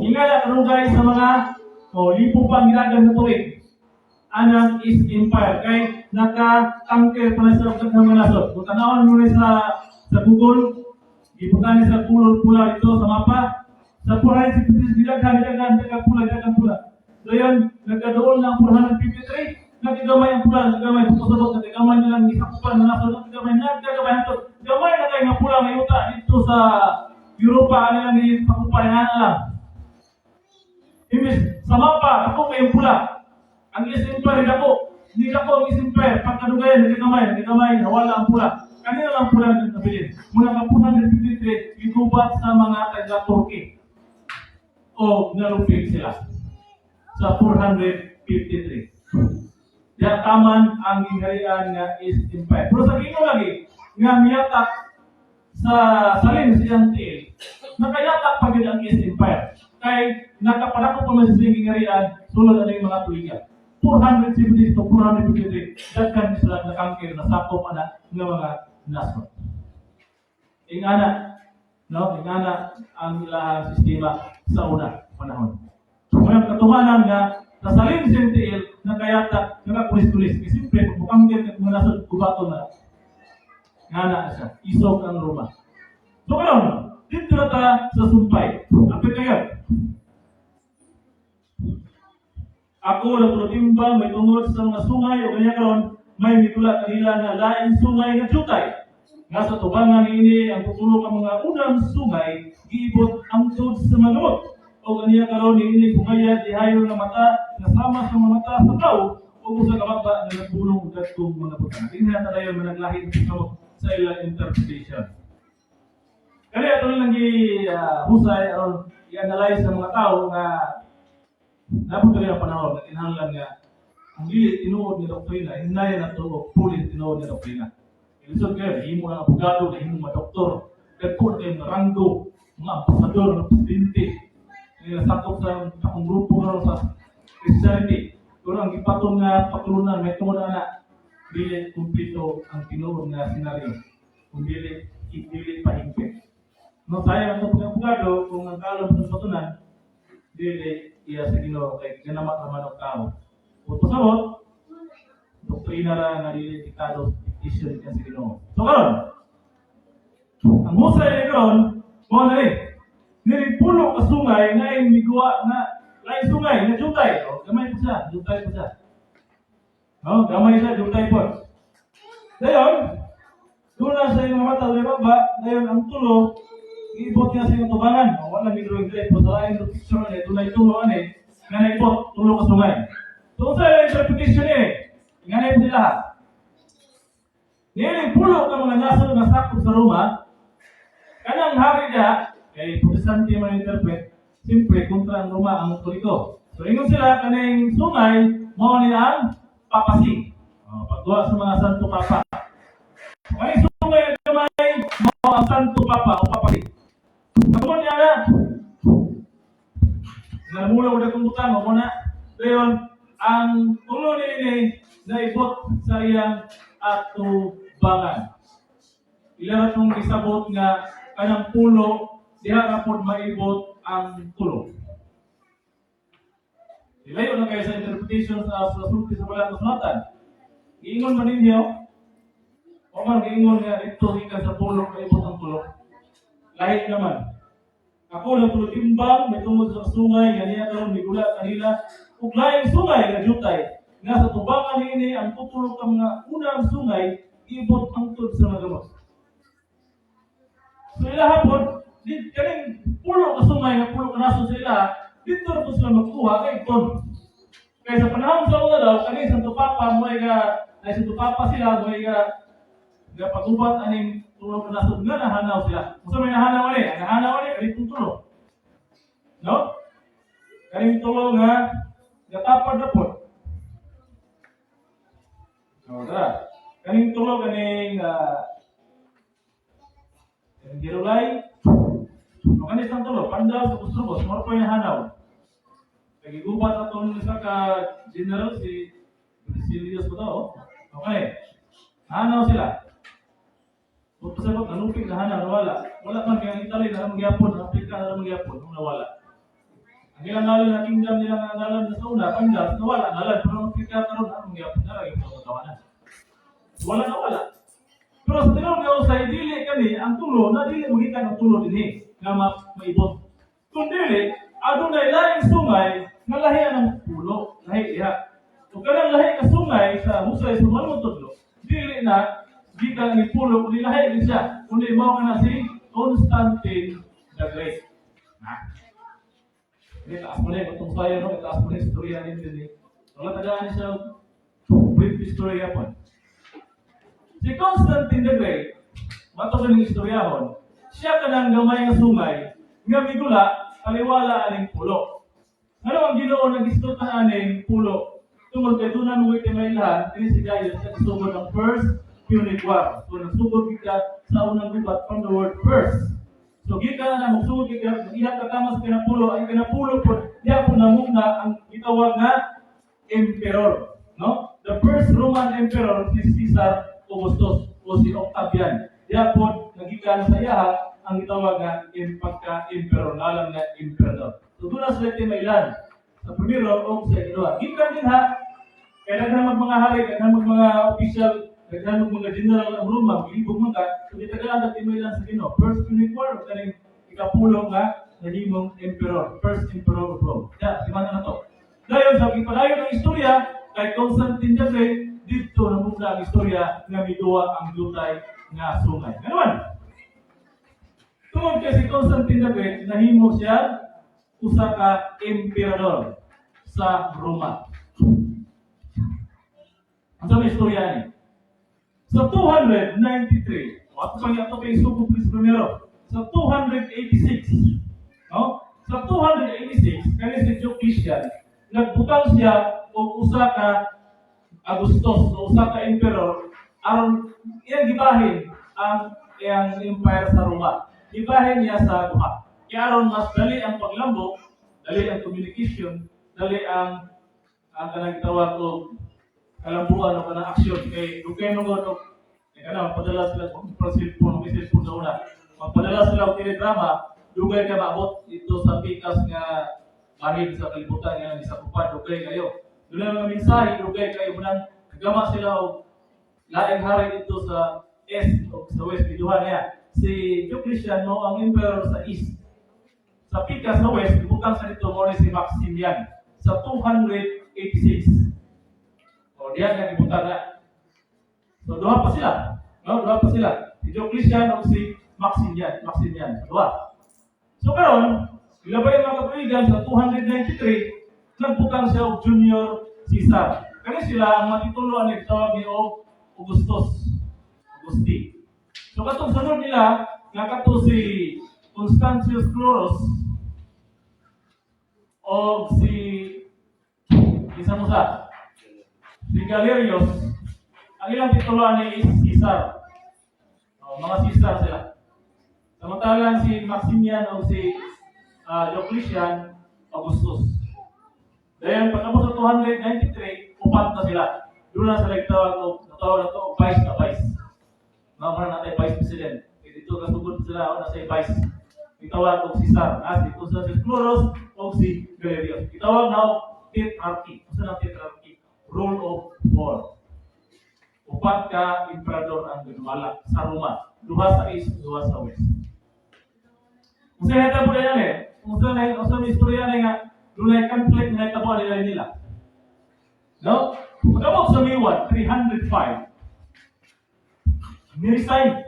Ingala karugay sa mga o libo pa ang ginagan na tuig anang East Empire kay naka-conquer pa na sa daghang mga nasod. Kung tanawon mo ni sa Google, gibutan ni sa kulor pula dito sa mapa, sa 453 gidaghan gidaghan daghan pula daghan pula. So yun, nagkadool na ang 453, nagkagamay ang pula, nagkagamay, sabot, nagkagamay na lang gisakupan na nasod, nagkagamay, nagkagamay hantod. Gamay na kay nga pula nga yuta dito sa Europa, ano lang gisakupan nga na lang. Imbis, sa mapa, ako kayong pula. Ang East Empire, dako. Hindi dako ang East Empire. Pagkadugayan, nagkagamay, nagkagamay, nawala ang pula. Kanina lang pula ang nabilin. Mula ka 453, gigubat sa mga taga-Turkey. O nalupig sila. Sa 453. Diya taman ang gingharian nga East Empire. Pero sa Ginoo lagi nga miyatak sa salin sa iyang tiil, nakayatak pa gyud ang East Empire. Kay nakapadako pa man sa iyang gingharian sulod ani mga tuiga. 470 to 453, daghan sila na-conquer, nasakop ana nga mga nasod. Ingana, no? Ingana ang ilahang sistema sa una panahon. Ngayon, katumanan nga nasalin sa tiil, nakayatak, nakakulis-kulis. Kasi siyempre, kung mo-conquer ka mga nasod, gubaton na. Ngana na siya. Isog ang Roma. So karon, dito na ta sa sumpay. Apil kayo. Ako na timbang may tungod sa mga sungay o kanya karon may mitula kanila nga laing sungay nga jutay. Nga sa tubangan niini ang tutulo ka mga unang sungay giibot hangtod sa mga. O kaniya karon niini sungaya dihayon nga mata nga sama sa mga mata sa tao o usa ka baba nga nagpulong og kadtong mga butang. Tingnan ta dayon managlahi sa ilang interpretation. Kani ato lang gi husay aron i-analyze sa mga tao nga napod ang panahon na kinahanglan nga ang dili tinuod nga doktrina, hinaya na to og puli tinuod nga doktrina. Ilisod kayo, himo ng abogado, himo mga doktor, dagko kayo mga ranggo, mga ambasador, mga presidente, nga nasakop sa akong grupo karon sa Christianity. Pero ang gipaton nga patulunan, may tungod ana, dili kumpleto ang tinuod nga senaryo. Kung dili, dili pahingpit. No, sayang ang itong abogado kung ang kalom sa patunan, dili iya sa Ginoo kay ganamat naman og tao. Kung pasabot, doktrina ra nga dili diktado, dictation niya sa Ginoo. So karon, ang husay ni karon, mo na rin. Nili pulo ka sungay nga ay miguwa nga lain sungay nga jutay. O, gamay po siya, jutay po siya. No, gamay siya, jutay po. Dayon, doon na sa iyong mata, sa baba, dayon ang tulo, iibot niya sa iyong tubangan. O, wala may drawing drawing po sa lain picture niya, doon ay tulo ani, nga naibot, tulo ka sungay. So, sa iyong interpretation niya, nga naibot nila lahat. Niining pulo ka mga nasod nga sakop sa Roma, kanang hari niya, kay Protestante man interpret, siyempre kontra ang Roma ang Katoliko. So ingon sila kaning sungay mao ni ang papacy. Oh, pagduwa sa mga Santo Papa. Kaning sungay nga gamay mao ang Santo Papa o papacy. Pagkuman niya na, namulaw na itong butang, mo na. Dayon, ang ulo ni naibot sa iyang atubangan. Ila ra tong gisabot nga kanang pulo diha ra pod maibot ang tulo. Ilayo na kayo sa interpretation sa sulti sa balaan kasulatan. Giingon man ninyo, o man giingon nga dito gikan sa pulo maibot ang tulo. Lahi naman. Ako lang tulo timbang may tungod sa sungay nga niya karon migula kanila ug laing sungay nga jutay nga sa tubangan niini ang tutulo ka mga unang sungay ibot hangtod sa mga gamot. So ila hapon, di kaning pulo ka sungay nga pulo ka nasod sa ila, dito ra po sila magkuha kay ton. Kay sa panahon sa una daw, kaning Santo Papa mo ay ga, ay Santo Papa sila mo ay ga ga pagubat aning tulo ka nasod nga nahanaw sila. Unsa may nahanaw ani? Ang nahanaw ani kaning tulo. No? Kaning tulo nga gatapad na po. Oh, tara. Kaning tulo kaning kaning Girulay. No, kaning isang tulo, Pandal sa Ostrogos, mao pa yung nahanaw. Nagigubat atong isa ka general si Silius ba to? Okay. Nahanaw sila. Kung pasabot, nanupig na hanaw, nawala. Wala man kaya ang Italy na magyapon, ang Afrika na magyapon, nung nawala. Ang ilang ngalan na kingdom nila nga ngalan na sa una, Pandal, nawala ngalan. Pero ang Afrika karon na magyapon na lagi mga tawanan. Wala na wala. Pero sa tinuod nga usay, dili kani ang tulo na dili magikan ang tulo dinhi nga maibot. Kung dili, adunay laing sungay nga lahi ang pulo, lahi diha. Ug kanang lahi nga sungay sa husay sa mga tudlo, dili na gikan ni pulo kundi lahi din siya. Kundi mao na si Constantine the Great. Na. Hindi, taas mo na yun. Itong sayo, no? Taas mo na yung istorya ninyo. Eh. Wala tagaan siya brief istorya po. Si Constantine the Great, mato ko ning istoryahon, siya kanang gamay nga sungay, nga migula, kaliwala aning pulo. Ano ang Ginoo nag-istorya aning pulo? Tungod kay doon na timailhan, diri si Gaius nagsugod ang First Punic War. So nagsugod kita sa unang gubat from the word "first". So gikan na magsugod kita, ihap ka kama sa kinapulo, ang kinapulo po, diya po namugna ang gitawag nga emperor. No? The first Roman emperor, si Caesar Augustus o si Octavian. Diya po nagikan sa iyaha ang gitawag nga pagka-emperor, ngalan nga emperador. So doon na sila timailan sa primero o sa ikaduha. Gikan din ha, kaya daghan mag mga hari, daghan mag mga official, daghan mag mga general ang Roma, gilibog man ka, so di tagaan ang timailan sa Ginoo. First Punic War, o kaning ikapulo nga nahimong emperor, first emperor of Rome. Ya, di na to. Dayon sa ipadayon ng istorya kay Constantine the Great, dito namugna ang istorya nga miduwa ang yutay nga sungay. Ganun. Tungod kay si Constantine the Great, nahimo siya usa ka emperador sa Roma. Ang sa istorya ni. Sa 293, o ato pang ato kay suko please primero. Sa 286, no? Sa 286, kani si Diocletian, nagbutang siya og usa ka Augustus o usa ka emperor aron iyang gibahin ang iyang empire sa Roma. Gibahin niya sa duha. Kaya aron mas dali ang paglambok, dali ang communication, dali ang kanang gitawag og kalambuan o kanang aksyon kay dugay man gud og kay kana magpadala sila og cellphone, may cellphone sa una. Magpadala sila og telegrama, dugay ka maabot dito sa pikas nga bahin sa kalibutan nga gisakupan, dugay kayo. Doon mga mensahe, dugay kayo munang nagama sila og laing hari dito sa east o sa west, giduha niya. Si Diocletian mo ang emperor sa east. Sa pikas sa west, ibutang sa dito mo ni si Maximian sa 286. O diyan nga ibutang na. So duha pa sila. No, duha pa sila. Si Diocletian o si Maximian, Maximian. So, duha. So karon, ilabay ang mga katuigan sa 293, nagbutang siya og Junior Caesar. Kani sila ang matitulo ang tawag ni og Augustus. Augusti. So katong sunod nila, nga kato si Constantius Chlorus o si isa mo sa si Galerius, ang ilang titulo ani is Caesar. O, mga Caesar sila. Samantalang si Maximian o si Diocletian, Augustus. Dahil pagkabot sa 293, upat na sila. Doon na sila itawag o natawag na to o vice na vice. Mga mga natin vice president. Kaya dito kasugod sila o nasa vice. Itawag og Caesar, si Constantius Chlorus o si Galerius. Itawag na og tetrarchy. Unsa na tetrarchy? Rule of four. Upat ka emperador ang ginwala sa Roma. Duha sa east, duha sa west. Unsa nahitabo na yan eh? Unsa na istorya na nga dunay conflict na nahitabo nila nila. No? Pagkabot sa May 1, 305, ni-resign.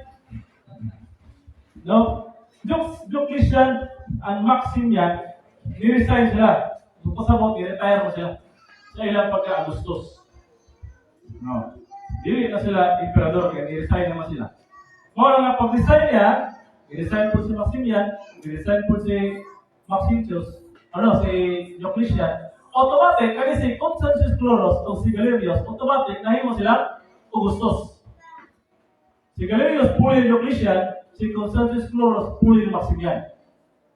No? Diocletian and Maximian, ni-resign sila. Kung pasabot, i-retire mo sila sa ilang pagka-Augustus. No. Dili na sila emperador, kaya ni-resign naman sila. Mao na nga pag-resign niya, i-resign po si Maximian, i-resign po si Maxentius, ano, si Diocletian, automatic, kani si Constantius Chlorus o si Galerius, automatic, nahimo sila Augustus. Si Galerius puli ni Diocletian, si Constantius Chlorus puli ni Maximian.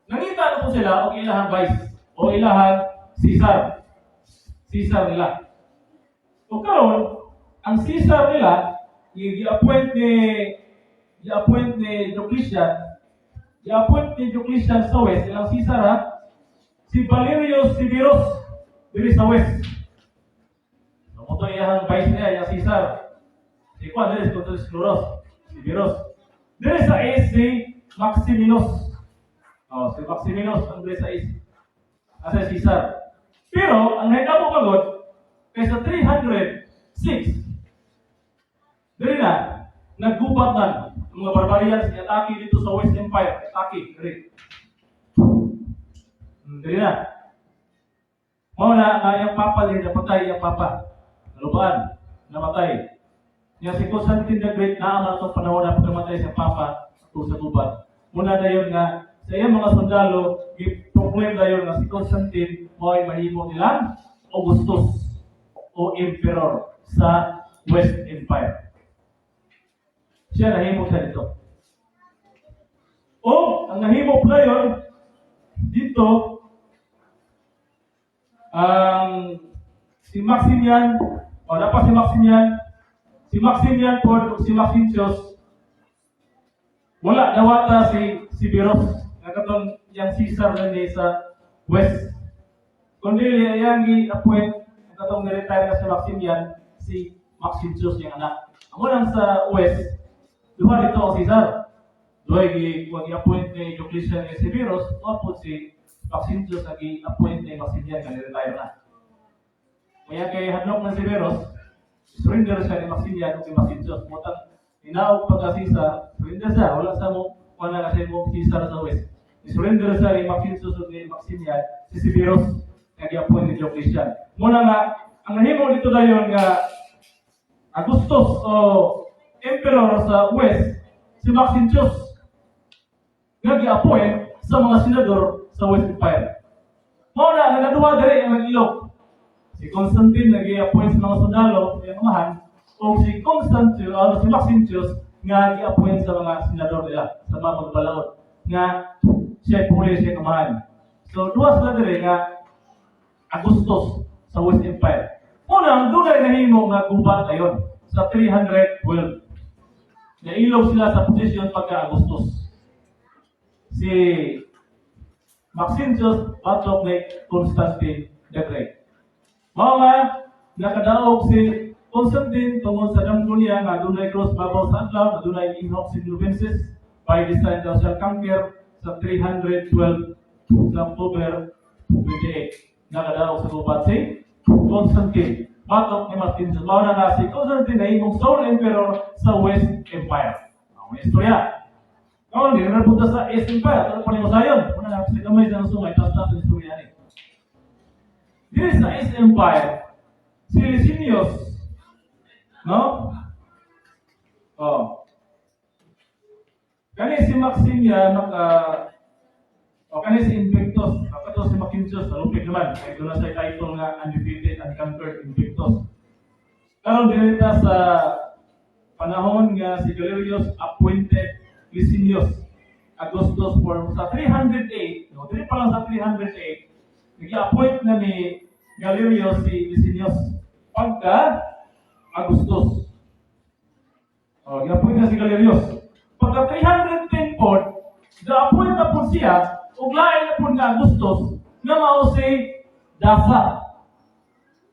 Nangita na po sila og ilahang vice o ilahang Caesar. Caesar nila. O karon, ang Caesar nila, i-appoint ni Diocletian, i-appoint ni Diocletian sa West, ilang Caesar ha, si Valerius Severus diri sa West. So, mo to iyang vice niya, iyang Caesar. Si Juan, diri si Constantius Chlorus, Severus. Diri sa East, si Maximinus. Oh, si Maximinus ang diri sa East. Asa Caesar. Pero, ang nahitabo pagod, kay sa 306, diri na, naggubat na ang mga barbarians, atake dito sa West Empire, atake, diri. Diri na. Mao na nga iyang papa diri napatay iyang papa. Nalubaan, namatay. Niya si Constantine the Great naa man atong panahon na pagkamatay sa papa ato sa gubat. Muna dayon nga sa iyang mga sundalo gi-proclaim dayon nga si Constantine mao'y mahimo nilang Augustus. o emperor sa West Empire. Siya nahimo siya dito. O, ang nahimo pala yun, dito, ang si Maximian, wala pa si Maximian po, si Maxentius, wala nawata si Severus, nga katong yang Caesar na ni sa West. Kundi iyang gi-appoint ang katong ni-retire na si Maximian, si Maxentius yung anak. Ang unang sa West, duha dito ang Caesar. Duha gi gi-appoint ni Diocletian ni Severus, o si Maxentius ang gi-appoint ni Maximian nga ni-retire na. Kaya kay hadlok ng Severus, surrender siya ni Maximian ug ni Maxentius. Mutang hinaog pagka Caesar, surrender siya, wala sa mo, wala kasi mo Caesar sa West. Surrender siya ni Maxentius ug ni Maximian, si Severus nga gi-appoint ni Diocletian. Muna nga, ang nahimo dito dayon nga Augustus o Emperor sa West, si Maxentius nga gi-appoint sa mga senador sa West Empire. Mao na nga naduha diri ang nag-ilog. Si Constantine nga gi-appoint sa mga sundalo iyang amahan, o si Constantine o si Maxentius nga gi-appoint sa mga senador nila sa mga magbalaod nga siya puli siya amahan. So duha sila diri nga Augustus sa West Empire. Unang, dunay nahimo nga gubat ayon sa 312. Nailog sila sa posisyon pagka Augustus. Si Maxentius batok ni Constantine the Great. Mao nga nakadaog si Constantine tungod sa damgo niya nga dunay cross babaw sa adlaw, nga dunay inhok si Novensis by design daw siya conquer sa 312 sa October 28. Nakadaog sa gubat si Constantine. Batok ni Maxentius. Mao na nga si Constantine ay imong sole emperor sa West Empire. Ang istorya. Karon di na punta sa East Empire. Ano pa nimo sayon? Una na sa gamay sa sungay, tas tas ang istorya ni. Diri sa East Empire, si Licinius, no? Oh. Kani si Maximian naka o kani si Invictus, kato si Maxentius, nalupig naman. Kay doon na sa title nga Undefeated, Unconquered Invictus. Karon diri ta sa panahon nga si Galerius appointed Licinius Augustus for sa 308, no, diri pa lang sa 308, nag-appoint na ni Galerius si Licinius pagka Augustus. Oh, gi-appoint na si Galerius. Pagka 310 po, ga-appoint na po siya ug lain na po nga Augustus nga mao si Dasa.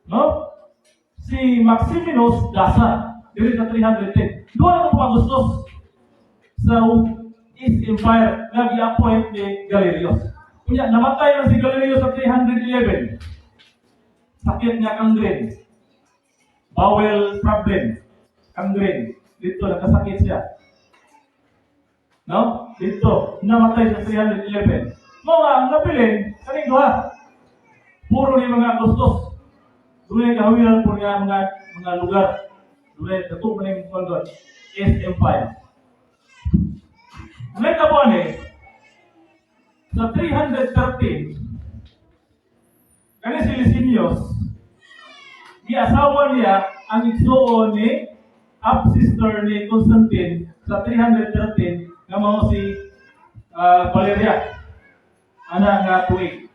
No? Si Maximinus Dasa diri sa 310. Duha na po Augustus sa East Empire nga gi-appoint ni Galerius. Kunya namatay na si Galerius sa 311. Sakit niya gangrene. Bowel problem. Gangrene. Dito nakasakit siya. No? Dito, namatay sa 311. Mao nga ang nabilin, kaning duha. Puro ni mga Augustus. Dunay kahawiran po niya mga lugar. Dunay dato man yung kuwan doon. East Empire. Ang nahitabo ni sa 313, kani si Licinius, giasawa niya ang igsuon ni half sister ni Constantine sa 313 nga mao si Valeria, ana nga tuig.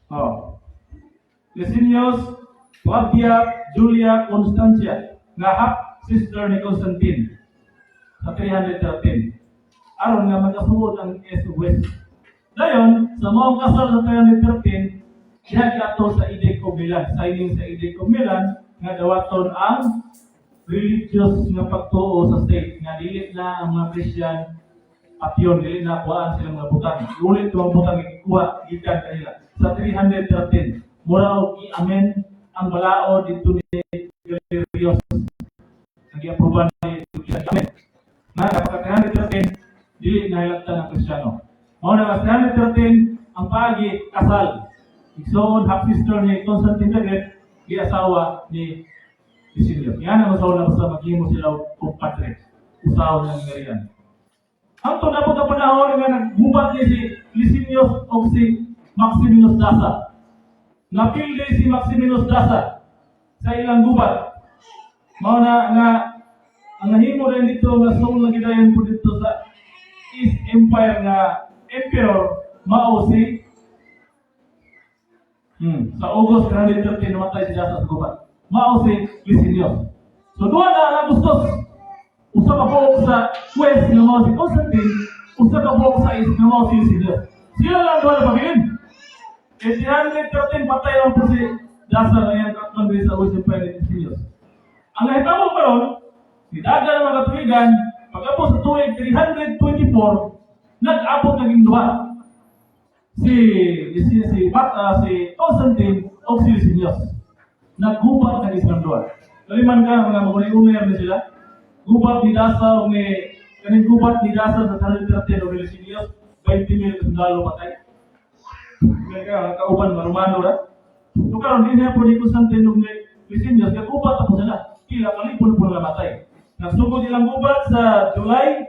Oh. Licinius, Flavia, Julia, Constantia nga half sister ni Constantine sa 313. Aron nga magkasuod ang East West. Dayon, sa maong kasal sa 313, siya giato sa Edict of Milan, signing sa Edict of Milan nga dawaton ang religious nga pagtuo sa state nga dili na ang mga Christian patyon, dili na kuhaan silang mga butang. Ulit ang butang gikuha gikan kanila sa 313. Mura og i-amend ang balaod dito ni Galerius. Ang gi-aproban ni Amen. Na kapag 313 dili na hilabtan ang Kristiyano. Mao na nga 313 ang paagi kasal. Igsoon half sister ni Constantine the Great giasawa ni Licinius. Yan ang usaw na basta maghimo sila og kumpadre. Usaw ng ngarian. Ang nabot ang panahon nga naggubat ni si Licinius o si Maximinus Dasa. Napildi si Maximinus Daza sa ilang gubat. Mao na nga ang nahimo rin dito nga sole na gidayon po dito sa East Empire nga emperor mao si sa August 313 namatay si Daza sa gubat. Mao si Licinius. So duha na ang Augustus. Usa ka buok sa West nga mao si Constantine, usa ka buok sa East nga mao si Licinius. Sila lang duha na pabilin. 313 patay lang po si Daza nga iyang katman diri sa West Empire ni Licinius. Ang nahitabo karon, nidagan ang mga katuigan, pag-abot sa tuig 324, nag-abot naging duha. Si Constantine o si Licinius. Naggubat na silang duha. Kaliman ka, mga magunay-unay ni sila. Gubat ni Daza o ni kaning gubat ni Daza sa 313 o ni Licinius, 20 mil sundalo patay. Kaya ka, kauban, mga Romano ra. So karon di na po ni Constantine ug ni Licinius, kagubat ako sila. Pila kalipon po nila matay. Nagsugod ilang gubat sa July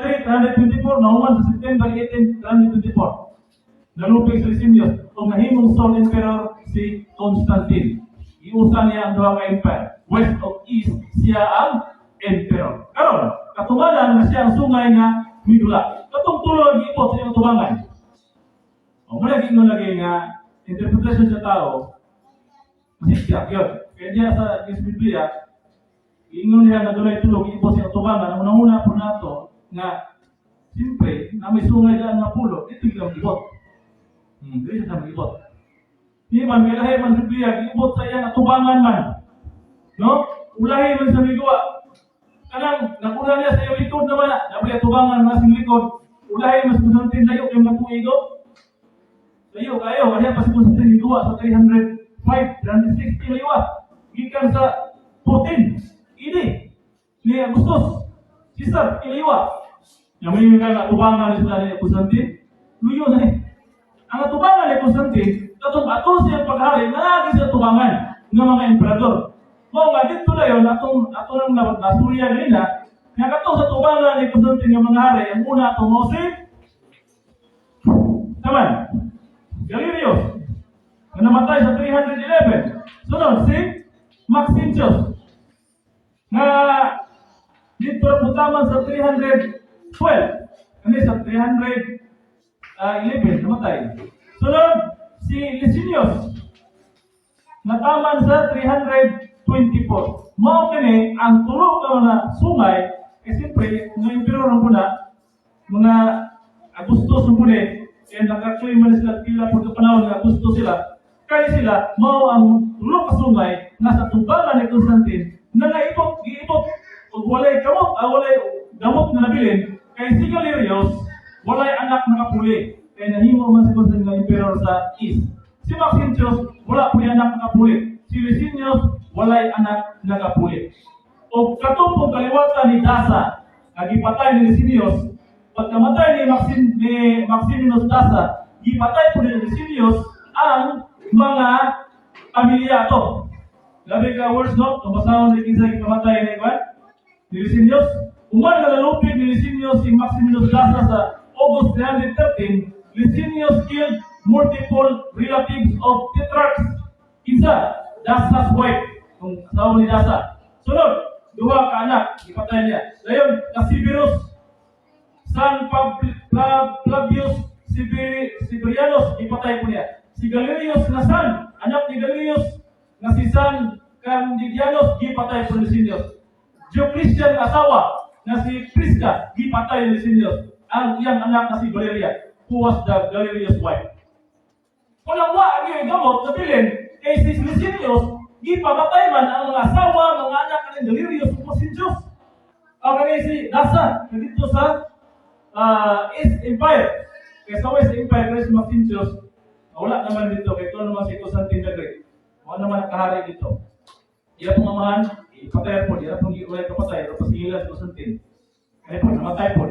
3, 324, nahuman sa September 18, 324. Nalupig si Licinius ug nahimong sole emperor si Constantine. Iusa niya ang duha ka empire. West ug East, siya ang emperor. Karon, katumanan nga siya ang sungay nga midula. Katong tulo giibot sa iyang tubangan. O muna giingon lagi nga interpretation sa tao, masisya, yun. Kaya diya sa Biblia, giingon niya nga dunay tulo giibot sa iyang tubangan. Ang una-una po nato nga siyempre, na may sungay daan nga pulo, ito yung ibot. Dili siya sa ibot. Di man, may lahi man sa Biblia, giibot sa iyang atubangan man. No? Ulahi man sa migawa. Kanang, naguna niya sa iyang likod naman na, nabi atubangan man sa likod, ulahi man sa Constantine layo kay mga tuigo. Layo kayo, kaya pa si Constantine migawa sa 305, 360 layo ah. Gikan sa 14, AD, ni Augustus, Caesar, iliwa. Yang may mga atubangan ni sila ni Constantine, luyo na eh. Ang atubangan ni Constantine, katong ato siyang paghari, nalagi sa atubangan ng mga emperador. Mao nga dito na yun, atong ato nang nasurya nila, nga katong sa tubangan ni Constantine nga mga hari, ang una atong mao si Taman, Galerius, nga namatay sa 311. Sunod, si Maxentius, nga dito na putaman sa 312. Kani sa 311, namatay. Sunod, si Licinius, nataman sa 324. Mao kini ang tulo ka mga sungay, eh siyempre, mga emperor ang puna, mga Augustus ang puna, eh nakaklaim man sila pila po panahon nga Augusto sila, kaya sila, mao ang tulo ka sungay nga sa tubangan ni Constantine na naibot, giibot, ug walay kamot, walay gamot na nabilin, kay si Galerius, walay anak na kapuli. Kay nahimo man si Constantine nga emperor sa East. Si Maxentius, wala po anak na kapuli. Si Licinius, walay anak na kapuli. O katong pong kaliwatan ni Daza, nga gipatay ni Licinius, pagkamatay ni Maximinus Daza, gipatay po ni Licinius ang mga pamilya to. Labi ka words, no? Kung basahon ni kinsa gikamatay ni Iwan, ni Licinius, human nga nalupig ni Licinius si Maximinus Daza sa August 313, Licinius killed multiple relatives of tetrarchs. Kinsa? Daza's wife. Kung asawa ni Daza. Sunod, duha ka anak, ipatay niya. Dayon, na Severus, San Flavius Siberianus, ipatay po niya. Si Galerius na son, anak ni Galerius, na si San Candidianus, gipatay po ni Licinius. Diocletian asawa, na si Prisca, gipatay ni Licinius. Ang iyang anak na si Valeria, who was the Galerius wife. Kung ang wa ang iyong gamot, nabilin, kay si Licinius, gipamatay man ang mga asawa, mga anak ni Galerius ug si Diyos. Ang kani si Daza, na dito sa East Empire. Kaya sa West Empire, kaya si Maxentius, wala naman dito, kaya ito naman si Constantine the Great. Wala naman nakahari dito. Iya pong amahan, ipatay po, iya pong wala kapatay, pero pasingila si Constantine. Kaya po, namatay po.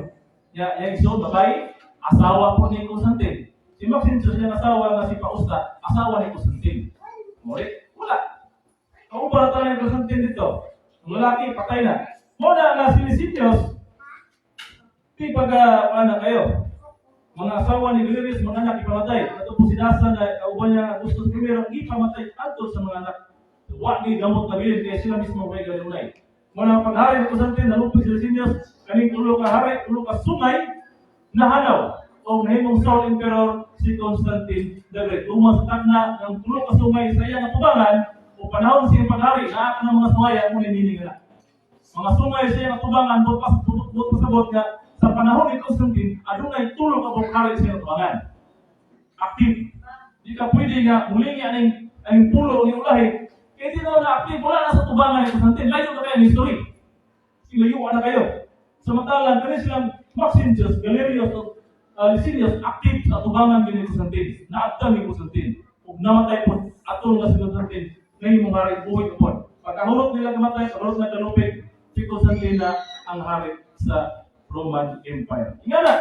Ya, ya iso, babae, asawa po ni Constantine. Si Maxentius, yung asawa nga si Fausta, asawa ni Constantine. Muli, wala. Kauban na tayo ni Constantine dito. Ang lalaki, patay na. Muna nga si Licinius, di pag, ano kayo. Mga asawa ni Galerius, mga anak, ipamatay. Ato po si Dasa na kauban niya Augustus primero, ipamatay adto sa mga anak. Wa ni gamot na bilin, kaya sila mismo may ganunay. Muna paghari ni Constantine, nalupig si Licinius, kaning tulo ka hari, tulo ka sungay, nahanaw o nahimong sole emperor si Constantine the Great. Human sa takna ng tulo ka sungay sa iyang atubangan, o panahon sa iyang paghari, naa ka ng mga sungay, ang muna meaning na. Mga sungay sa iyang atubangan, buot pasabot nga, sa panahon ni Constantine, adunay tulo ka buok hari sa iyang atubangan. Active. Di ka pwede nga muli nga aning aning pulo ni ulahi. Kaya di na active, wala na sa tubangan ni Constantine. Layo na kayo ng history. Silayuan na kayo. Samantalang, kani silang Maxentius, Galerius, Licinius, active sa tubangan ni Constantine. Naabdan ni Constantine. Ug namatay po atol nga si Constantine, nahimong hari, buhi po. Pagkahulot nila kamatay, pagkahulot na kalupit, si Constantine na ang hari sa Roman Empire. Nga na,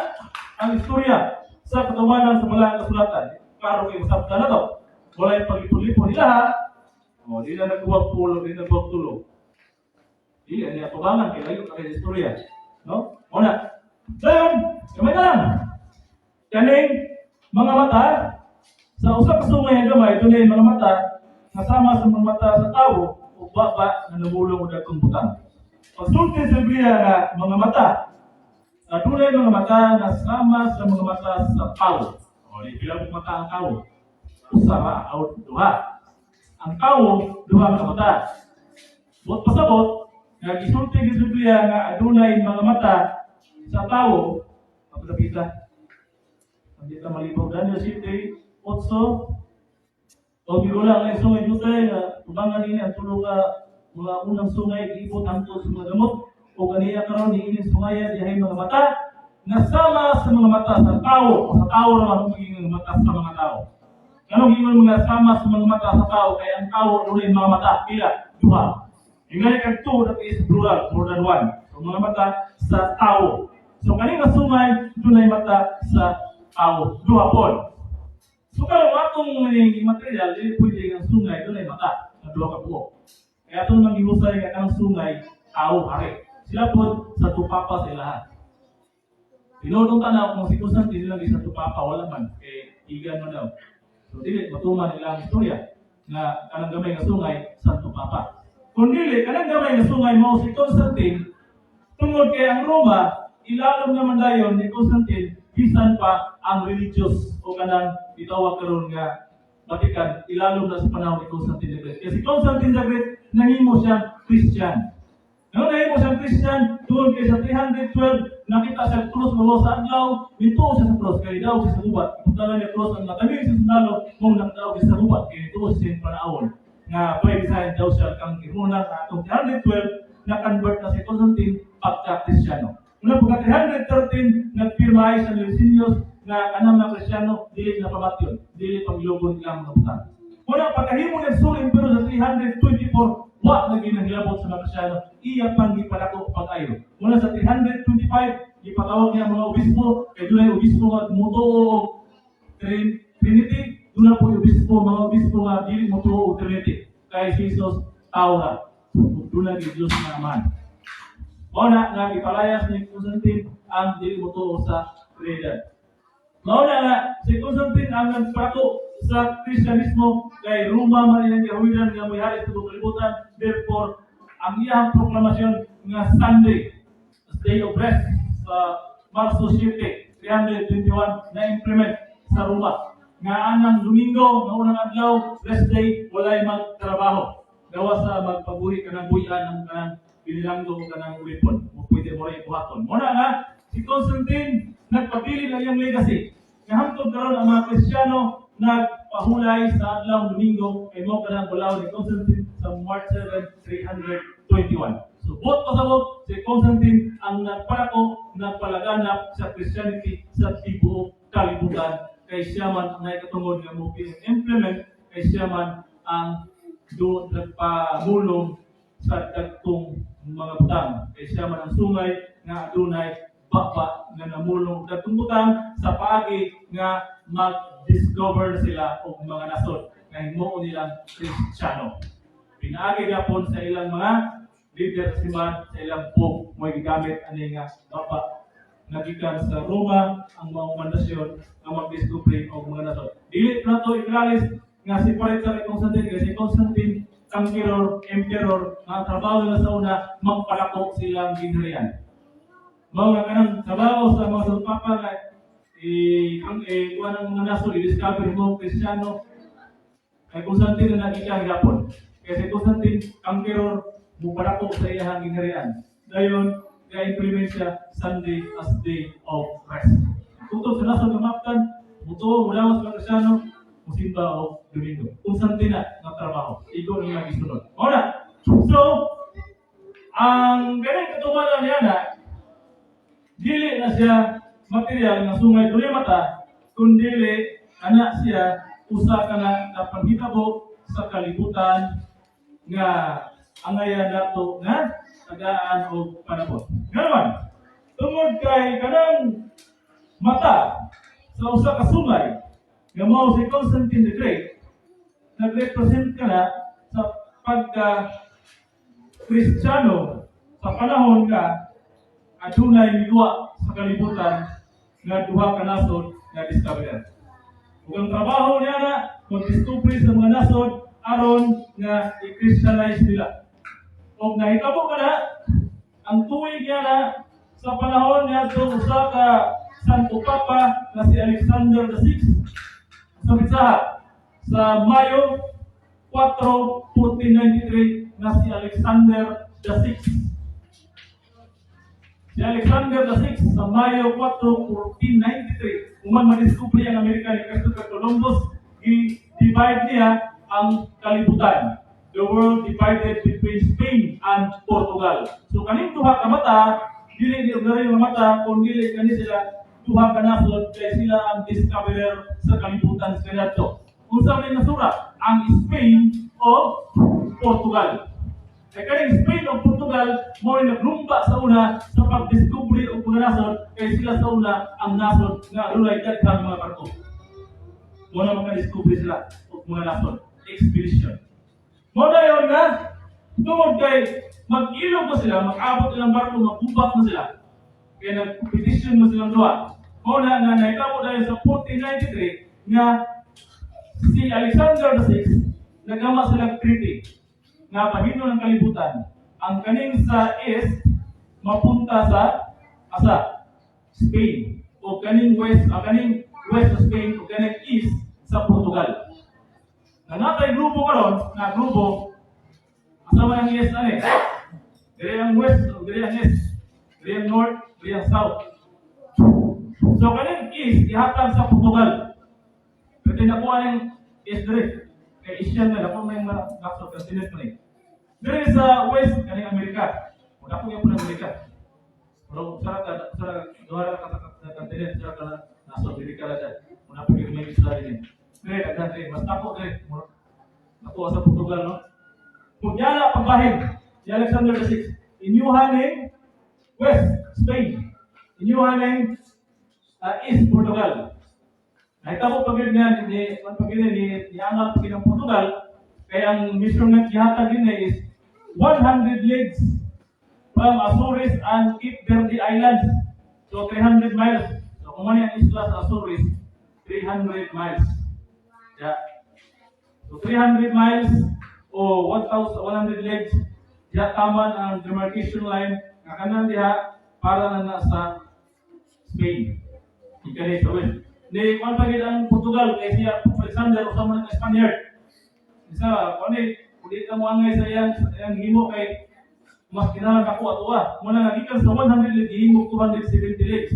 ang istorya sa katumanan sa Balaang Kasulatan. Klaro kay masabta na to. Wala yung paglipon-lipon nila ha. O, di na nagkuwag pulo, di na nagkuwag tulo. Di, ani atubangan, kay layo ka kay istorya. No? Una. Dayon, kamay na lang. Kaning mga mata, sa usa ka sungay nga gamay, dunay mga mata, kasama sa mga mata sa tawo, ug baba nga namulong og dagkong butang. Pagsulti sa Biblia nga mga mata, adunay mga mata na sama sa mga mata sa tawo. O, di pila mo mata ang tawo? Usa ra o duha. Ang tawo, duha ka mata. Buot pasabot, nga gisulti sa Biblia nga adunay mga mata sa tawo, pagkapita. Hindi ta malibog. Daniel 7, 8, o giula nga sungay jutay nga tubangan nini ang tulo ka mga unang sungay giibot hangtod sa mga gamot o kaniya karon niining sungaya dihay mga mata nga sama sa mga mata sa tao o sa tao ra man magiging mata sa mga tao. Nganong giingon mga sama sa mga mata sa tao? Kay ang tao dunay mga mata pila? Duha. Ingani kag two, that is plural, more than one. So mga mata sa tao. So kani nga sungay dunay mata sa tao, duha pod. So karon atong material, dili pwede ang sungay dunay mata nga duha ka buok. Kaya atong nang gihusay nga kanang sungay tao hari. Sila pod sa tupapa sa ilaha. Tinuod tanaw kung si Constantine lang sa tupapa, wala man kay igan man daw. So dili matuman nila ang istorya nga kanang gamay nga sungay sa tupapa. Kung dili kanang gamay nga sungay mao si Constantine, tungod kay ang Roma ilalom naman dayon ni Constantine bisan pa ang religious o kanang gitawag karon nga Vatican, ilalom na sa panahon ni Constantine the Great. Kaya si Constantine the Great nahimo siyang Christian. Ngayon nahimo siyang Christian tungod kay sa 312 nakita sa krus mga sa adlaw, nituo siya sa krus kay daw siya sa gubat. Ipuntalan niya krus ang natanim sa sundalo mong nakadaog siya sa gubat kay nituo siya sa panahon nga by design daw siya kang kimuna sa atong 312 na convert na si Constantine pagka Kristiyano. Una pagka 313 nagpirmahay sa Licinius nga kanang mga Kristiyano dili na pamatyon, dili paglugon ilang mga butang. Una pagkahimo ng sole emperor sa 324, wa na ginahilabot sa mga Kristiyano, iya pang gipadako pag-ayo. Una sa 325 gipatawag niya ang mga obispo kay dunay obispo nga mutuo og Trinity, doon na po yung obispo, mga obispo nga dili mutuo og Trinity. Kay si Jesus tao ra. Ug doon na Diyos nga Amahan. Mao na nga gipalayas ni Constantine ang dili mutuo sa Trinidad. Mao na nga si Constantine ang nagpako sa Kristyanismo kay Roma man iyang gihawiran nga moyari sa tibuok kalibutan. Therefore, ang iyang proklamasyon nga Sunday as day of rest sa Marso 7, 321 na implement sa Roma. Nga anang Domingo, nga unang adlaw, rest day, walay magtrabaho. Gawa sa magpabuhi kanang buyan ang kanang binilanggo o kanang ulipon. Mo pwede mo rin buhaton. Muna nga, si Constantine nagpabili ng iyang legacy. Nga hangtod karon ang mga Kristiyano nagpahulay sa adlaw Domingo kay mo kanang bulaw ni Constantine sa March 7, 321. So, buot pasabot, si Constantine ang nagpalako, nagpalaganap sa Christianity sa tibuok kalibutan. Kay siya man ang nakatungod nga mo implement, kay siya man ang do nagpamulong sa dagkong mga butang. Kay siya man ang sungay nga adunay baba nga namulong dagkong butang sa paagi nga mag-discover sila og mga nasod nga himuon nilang Kristiyano. Pinaagi gapon sa ilang mga leader sa simbahan, sa ilang pope, mo gigamit ani nga baba Nagikan sa Roma ang mga mandasyon nga mag-discover og mga nasod. Dili na to iklalis nga separate sa kay Constantine, kasi Constantine conqueror, emperor, nga ang trabaho nila sa una, magpalako silang ginharian. Mao nga kanang trabaho sa mga Santo Papa nga i ang eh, kuha ng mga nasod, i-discover mo Kristiyano, kay Constantine na nagikan gapon. Kay si Constantine conqueror, mupalako sa iyahang ginharian. Dayon, ga-implement siya Sunday as day of rest. Tutol sa nasod nga maptan, mutuo, mulawas mga Kristiyano, musimba og Domingo. Constantine na nga trabaho. Igo niya gisunod. Mao na. So, ang ganang katumanan niya na, dili na siya material nga sungay dunay mata, kundi ana siya usa ka na kapanghitabo sa kalibutan nga angayan nato nga tagaan og panabot. Nga, tungod kay kanang mata sa usa ka sungay nga mao si Constantine the Great, nagrepresent ka na sa pagka Kristiyano sa panahon nga adunay miduwa sa kalibutan nga duha ka nasod nga discoverer. Ug ang trabaho niya na mag-discover sa mga nasod aron nga i-Christianize nila. Ug nahitabo ka na ang tuig niya na sa panahon niya usa ka Santo Papa na si Alexander VI sa pitsaha sa Mayo 4, 1493 na si Alexander VI. Si Alexander VI sa Mayo 4, 1493, human madiskubre ang Amerika ni Christopher Columbus, i-divide niya ang kalibutan. The world divided between Spain and Portugal. So kaning duha ka mata, dili ni ordinaryo nga mata, kun dili kani sila duha ka nasod kay sila ang discoverer sa kalibutan sa kaniadto. Unsa may nasura? Ang Spain o Portugal. Kay kaning Spain o Portugal mao ni naglumba sa una sa pagdiskubre og mga nasod, kay sila sa una ang nasod nga adunay daghang mga barko. Mao na makadiskubre sila og mga nasod. Expedition. Mao na yun nga tungod kay mag-ilog pa sila, mag-abot ilang barko, magbubak na sila. Kaya nag-competition mo silang duha. Mao na nga nahitabo dahil sa 1493 nga si Alexander VI nagama sila treaty nga bahinon ng kalibutan. Ang kaning sa east mapunta sa asa? Spain, o kaning west, ang kaning west sa Spain o kaning east sa Portugal. Na natay grupo karon nga grupo, asa man ang east ani? Diri ang west o diri ang east, diri ang north, diri ang south. So kaning east ihatag sa Portugal. Pero nakuha ng east diri. Kay Asian na dako may mga nasod, continent man eh. Diri sa west, kaning Amerika. O dako gyud ang Amerika. Pero sa duha ra ka continent, sa ka nasa Amerika ra siya. Una pa gyud may isla din. Diri daghan diri, mas dako diri. Nakuha sa Portugal, no. Kung yala pagbahin si Alexander VI, inyuhan ning west Spain, inyuhan ning east Portugal. Nahitabo pa gyud nga ni man pa gyud ni niangat pa gyud ang Portugal, kay ang measurement gihatag din is 100 leagues from Azores and Cape Verde Islands. So 300 miles. So kung ano ang isla sa Azores, 300 miles. Yeah. So 300 miles o 1,100 leagues diha taman ang demarcation line nga kanang diha para na na sa Spain. Ikani sa west. Ni kuan pa gid ang Portugal kay siya Alexander usa man ang Spaniard. Isa kuan ni uli ka mo angay sa iyang himo kay mas kinahanglan ako ato ah. Muna nga gikan sa 100 leagues gihimo 270 leagues.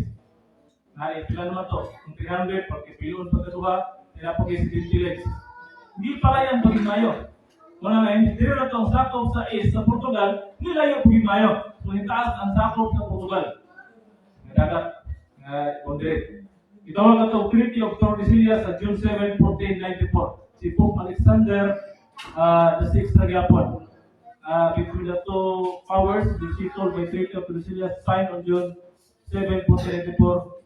Na pila naman to? Kung 300 pagkipilon pagkaduha, kaya pag 70 leagues. Hindi pa kaya ang paging. Muna nga hindi diri na to ang sakop sa east sa Portugal, nilayo paging mayo. So nitaas ang sakop sa Portugal. Nga dagat nga boundary. Gitawag ato Treaty of Tordesillas sa June 7, 1494. Si Pope Alexander the Sixth na gyapon. Between the two powers, the settled by Treaty of Tordesillas signed on June 7, 1494.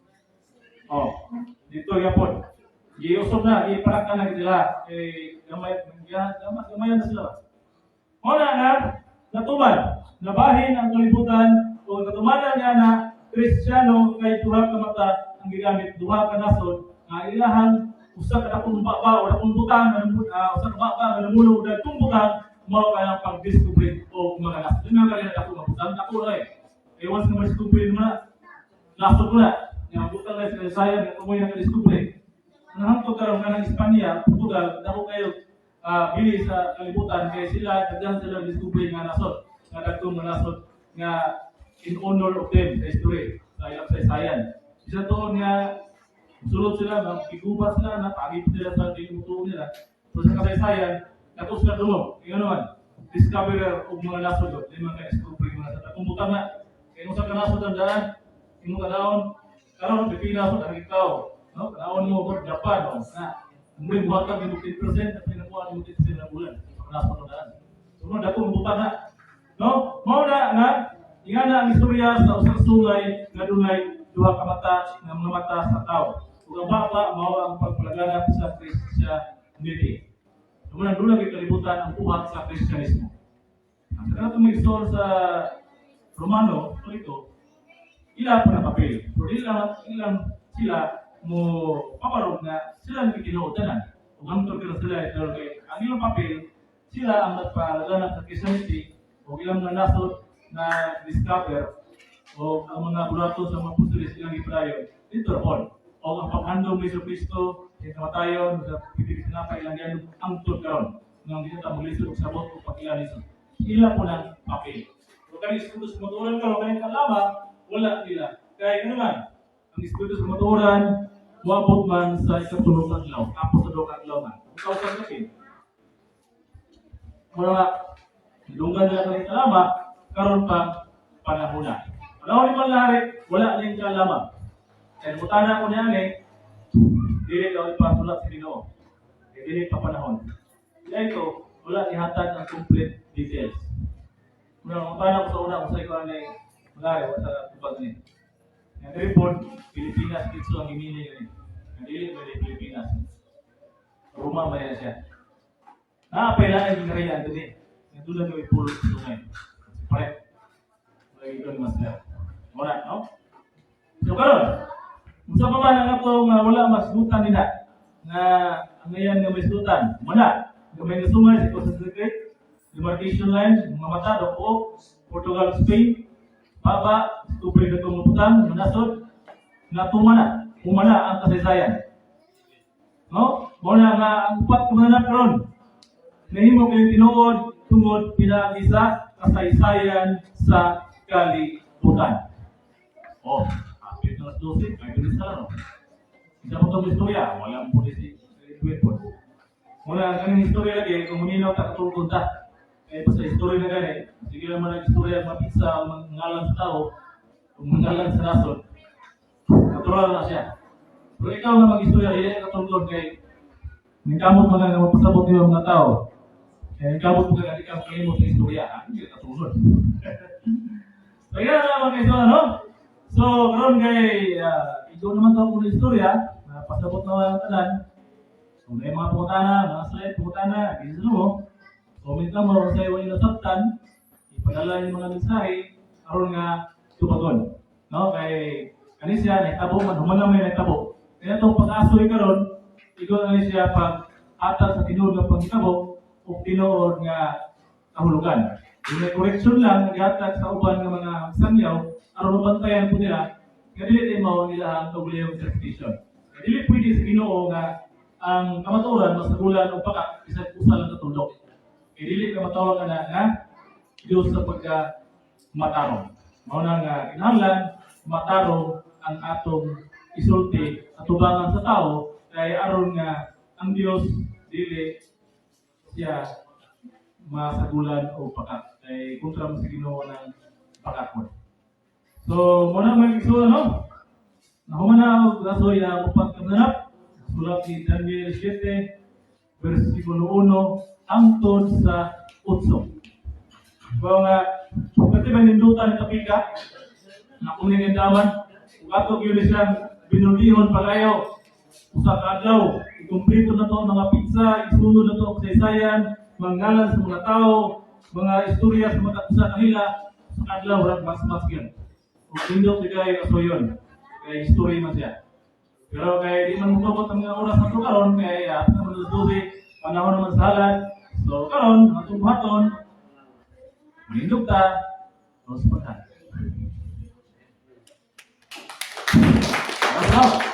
Oh, dito gyapon. Giusob na, ipalak na sila. Eh, gamay, gamay, gamay na sila. Muna nga, natuman, nabahin ang kalibutan, o natumanan niya na Kristiyano kay duha ka mata ang gigamit, duha ka nasod nga ilahang usa ka dakong baba o dakong butang nga usa ka baba nga namulong og dagkong butang, mao kay ang pag-discover og mga nasod. Yun ang kaya dako nga butang, dako ra eh. Kay once nga ma-discover mo na, nasod mo na. Nga butang na sa kasaysayan nga tumoy naka-discover. Nga hangtod karon nga ng Espanya, Portugal, dako kayo bili sa kalibutan kay sila daghan sila discover nga nasod, nga dagkong nga nasod nga in honor of them sa history, sa ilang kasaysayan. Isa tuon nga sulod sila, magkigubat sila, napagip sila sa tinutuon nila. Pero sa kasaysayan, nato sila dungog. Ingon naman, discoverer og mga nasod, di man ka discover mga nasod. Kung butang na, kay usa ka nasod ang daan, imo tanawon, karon Pilipinas ang ikaw, no? Tanawon mo ko Japan, no? Na muli buhatan nimo 10% at pinakuha nimo 10% ng bulan. Sa nasod ang daan. So mo dako butang na. No? Mao na nga ingana ang istorya sa usang sungay nga dunay duha ka mata nga mga mata sa tao. Ug ang baba mao ang pagpalaganap sa Christianity. Mao na doon kalibutan ang buhat sa Kristyanismo. Ang sa kanatong may sa Romano, ito, ila pa na papel. Pero ilang sila mo paparog nga sila ang tinuod tanan. Ug hangtod karon sila pero kay ang ilang papel, sila ang nagpalaganap sa Christianity ug ilang mga nasod na discover o ang mga bulato sa mga apostoles ilang gipadayon dito ron. O ang paghandom ni Jesu Kristo sa kamatayon sa pipili sa ilang gihandom hangtod karon nga di ta maglisod og sabot og pagkilala ni Jesus. Ila po ng papel. So kani Espiritu sa kamatuoran karon, kani kalama wala nila. Kay ano man, ang Espiritu sa kamatuoran moabot man sa ikatulo ka adlaw, tapos sa duha ka adlaw man. Ikaw sa kapin. Mura nga, nilunggan nila kani kalama, karon pa panahon na. Panahon ni Manlari, wala ning kalama. Kaya mutana ko niya ni, dili daw ipasulat sa Ginoo. Kaya dili pa panahon. Kaya ito, wala ihatag ang complete details. Muna, mutana ko sa una kung sa ikaw ni Manlari, wala sa tubag ni. Ang report, Pilipinas, dito ang gimini ni. Ang dili ba Pilipinas? Roma man yan siya. Naapailaan yung ngariyan din eh. Nga doon lang kami pulot sa sungay. Pare. Lagi ko ni Master. Wala, no? So karon, unsa pa man ang ato nga wala masgutan nila nga ang ngayon nga may sutan, wala. Nga may nasungay sa Costa Great, demarcation line, mga mata, doko, Portugal, Spain, baba, tubig na itong butang, manasod, nga tumana, humana ang kasaysayan. No? Mao na nga ang upat ka mga karon nahimo kay tinuod tungod pinaagi sa kasaysayan sa kalibutan. Oh, apil na 12, kahit ulit sa laro. Isa po itong istorya, wala po si Edwin po. Mula ang kaning istorya lagi, kung muninaw ta katulgon ta. Kaya pa sa istorya na gani, sige lang man ang istorya, mapitsa ang mga ngalan sa tao, ang mga ngalan sa nasod, natural na siya. Pero ikaw nga mag-istorya, hindi ka katulgon kay ningkamot mo nga mapasabot niyo ang mga tao. Kaya ningkamot mo nga di ka makalimot sa istorya, ha? Hindi ka katulgon. So yan ang mga istorya, no? So, karon kay ikaw naman ito akong istorya, napasabot na ang tanan. Kung may mga pangutana, mga slide, pangutana, bisa mo, comment lang mo kung sa'yo ay nasabtan, ipadala yung mga mensahe, aron nga tubagon. No? Kay kani siya, nahitabo man, humana may nahitabo. Kaya itong pag-asoy karon, ikaw na siya pag atag sa tinuod nga panghitabo o tinuod nga kahulugan. Yung may correction lang, naghatag sa uban nga mga sangyaw, aron mabantayan po nila, nga dili tayo mao nila ang kaugalingong interpretation. Nga dili pwede sa Ginoo nga ang kamatuoran masagulan og baka bisag usa lang katulok. Kay dili ka matawag ka na nga Diyos sa pagka matarong. Mao na nga kinahanglan matarong ang atong isulti atubangan sa tao kay aron nga ang Dios dili siya masagulan o pakak kay kontra mo sa Ginoo ng pakakon. So, mao na may igsoon, no? Nahuman na og rasoy ang upat ka mananap. Sulat ni Daniel 7, versikulo 1, hangtod sa 8. Kung nga, kasi may nindutan ni Tapika, na kung nindaman, kung ato yun siyang binulihon pagayo, usa ka adlaw, ikumpleto na to ang mga pizza, isunod na to ang kasaysayan, mga ngalan sa mga tao, mga istorya sa mga usa kanila, sa kadlaw, wala mas mas yan. Ug nindot di kay kasuyon. Kay history man siya. Pero kay di man mukabot ang mga oras nato karon kay naman alas 12, panahon naman sa halad. So karon ang atong buhaton, manindog ta, tapos paghalad. Salamat.